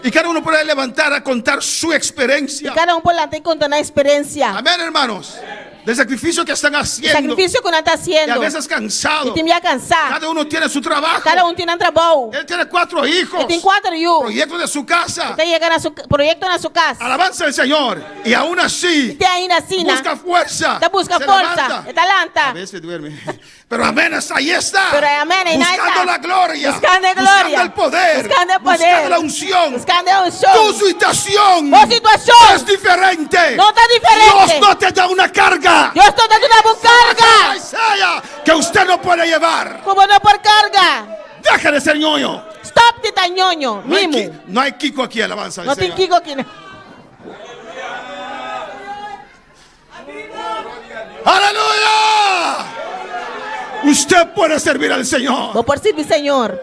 Y cada uno puede levantar a contar su experiencia. I kada un por lanta i konta nan eksperensia. Amén, hermanos. Del sacrificio que están haciendo. Sakrifisio ku nan ta Y hasiendo. a veces cansado. I tin bia kansá. Cada uno tiene su trabajo. Kada un tin nan trabou. Él tiene cuatro hijos. E tin kuater yu. Proyecto de su casa. E ta yega na su proyekto na su kas. Alabanza al Señor. Y aún así. I te ainda asina. Busca fuerza. Ta buska Se forsa. levanta. E ta lanta. A veces duerme. Pero amén, hasta ahí está. Pero amén, ahí Buscando está. la gloria. Buscando e gloria. Buscando el poder. Buscando e poder. Buscando la unción. Buscando e unshon. Tu situación. Bo situashon. Es diferente. No ta diferente. Dios no te da una carga. Dios no ta duna bo un karga. Isaiah, que usted no puede llevar. Ku bo no por karga. Deja de ser ñoño. Stop di ta ñoño. No hay, Mimu. Ki- no hay Kiko aquí, alabanza. al No tin Señor. Kiko aki. ¡Aleluya! Usted puede servir al Señor. Bo por sirbi Señor.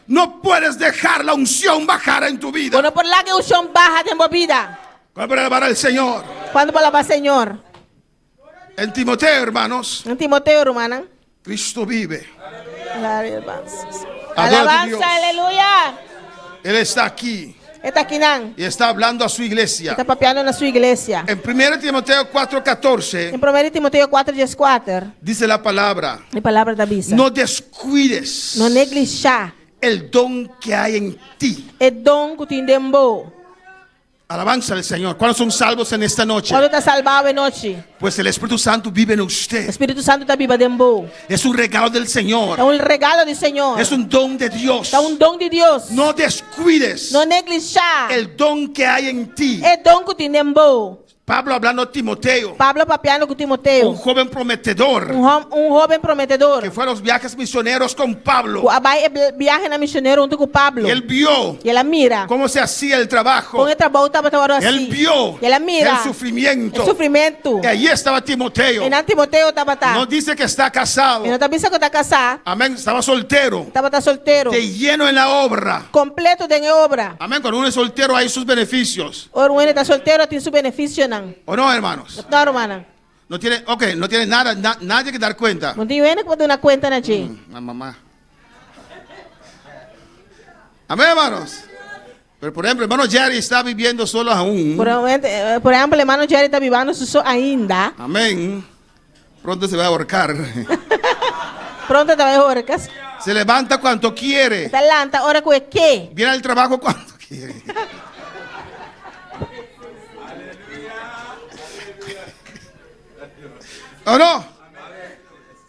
No puedes dejar la unción bajar en tu vida. Bo no por laga e unshon baha den bo bida. ¿Cuál puede alabar al Señor? Kuantu por alabá Señor? En Timoteo, hermanos. En Timoteo, rumannan. Cristo vive. Alabanza. Adora a tu Dios. Alabanza, aleluya. Él está aquí E ta akinan. y está hablando a su iglesia. E ta papiando na su iglesia. En 1 Timoteo 4:14 En 1 Timoteo 4, 14. dice la palabra, E palabra ta bisa. no descuides No neglishá el don que hay en ti. e don ku tin den bo. Alabanza al Señor. ¿Cuántos son salvos en esta noche? Kuantu ta salbá awe nochi? Pues el Espíritu Santo vive en usted. Spiritu Santu ta biba den bo. Es un regalo del Señor. Ta un regalo di Señor. Es un don de Dios. Ta un don di Dios. No descuides No neglishá el don que hay en ti. e don ku tin den bo. Pablo hablando a Timoteo, Pablo papiando ku Timoteo, un joven prometedor un, hom- un hóben prometedor, que fue a los viajes misioneros con Pablo. ku a bai e bl- viahenan misionero huntu ku Pablo. Y él vio I el a mira cómo se hacía el trabajo. kon e trabou tabata wòrdu Él hasí. vio I el a mira el sufrimiento. e sufrimentu. Y allí estaba Timoteo. Einan Timoteo tabata. No dice que está casado. E no ta bisa ku e ta kasá. Amén. Estaba soltero. Tabata soltero. De lleno en la obra. Kompleto den e obra. Amén. Cuando uno es soltero hay sus beneficios. Ora un hende ta soltero tin su benefisionan. ¿O no, hermanos? No, rumannan. No tiene, ok, no tiene nada, na- nadie que dar cuenta. No tin hende ku por duna kuenta na dje. La mamá. Amén, hermanos. Pero por ejemplo, hermano Jerry está viviendo solo aún. Por eh, por ehèmpel, hermano Jerry ta bibando su so ainda. Amén. Pronto se va a ahorcar. Pronto e ta bai horka. Se levanta cuanto quiere. E ta lanta ora ku e ke. Viene al trabajo cuando quiere. ¿O no?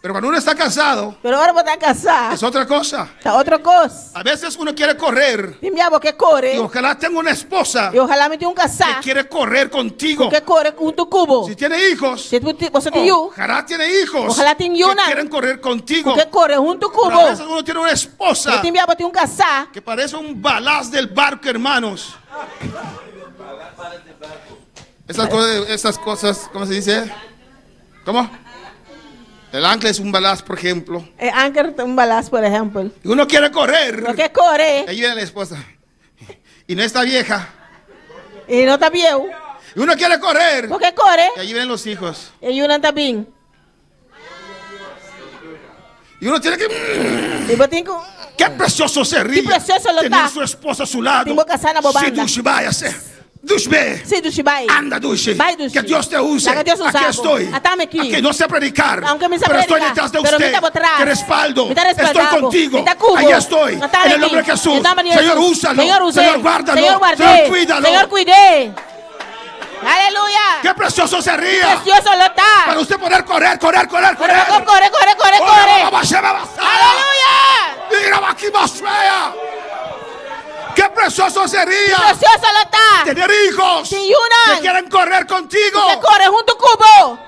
Pero cuando uno está casado, Pero ora bo ta kasá. es otra cosa. Ta otro kos. A veces uno quiere correr. Tin bia bo ke kore. Y ojalá tenga una esposa I ohalá mi tin un kasá. que quiere correr contigo. Ku ke kore huntu ku bo. Si tiene hijos, Si bo tin yu. ojalá tiene hijos. Ojalá tin que yunan. quieren correr contigo. Ku ke kore huntu Pero a ku bo. veces uno tiene una esposa Pero tin bia bo tin un kasá. que parece un balaz del barco, hermanos. Esas cosas, esas cosas, ¿cómo se dice? ¿Cómo? El ancla es un balaz, por ejemplo. E anker ta un balaz, por ehèmpel. Y uno quiere correr. Bo ke kore. Ahí viene la esposa. Y no está vieja. I no ta bieu. Y uno quiere correr. Bo ke kore. Y allí vienen los hijos. E yunan ta bin. Y uno tiene que. I bo tin ku. Qué precioso sería Ki presioso lo tener ta. su esposa a su lado. Tin bo kasá na bo Sí, banda. Dushi, váyase. Dushi, ve. Sí, Dushi, bai. Anda, Dushi. Bai, Dushi. Que Dios te use. Laga Dios usa Aquí bo. estoy. Ata mi aki. Aquí no sé predicar. Aunke mi sa pero estoy prediká, detrás de pero mi usted. ta bo tras. Te respaldo. Mi ta respaldá Estoy bo. contigo. Mi ta ku bo. Ahí estoy. Ata mi En el nombre aki. de Jesús. En nomber di Señor, Jesús. úsalo. Señor, us'é. Señor, guárdalo. Señor, guard'é. Señor, cuídalo. Señor, kuid'é. Aleluya. Qué precioso sería. Ki presioso lo ta. Para usted poder correr, correr, correr, correr. Corre, corre, corre, corre, Ora, corre. Aleluya. Mira aquí más fea. Qué precioso sería. Ki presioso lo ta. Tener hijos Tin yunan. que quieren correr contigo. Ke kore huntu ku bo.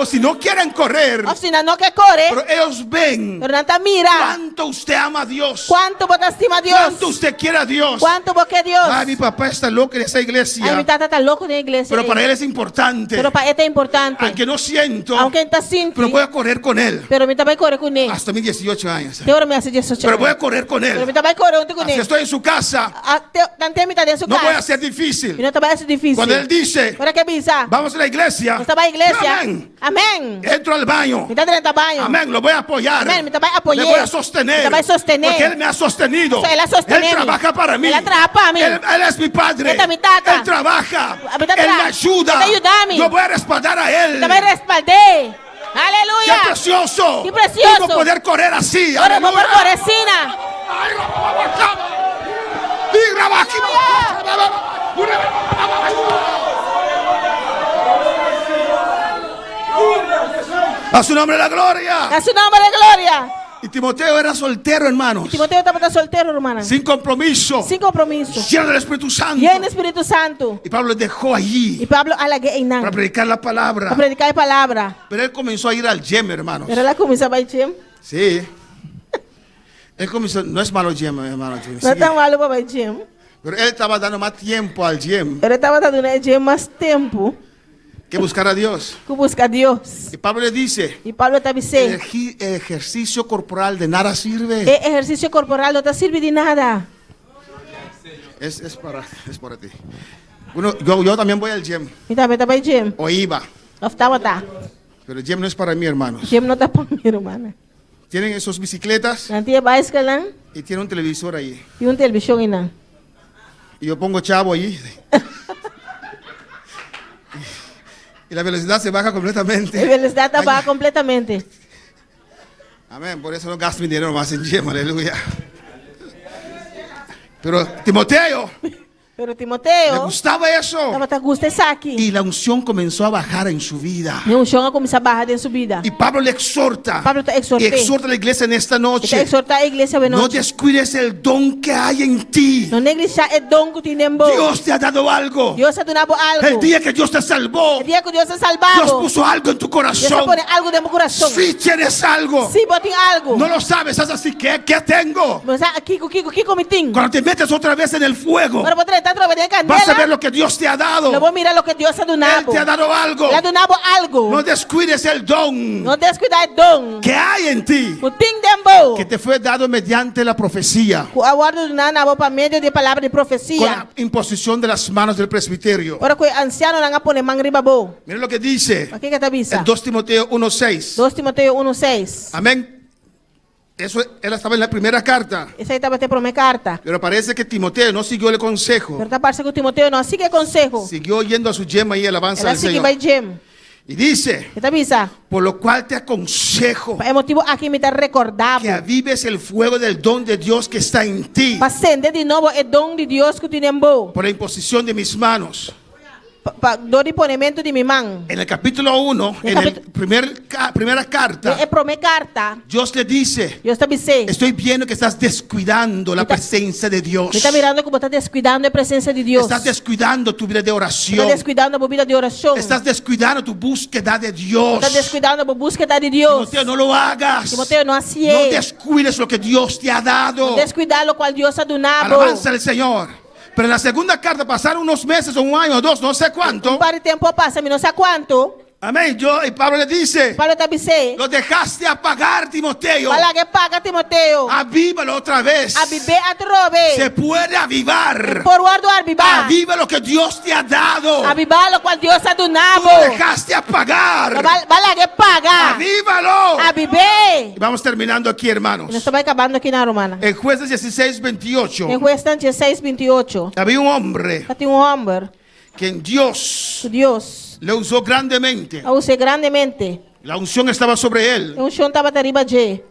O si no quieren correr. Òf si nan no ke kore. Pero ellos ven. Pero nan ta mira. Cuánto usted ama a Dios. Kuantu bo ta stima Dios. Cuánto usted quiere a Dios. Kuantu bo ke Dios. Ay, mi papá está loco en esa iglesia. Ay, mi tata ta loko den e iglesia. Pero para él es importante. Pero pa e ta importante. Aunque no siento. Aunke N ta sinti. Pero voy a correr con él. Pero mi ta bai kore kuné. Hasta mis 18 años. Te ora mi hasi diesocho Pero aña. voy a correr con él. Pero mi ta bai kore huntu kuné. Si estoy en su casa. Te, tanten mi ta den su No kas. voy a ser difícil. Mi no ta bai hasi difísil. Cuando él dice. Ora ku e bisa. Vamos a la iglesia. Nos ta bai iglesia. Amén. Amén. Entro al baño. Mi ta drenta baño. Amén. Lo voy a apoyar. Amén. Mi ta bai apoy'é. Le voy a sostener. Mi ta bai sostené. Porque él me ha sostenido. Pasobra el a sostené Él mi. trabaja para mí. El a traha pa mi. Él, él es mi padre. E ta mi tata. Él trabaja. Mi ta Él traha. me ayuda. E ta yuda mi. Yo voy a respaldar a él. Mi ta bai respald'é. Aleluya. Qué precioso. Ki precioso. Uno poder correr así. Ora bo por Aleluya. kore asina. A su nombre la gloria. A su nombre la gloria. Y Timoteo era soltero, hermanos. Y Timoteo tabata soltero, rumannan. Sin compromiso. Sin compromiso. Lleno del Espíritu Santo. Yen di Spiritu Santu. Y Pablo le dejó allí. Y Pablo a lag'é einan. Para predicar la palabra. Pa prediká e palabra. Pero él comenzó a ir al gym, hermanos. Pero el a kuminsá bai gym. Sí. Él comenzó, no es malo gym, hermano. Gym, No sí. ta malu pa bai gym. Pero él estaba dando más tiempo al gym. Pero e tabata duna e gym mas tempu. Que buscar a Dios. Ku buska Dios. Y Pablo le dice. Y Pablo ta bis'é. El ejercicio corporal de nada sirve. E ehersisio korporal no ta sirbi di nada. Es, es para, es para ti. Uno, yo, yo también voy al gym. Mi tambe ta bai gym. O iba. Of tabata. Pero el gym no es para mí, hermanos. Gym no ta pa mi, rumannan. Tienen esos bicicletas. Nan tin e baiskelnan. Y tiene un televisor ahí. Y un televishon einan. Y yo pongo chavo allí. Y la velocidad se baja completamente. E velosidat ta baha kompletamente. Amén. Por eso no gasto mi dinero más en gym. Aleluya. Pero Timoteo. Pero Timoteo. Le gustaba eso. Tabata gusta esaki. Y la unción comenzó a bajar en su vida. E unshon a kuminsá baha den su bida. Y Pablo le exhorta. Pablo ta exhort'é. Y exhorta a la iglesia en esta noche. E ta exhortá e iglesia awe No nochi. descuides el don que hay en ti. No neglishá e don ku tin den bo. Dios te ha dado algo. Dios a duna bo algu. El día que Dios te salvó. E dia ku Dios a salba bo. Dios puso algo en tu corazón. Dios a pone algu den bo kurason. Si tienes algo. Si bo tin algu. No lo sabes, haz así. ¿Qué, qué tengo? Bo sa kiko, kiko, kiko mi tin. Cuando te metes otra vez en el fuego. Ora bo drenta atrobe den kandela. Vas a ver lo que Dios te ha dado. Lo bo mira loke Dios a duna bo. Él te ha dado algo. El a duna bo algu. No descuides el don. No deskuidá e don. Que hay en ti. Ku tin den bo. Que te fue dado mediante la profecía. Ku a wòrdu duná na bo pa medio di e palabra di profesia. Con la imposición de las manos del presbiterio. Ora ku e ansianonan a pone man riba bo. Mira lo que dice. Wak kiko e ta bisa. En 2 Timoteo 1:6. Dos Timoteo 1:6. Amén. Eso, él estaba en la primera carta. Esei tabata e promé karta. Pero parece que Timoteo no siguió el consejo. Pero ta parse ku Timoteo no a sigui e konseho. Siguió yendo a su gym ahí, alabanza El a al sigui Señor. bai gym. Y dice, E ta bisa, por lo cual te aconsejo Pa e motibu aki mi ta rekordá bo. que avives el fuego del don de Dios que está en ti. Pa sende di nobo e don di Dios ku tin den bo. Por la imposición de mis manos. Pa, dor di ponementu di mi man. En el capítulo 1, Den en el primer, primera carta, Den e promé karta, Dios le dice, Dios ta bis'é, Estoy viendo que estás descuidando la presencia de Dios. Mi ta mirando ku bo ta deskuidando e presensia di Dios. Estás descuidando tu vida de Bo ta oración. deskuidando bo bida di orashon. Estás descuidando tu búsqueda de Dios. Bo ta deskuidando bo búskeda di Dios. Timoteo, no lo hagas. Timoteo, no hasié. No descuides lo que Dios te ha dado. No deskuidá lokual Dios a duna bo. Alabanza al Señor. Pero en la segunda carta pasaron unos meses o un año o dos, no sé cuánto. Un par di tempu a pasa, mi no sa kuantu. Amén. Yo, y Pablo le dice, Pablo ta bis'é, Lo dejaste apagar, Timoteo. Bo a lag'é paga, Timoteo. Avívalo otra vez. Aviv'é atrobe. Se puede avivar. E por wòrdu avivá. Aviva lo que Dios te ha dado. Avivá lokual Dios a duna Tú bo. lo dejaste apagar. Bo a lag'é paga. Avívalo. Aviv'é. Y vamos terminando aquí, hermanos. Nos ta bai kabando aki nan, rumannan. En Jueces 16, 28. Den Huesnan diesseis, bintiocho. Había un hombre. Tabatin un hòmber. Quien Dios. Ku Dios. Le usó grandemente. A us'é grandemente. La unción estaba sobre él. E unshon tabata riba dje.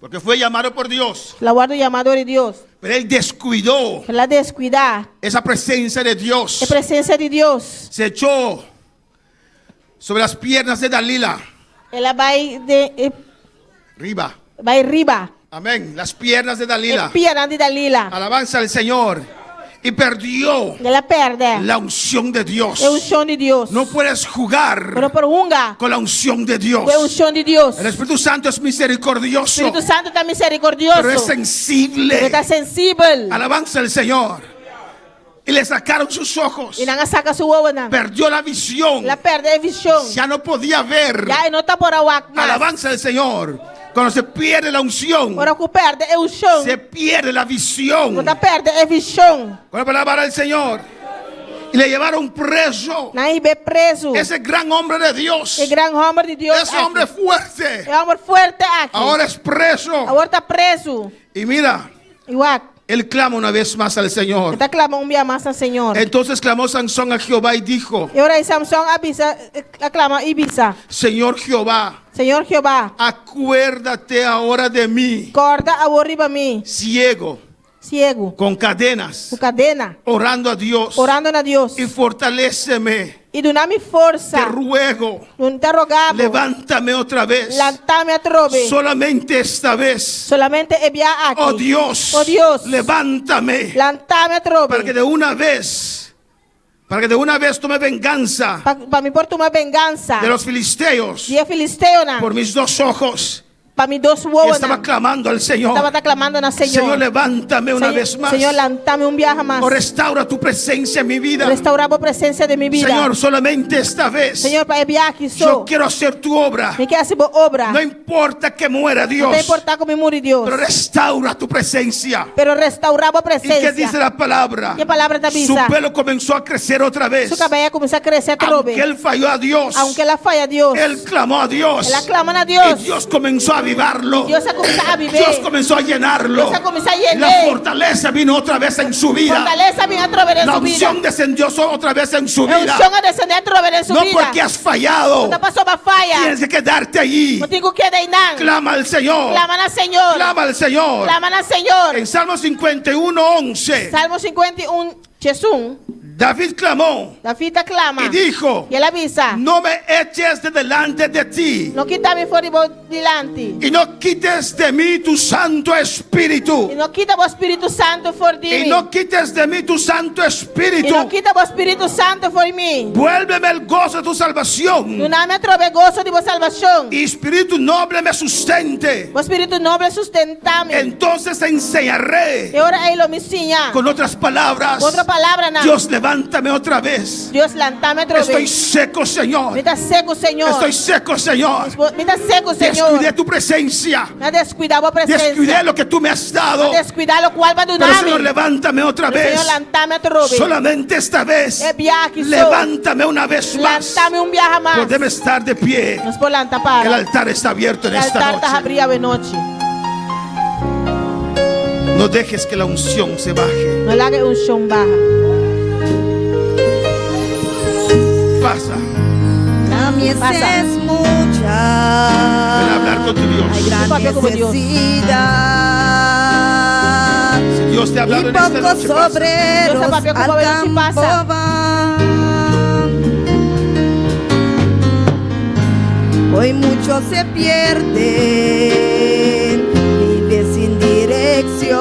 Porque fue llamado por Dios. El a wòrdu yamá dor di Dios. Pero él descuidó. Pero el a deskuidá. Esa presencia de Dios. E presensia di Dios. Se echó sobre las piernas de Dalila. El a bai de e Riba. Bai riba. Amén. Las piernas de Dalila. E pianan di Dalila. Alabanza al Señor. Y perdió El a pèrdè la unción de Dios. e unshon di Dios. No puedes jugar Bo no por hunga con la unción de Dios. ku e unshon di Dios. El Espíritu Santo es misericordioso, Spiritu Santu ta miserikordioso, pero es sensible. pero e ta sensibel. Alabanza al Señor. Y le sacaron sus ojos. I nan a saka su wowonan. Perdió la visión. El a pèrdè e vishon. Ya no podía ver. Ya e no ta por a wak mas. Alabanza al Señor. Cuando se pierde la unción, Ora ku pèrdè e unshon, se pierde la visión. bo ta pèrdè e vishon. Con la palabra del Señor. Y le llevaron preso. Nan a hib'é prezu. Ese gran hombre de Dios. E gran hòmber di Dios Ese hombre aki. fuerte. E hòmber fuerte aki. Ahora es preso. Awor ta prezu. Y mira, I wak, él clama una vez más al Señor. e ta klama un bia mas na Señor. Entonces clamó Sansón a Jehová y dijo, E ora ei Samson a bisa, a klama i bisa. Señor Jehová, Señor Jehová. Acuérdate ahora de mí. Kòrda awor riba mi. Ciego. Ciego. Con cadenas. Ku kadena. Orando a Dios. Orando na Dios. Y fortaléceme. I duna mi forsa. Te ruego. Mi ta roga bo. Levántame otra vez. Lanta mi atrobe. Solamente esta vez. Solamente e bia aki. Oh Dios. Oh Dios. Levántame. Lanta mi atrobe. Para que de una vez. Para que de una vez tome venganza. Pa, pa mi por tuma vengansa. De los filisteos. Di e filisteonan. Por mis dos ojos. Pa mi dos wowonan. Estaba clamando al Señor. Tabata clamando na Señor. Señor, levántame una vez más. Señor, lantami un biaha mas. O restaura tu presencia en mi vida. Restaurá bo presensia den mi bida. Señor, solamente esta vez. Señor, pa e biaha aki so. Yo quiero hacer tu obra. Mi ke hasi bo obra. No importa que muera, Dios. No ta importá ku mi muri, Dios. Pero restaura tu presencia. Pero restaurá bo presensia. ¿Y qué dice la palabra? Ki palabra ta bisa? Su pelo comenzó a crecer otra vez. Su kabei a kuminsá krese atrobe. Aunque él falló a Dios. Aunke el a faya Dios. Él clamó a Dios. El a klama na Dios. Y Dios comenzó a avivarlo. Dios a kuminsá aviv'é. Dios comenzó a llenarlo. Dios a kuminsá yen'é. La fortaleza vino otra vez en su vida. Fortalesa a bin atrobe den La su bida. unción descendió otra vez en su E vida. unshon a desendé atrobe den su No bida. porque has fallado. No ta pasobra bo a faya. Tienes que quedarte allí. Bo tin ku keda einan. Clama al Señor. Klama na Señor. Clama al Señor. Klama na Señor. En Salmo 51, 11. Salmo 51, 11. David clamó. David a klama. Y dijo, I el a bisa. No me eches de delante de ti. No kita mi for di bo dilanti. Y no quites de mí tu Santo Espíritu. I no kita bo Spiritu Santu for di mi. Y no quites de mí tu Santo Espíritu. I no kita bo Spiritu Santu for di mi. Vuélveme el gozo de tu salvación. Duna mi atrobe goso di bo salbashon. Y espíritu noble me sustente. Bo spiritu noble sustentá mi. Entonces te enseñaré. E ora ei lo mi siña. Con otras palabras. Ku otro palabranan. Dios, levántame otra vez. Dios, lanta mi atrobe. Estoy seco, Señor. Mi ta seku, Señor. Estoy seco, Señor. Mi ta seku, Señor. Descuidé tu presencia. Mi a deskuidá bo presensia. Descuidé lo que tú me has dado. Mi a deskuidá lokual bo a duna mi. Pero Señor, levántame otra Pero vez. Señor, lanta mi atrobe. Solamente esta vez. E biaha aki so. Levántame una vez más. Lanta mi un biaha mas. Podemos estar de pie. Nos por lanta para. El altar está abierto en E esta altar ta noche. habrí awe nochi. No dejes que la unción se baje. No laga e unshon baha. Pasa. La mies Pasa. es mucha. Ven a hablar con tu Dios. Hay gran Papia como Dios. necesidad. Si Dios te ha hablado Y en esta pocos noche, pasa. obreros Dios te papia como al Dios y pasa. campo van. Hoy muchos se pierden, viven sin dirección,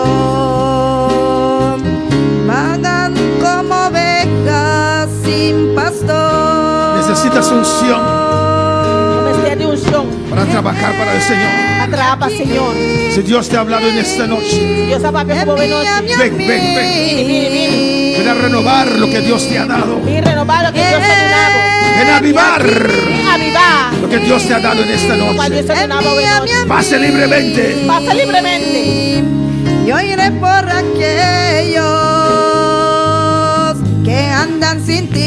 vagan como ovejas sin pastor. Necesitas unción. Bo mester di unshon. Para trabajar para el Señor. Pa traha pa Señor. Si Dios te ha hablado en esta noche. Si Dios a papia ku bo awe nochi. Ven, ven, ven. Bini, bini, bini. Ven a renovar lo que Dios te ha dado. Bin renobá loke Dios a duna bo. Ven a avivar. Bin avivá. Lo que Dios te ha dado en esta Lokual noche. Dios a duna bo awe nochi. Pase libremente. Pasa libremente. Yo iré por aquellos que andan sin ti.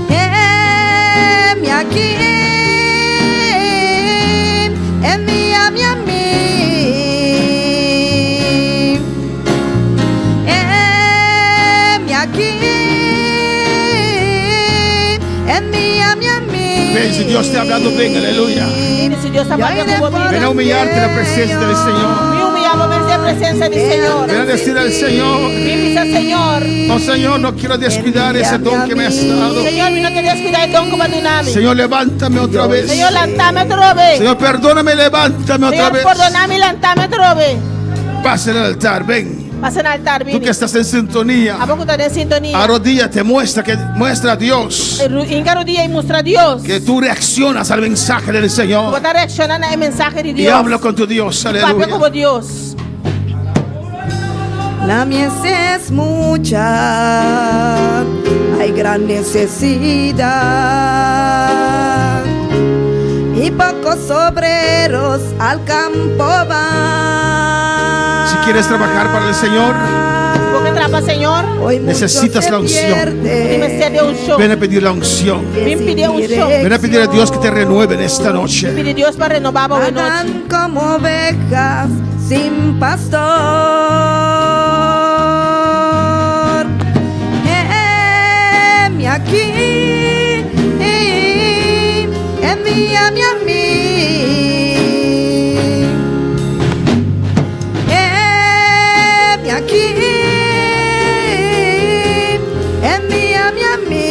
Heme aquí, envíame a mí. Heme aquí, envíame a mí. Ven, si Dios te ha hablado, ven, aleluya. Bini, si Dios a papia ku bo, bini. Ven a humillarte en la presencia del Señor. Bin humillá bo mes den presensia di Señor. Ven a decir al Señor. Bin bisa Señor. Oh Señor, no quiero descuidar ese don que me has dado. Señor, mi no ke deskuidá e don ku bo a duna mi. Señor, levántame otra vez. Señor, lanta mi atrobe. Señor, perdóname, levántame otra Señor, vez. pordoná mi, lanta mi atrobe. Pasa al altar, ven. Pasa na altar, Tú bini. que estás en sintonía, Abo ku ta den sintonia. arrodíllate, muestra que muestra a Dios Hinka rudia i mustra Dios. que tú reaccionas al mensaje del Señor. Bo ta reakshoná na e mensahe di Y Dios. habla con tu Dios, Papia aleluya. ku bo Dios. La mies es mucha, hay gran necesidad y pocos obreros al campo van. Si quieres trabajar para el Señor, Bo ke traha pa Señor. necesitas la unción. Tin mester di unshon. Ven a pedir la unción. Bin pidi unshon. Ven a pedir a Dios que te renueve en esta noche. Pidi Dios pa renobá bo awe nochi. Vagan como ovejas sin pastor. Heme aquí, envíame a mí. Heme aquí, envíame a mí.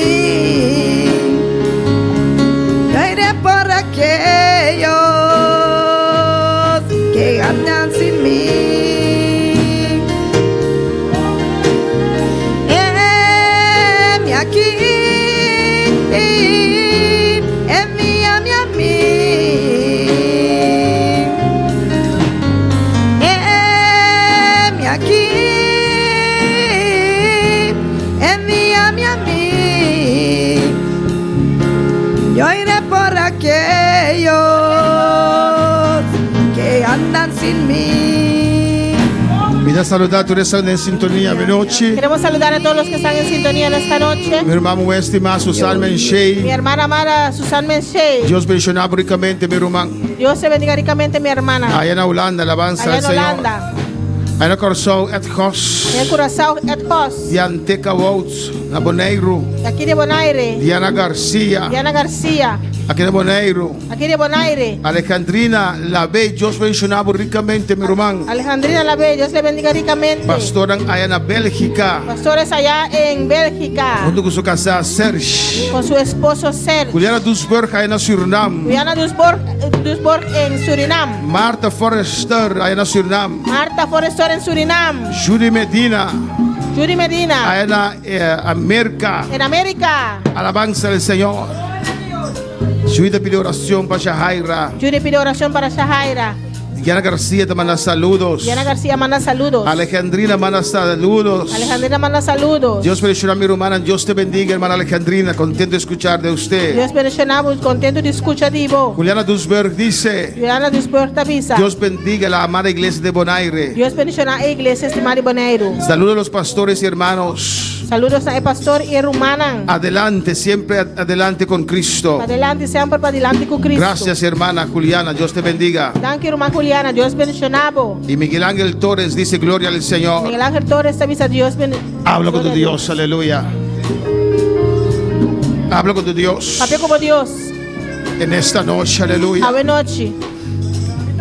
Yo iré por aquellos que andan sin mí. Heme aquí, envíame a mí. Heme aquí, envíame a mí. Yo iré por aquellos que andan sin mí. Mi ta saludá tur esnan den sintonia awe nochi. Queremos saludar a todos los que están en sintonía en esta noche. Mi ruman muhé stimá Susan Mi Menshey. hermana amada Susan Menshey. Dios bendishoná bo rikamente, mi ruman. Dios te bendiga ricamente, mi hermana. Aya na Hulanda, alabansa Allá al en Señor. Holanda. Aya na Kòrsou, Ed Gos. En Curazao, Ed Gos. Dianteca Wouts, na Boneiru. De aquí de Bonaire. Diana Garcia. Diana Garcia. Aki na Boneiru. Aquí de Bonaire. Alejandrina Labe, Dios bendishoná bo rikamente, mi ruman. Alejandrina Labe, Dios le bendiga ricamente. Pastornan aya na Bélgika. Pastores allá en Bélgica. Huntu ku su kasá Serge. Con su esposo Serge. Juliana Duisburg aya na Surinam. Juliana Duisburg, Duisburg en Surinam. Marta Forrester aya na Surinam. Marta Forrester en Surinam. Judy Medina. Judy Medina. Aya na eh, Amérika. En América. Alabansa al Señor. Judy ta pidi orashon pa Shahaira. Judy pide oración para Shahaira. Diana García ta manda saludos. Diana García manda saludos. Alejandrina manda saludos. Alejandrina manda saludos. Dios bendishoná mi ruman. Dios te bendiga, hermana Alejandrina. Contento de escuchar de usted. Dios bendishoná bo, kontentu di skucha di bo. Juliana Duisburg dice: Juliana Duisburg ta bisa. Dios bendiga la amada iglesia de Bonaire. Dios bendishoná e iglesia stimá di Boneiru. Saludos a los pastores y hermanos. Saludos na e pastor i rumannan. Adelante, siempre adelante con Cristo. Adelante, semper padilanti ku Kristu. Gracias, hermana Juliana. Dios te bendiga. Danki, ruman Juliana. Dios bendishoná bo. Y Miguel Ángel Torres dice: Gloria al Señor. Miguel Ángel Torres ta bisa Dios ben Habla con tu Dios, aleluya. Habla con tu Dios Papia ku bo Dios. en esta noche, aleluya. Awe nochi.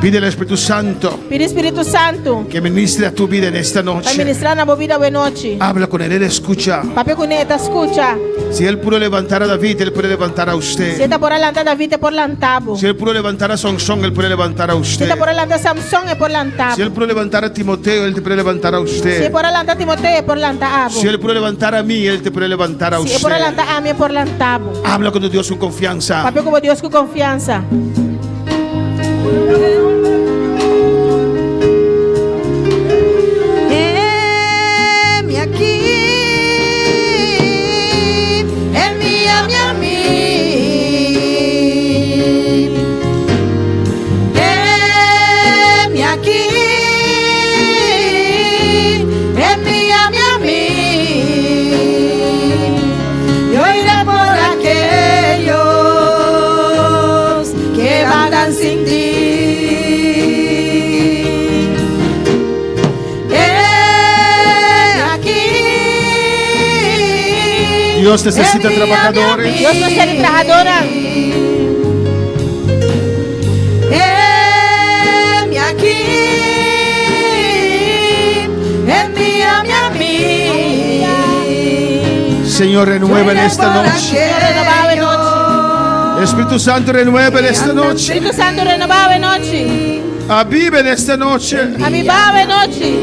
Pide al Espíritu Santo Pidi Spiritu Santu. que ministre a tu vida en esta Pa noche. ministrá na bo bida awe nochi. Habla con él, él escucha. Papia kuné, e ta skucha. Si él pudo levantar a David, él puede levantar a Si usted. e ta por a lanta David, e por lanta bo. Si él pudo levantar a Sansón, él puede levantar a Si e usted. ta por a lanta Samson, e por lanta bo. Si él pudo levantar a Timoteo, él te puede levantar a Si e usted. por a lanta Timoteo, e por lanta abo. Si él pudo levantar a mí, él te puede levantar a Si e por usted. a lanta ami, e por lanta bo. Habla con tu Dios con confianza. Papia ku bo Dios ku konfiansa. Heme aquí, envíame a mí. Heme aquí, envíame a mí. Yo iré por aquellos que vagan sin ti. He aquí. Dios necesita trabajadores. Dios mester di trahadónan. Heme aquí, envíame a mí. Señor, renueva en esta noche. Espíritu Santo, renueva en esta noche. Spiritu Santu, renobá awe nochi. Avive en esta noche. Avivá awe nochi.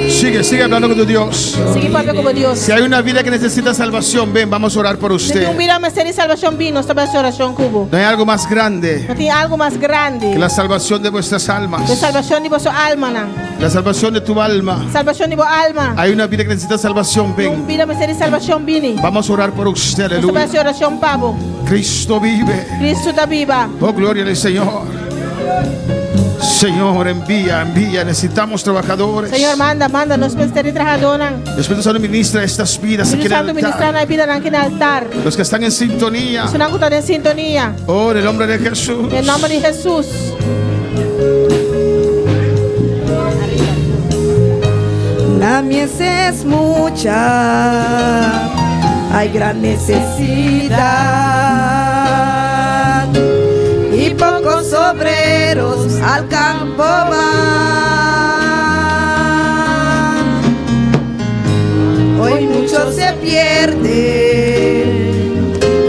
Sigue, sigue hablando con tu Dios. Sigui papia ku bo Dios. Si hay una vida que necesita salvación, ven, vamos a orar por Si tin usted. un bida mester di salbashon, bin, nos ta bai hasi orashon ku bo. No hay algo más grande No tin algu mas grandi que la salvación de vuestras almas. ku e salbashon di boso almanan. La salvación de tu alma. Salbashon di bo alma. Hay una vida que necesita salvación, Tin un ven. bida mester di salbashon, bini. Vamos a orar por usted, Nos ta bai aleluya. hasi orashon pa bo. Cristo vive. Cristo ta biba. Oh, gloria al Señor. Señor, envía, envía. Necesitamos trabajadores. Señor, manda, manda. Nos mester di trahadónan. El Espíritu Santo ministra estas vidas aquí Spiritu en el Santu ministrá altar. na e bidanan aki na altar. Los que están en sintonía. Esunnan ku ta den sintonia. Oh, en el nombre de Jesús. Den nòmber di Hesus. La mies es mucha, hay gran necesidad y pocos obreros al campo van. Hoy muchos se pierden,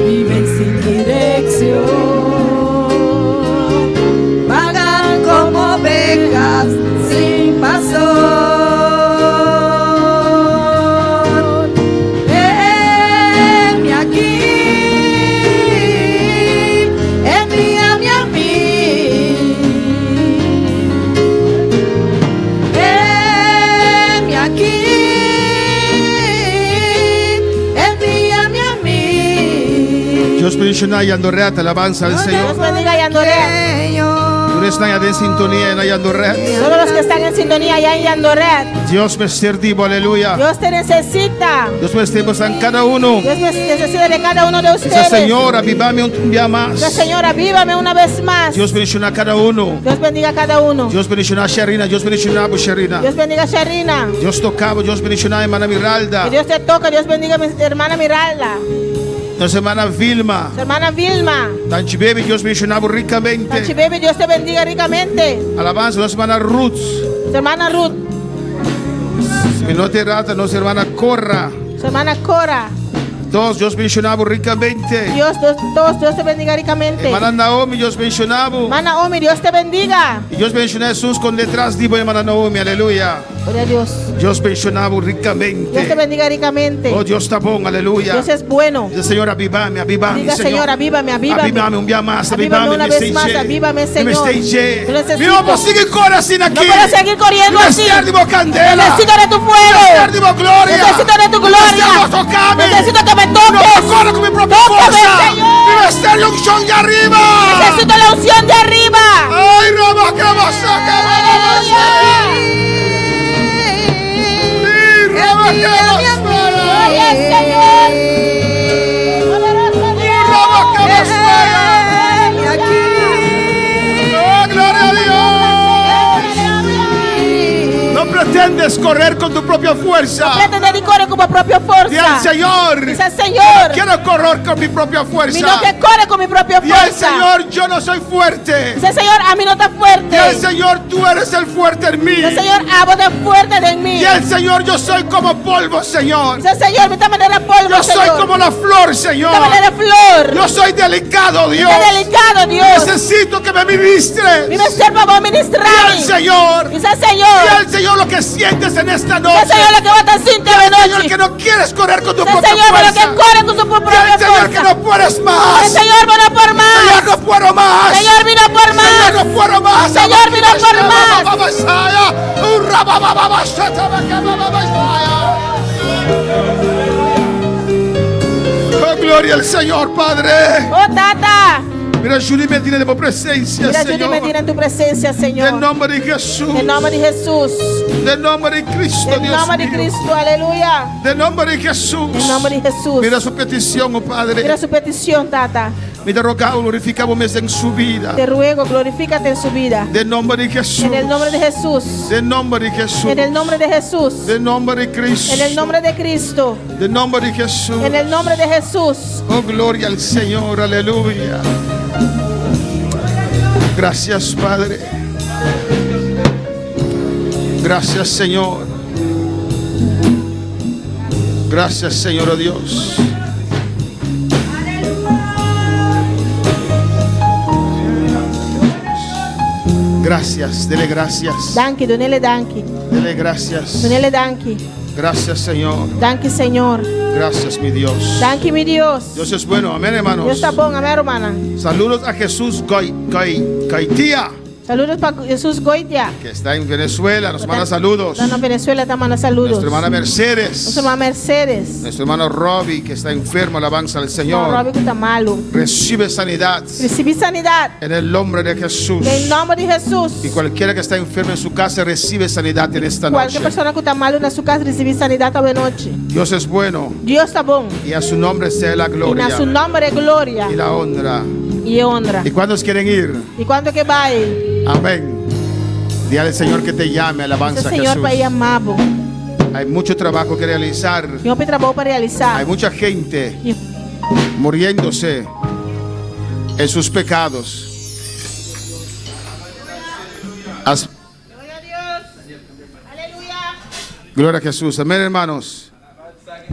viven sin dirección, vagan como ovejas sin pastor. Heme aquí, envíame a mí. Heme aquí, envíame a mí. Dios bendiciona Yandorret, alabanza al Señor. Dios bendiga Yandorret. Tur esnan den sintonia na Yandorret. Todos los que están en sintonía allá en Yandorret. Dios mester di bo, aleluya. Dios te necesita. Dios mester di boso kada uno. Dios necesita de cada uno de Dice, ustedes. Señor, avivami un bia mas. Dice, Señor, avívame una vez más. Dios bendiciona kada uno. Dios bendiga a cada uno. Dios bendiciona Sherina, Dios bendiciona bo Sherina. Dios bendiga a Sherina. Dios toca bo, Dios bendiciona hermana Miralda. Que Dios te toque. Dios bendiga a mi hermana Miralda. Nos hermana Vilma. Su hermana Vilma. Tanchi Baby, Dios bendiciona bo ricamente. Tanchi Baby, Dios te bendiga ricamente. Alabanza, nos hermana Ruth. Su hermana Ruth. Mi no ta era, nos hermana Cora. Su hermana Cora. Todos, Dios bendiciona bo ricamente. Dios, Dios, todos, Dios te bendiga ricamente. Hermana Naomi, Dios bendiciona bo. Hermana Naomi, Dios te bendiga. Y Dios bendiciona Jesús con detrás di bo, hermana Naomi, aleluya. Gloria a Dios. Dios bendiciona bo ricamente. Dios te bendiga ricamente. Oh, Dios ta bon, aleluya. Dios es bueno. Dice, Señor, avivame, avivame, Diga, Señor, avívame, avívame. Avivame un día más, Avívame avivame, una vez más, avívame, Señor. Mi Yo necesito. No puedo seguir corriendo así No aquí. puedo seguir corriendo así. Mester di bo candela. Necesito de tu fuego. Mester di bo gloria. Necesito de tu gloria. Necesito tocarme. Necesito que me toques. No corro con mi propia Tócame, fuerza. Señor. Mi mester di unción de ariba. Necesito la unción de arriba. Ay, Rama, que vas a Gloria al Señor. Poderoso Dios. Oh, gloria a Dios. No pretendes correr con tu propia fuerza. No pretende di core ku bo propio forsa. Di al Señor. Dice al Señor. Quiero correr con mi propia fuerza. Mi no ke kore ku mi propio Di al forsa. Señor, yo no soy fuerte. Dice Señor, ami no ta fuerte. Di al Señor, tú eres el fuerte en mí. Dice Señor, abo ta fuerte den mi. Di al Señor, yo soy como polvo, Señor. Dice Señor, mi ta manera polvo, Yo soy Señor. como la flor, Señor. Mi ta manera flor. Yo soy delicado, Mi Dios. ta delicado, Dios. Necesito que me ministres. Mi mester pa bo ministrá. Di al Señor. Dice Señor. Di al Señor lo que sientes en esta noche. Dice Señor lo que bo ta sinti Di al anochi. Señor que no quieres correr con tu Dice propia Señor, lo fuerza. ke kore ku su Di propia al Señor fuerza. que no puedes más. Dice Señor, mi no por mas. Señor, no puedo más. Señor, mi no por mas. Señor, no puedo más. Señor, mi no por mas. Oh, gloria al Señor, Padre. Oh, Tata. Mira, Julie Medina den bo presensia, Mira, Judy Señor. Medina en tu presencia, Señor. En nombre de Jesús. En nombre de Jesús. En nombre de Cristo, En Dios nombre de mío. Cristo, aleluya. En nombre de Jesús. En nombre de Jesús. Mira su petishon, oh Padre. Mira su petición, Tata. Mi ta roga, glorifiká bo mes den su bida. Te ruego, glorifícate en su vida. Den nomber di Jesús. En el nombre de Jesús. Den nomber di Jesús. En el nombre de Jesús. Den nomber di Cristo. En el nombre de Cristo. Den nomber di Jesús. En el nombre de Jesús. Oh, gloria al Señor, aleluya. Gracias, Padre. Gracias, Señor. Gracias, Señor, oh Dios. Gracias, dele gracias. Danki, dunele danki. Dele gracias. Dunele danki. Gracias, Señor. Danki, Señor. Gracias, mi Dios. Danki, mi Dios. Dios es bueno. Amén, hermanos. Dios ta bon, amèn, rumannan. Saludos a Jesús Goitia, Saludos pa Jesus Goitia. que está en Venezuela. Nos manda saludos. Ta na Venezuela ta manda saludos. Nuestra hermana Mercedes. Nos ruman Mercedes. Nuestro hermano Robbie, que está enfermo. Alabanza al No, Señor. Robbie ku ta malu. Recibe sanidad Risibí sanidat. en el nombre de Jesús. Den nòmber di Jesus. Y cualquiera que está enfermo en su casa recibe sanidad en esta Kualke noche. persona ku ta malu na su kas risibí sanidat awe nochi. Dios es bueno Dios ta bon. y a su nombre sea la I na gloria su nòmber e gloria y la honra. i e honra. ¿Y cuántos quieren ir? I kuantu ke bai? Amén. Dile al Señor que te llame, alabanza a Señor Jesús. pa yama bo. Hay mucho trabajo que realizar. Tin hopi trabou pa realisá. Hay mucha gente muriéndose en sus pecados. Gloria a Jesús. Amén, hermanos.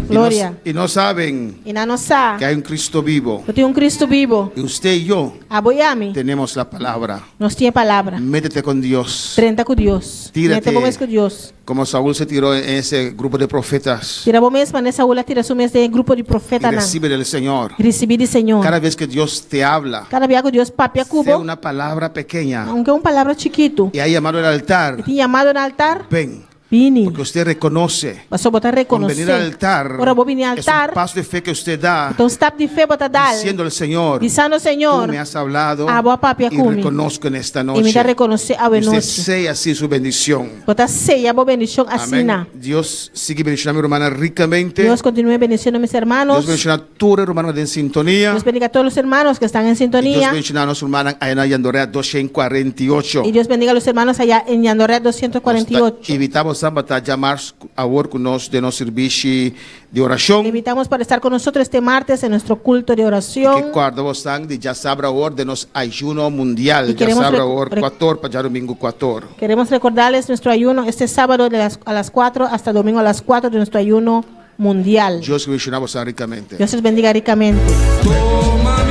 Gloria. Y no saben I nan no sa. que hay un Cristo vivo. Ku tin un Kristu bibu. Y usted y yo Abo i ami. tenemos la palabra. Nos tin palabra. Métete con Dios. Drenta ku Dios. Tírate. Mete bo mes ku Dios. Como Saúl se tiró en ese grupo de profetas. Tira bo mes manera Saúl a tira su mes den grupo di Y profetanan. recibe del Señor. Risibí di Señor. Cada vez que Dios te habla, Kada bia ku Dios papia sea ku bo, una palabra pequeña, aunke un palabra chikitu. y hay llamado al altar, Tin yamado na altar. ven. Bini. Porque usted reconoce. Paso bo ta Con venir al rekonosé. altar, Ora bo bini es un altar. paso de fe que usted da, Ta un stap di fe bo ta dal. diciendo al Señor, Bisando Señor. tú me has hablado Abo a papia y ku mi. reconozco en esta I mi noche. ta rekonosé awe Y usted nochi. sea así su bendición. Bo ta seya bo bendishon Amén. asina. Dios sigue bendiciendo a mi hermana ricamente. Dios continúe bendiciendo a mis hermanos. Dios bendiciona a todos los hermanos en sintonía. Dios bendiga a todos los hermanos que están en Y Dios sintonía. bendiciona a nuestros hermanos allá en Yandorea 248. Y Dios bendiga a los hermanos allá en Yandorea 248. Invitamos a llamar a nos de nos servicio de oración. Le invitamos para estar con nosotros este martes en nuestro culto de oración. Ke kòrda boso di djasabra awor di nos ayuno mundial. Y queremos Djasabra rec- awor rec- 4 pa djadumingu 4. Queremos recordarles nuestro ayuno este sábado de las, a las 4 hasta domingo a las 4 de nuestro ayuno mundial. Dios bendishoná boso rikamente. Dios les bendiga ricamente. Toma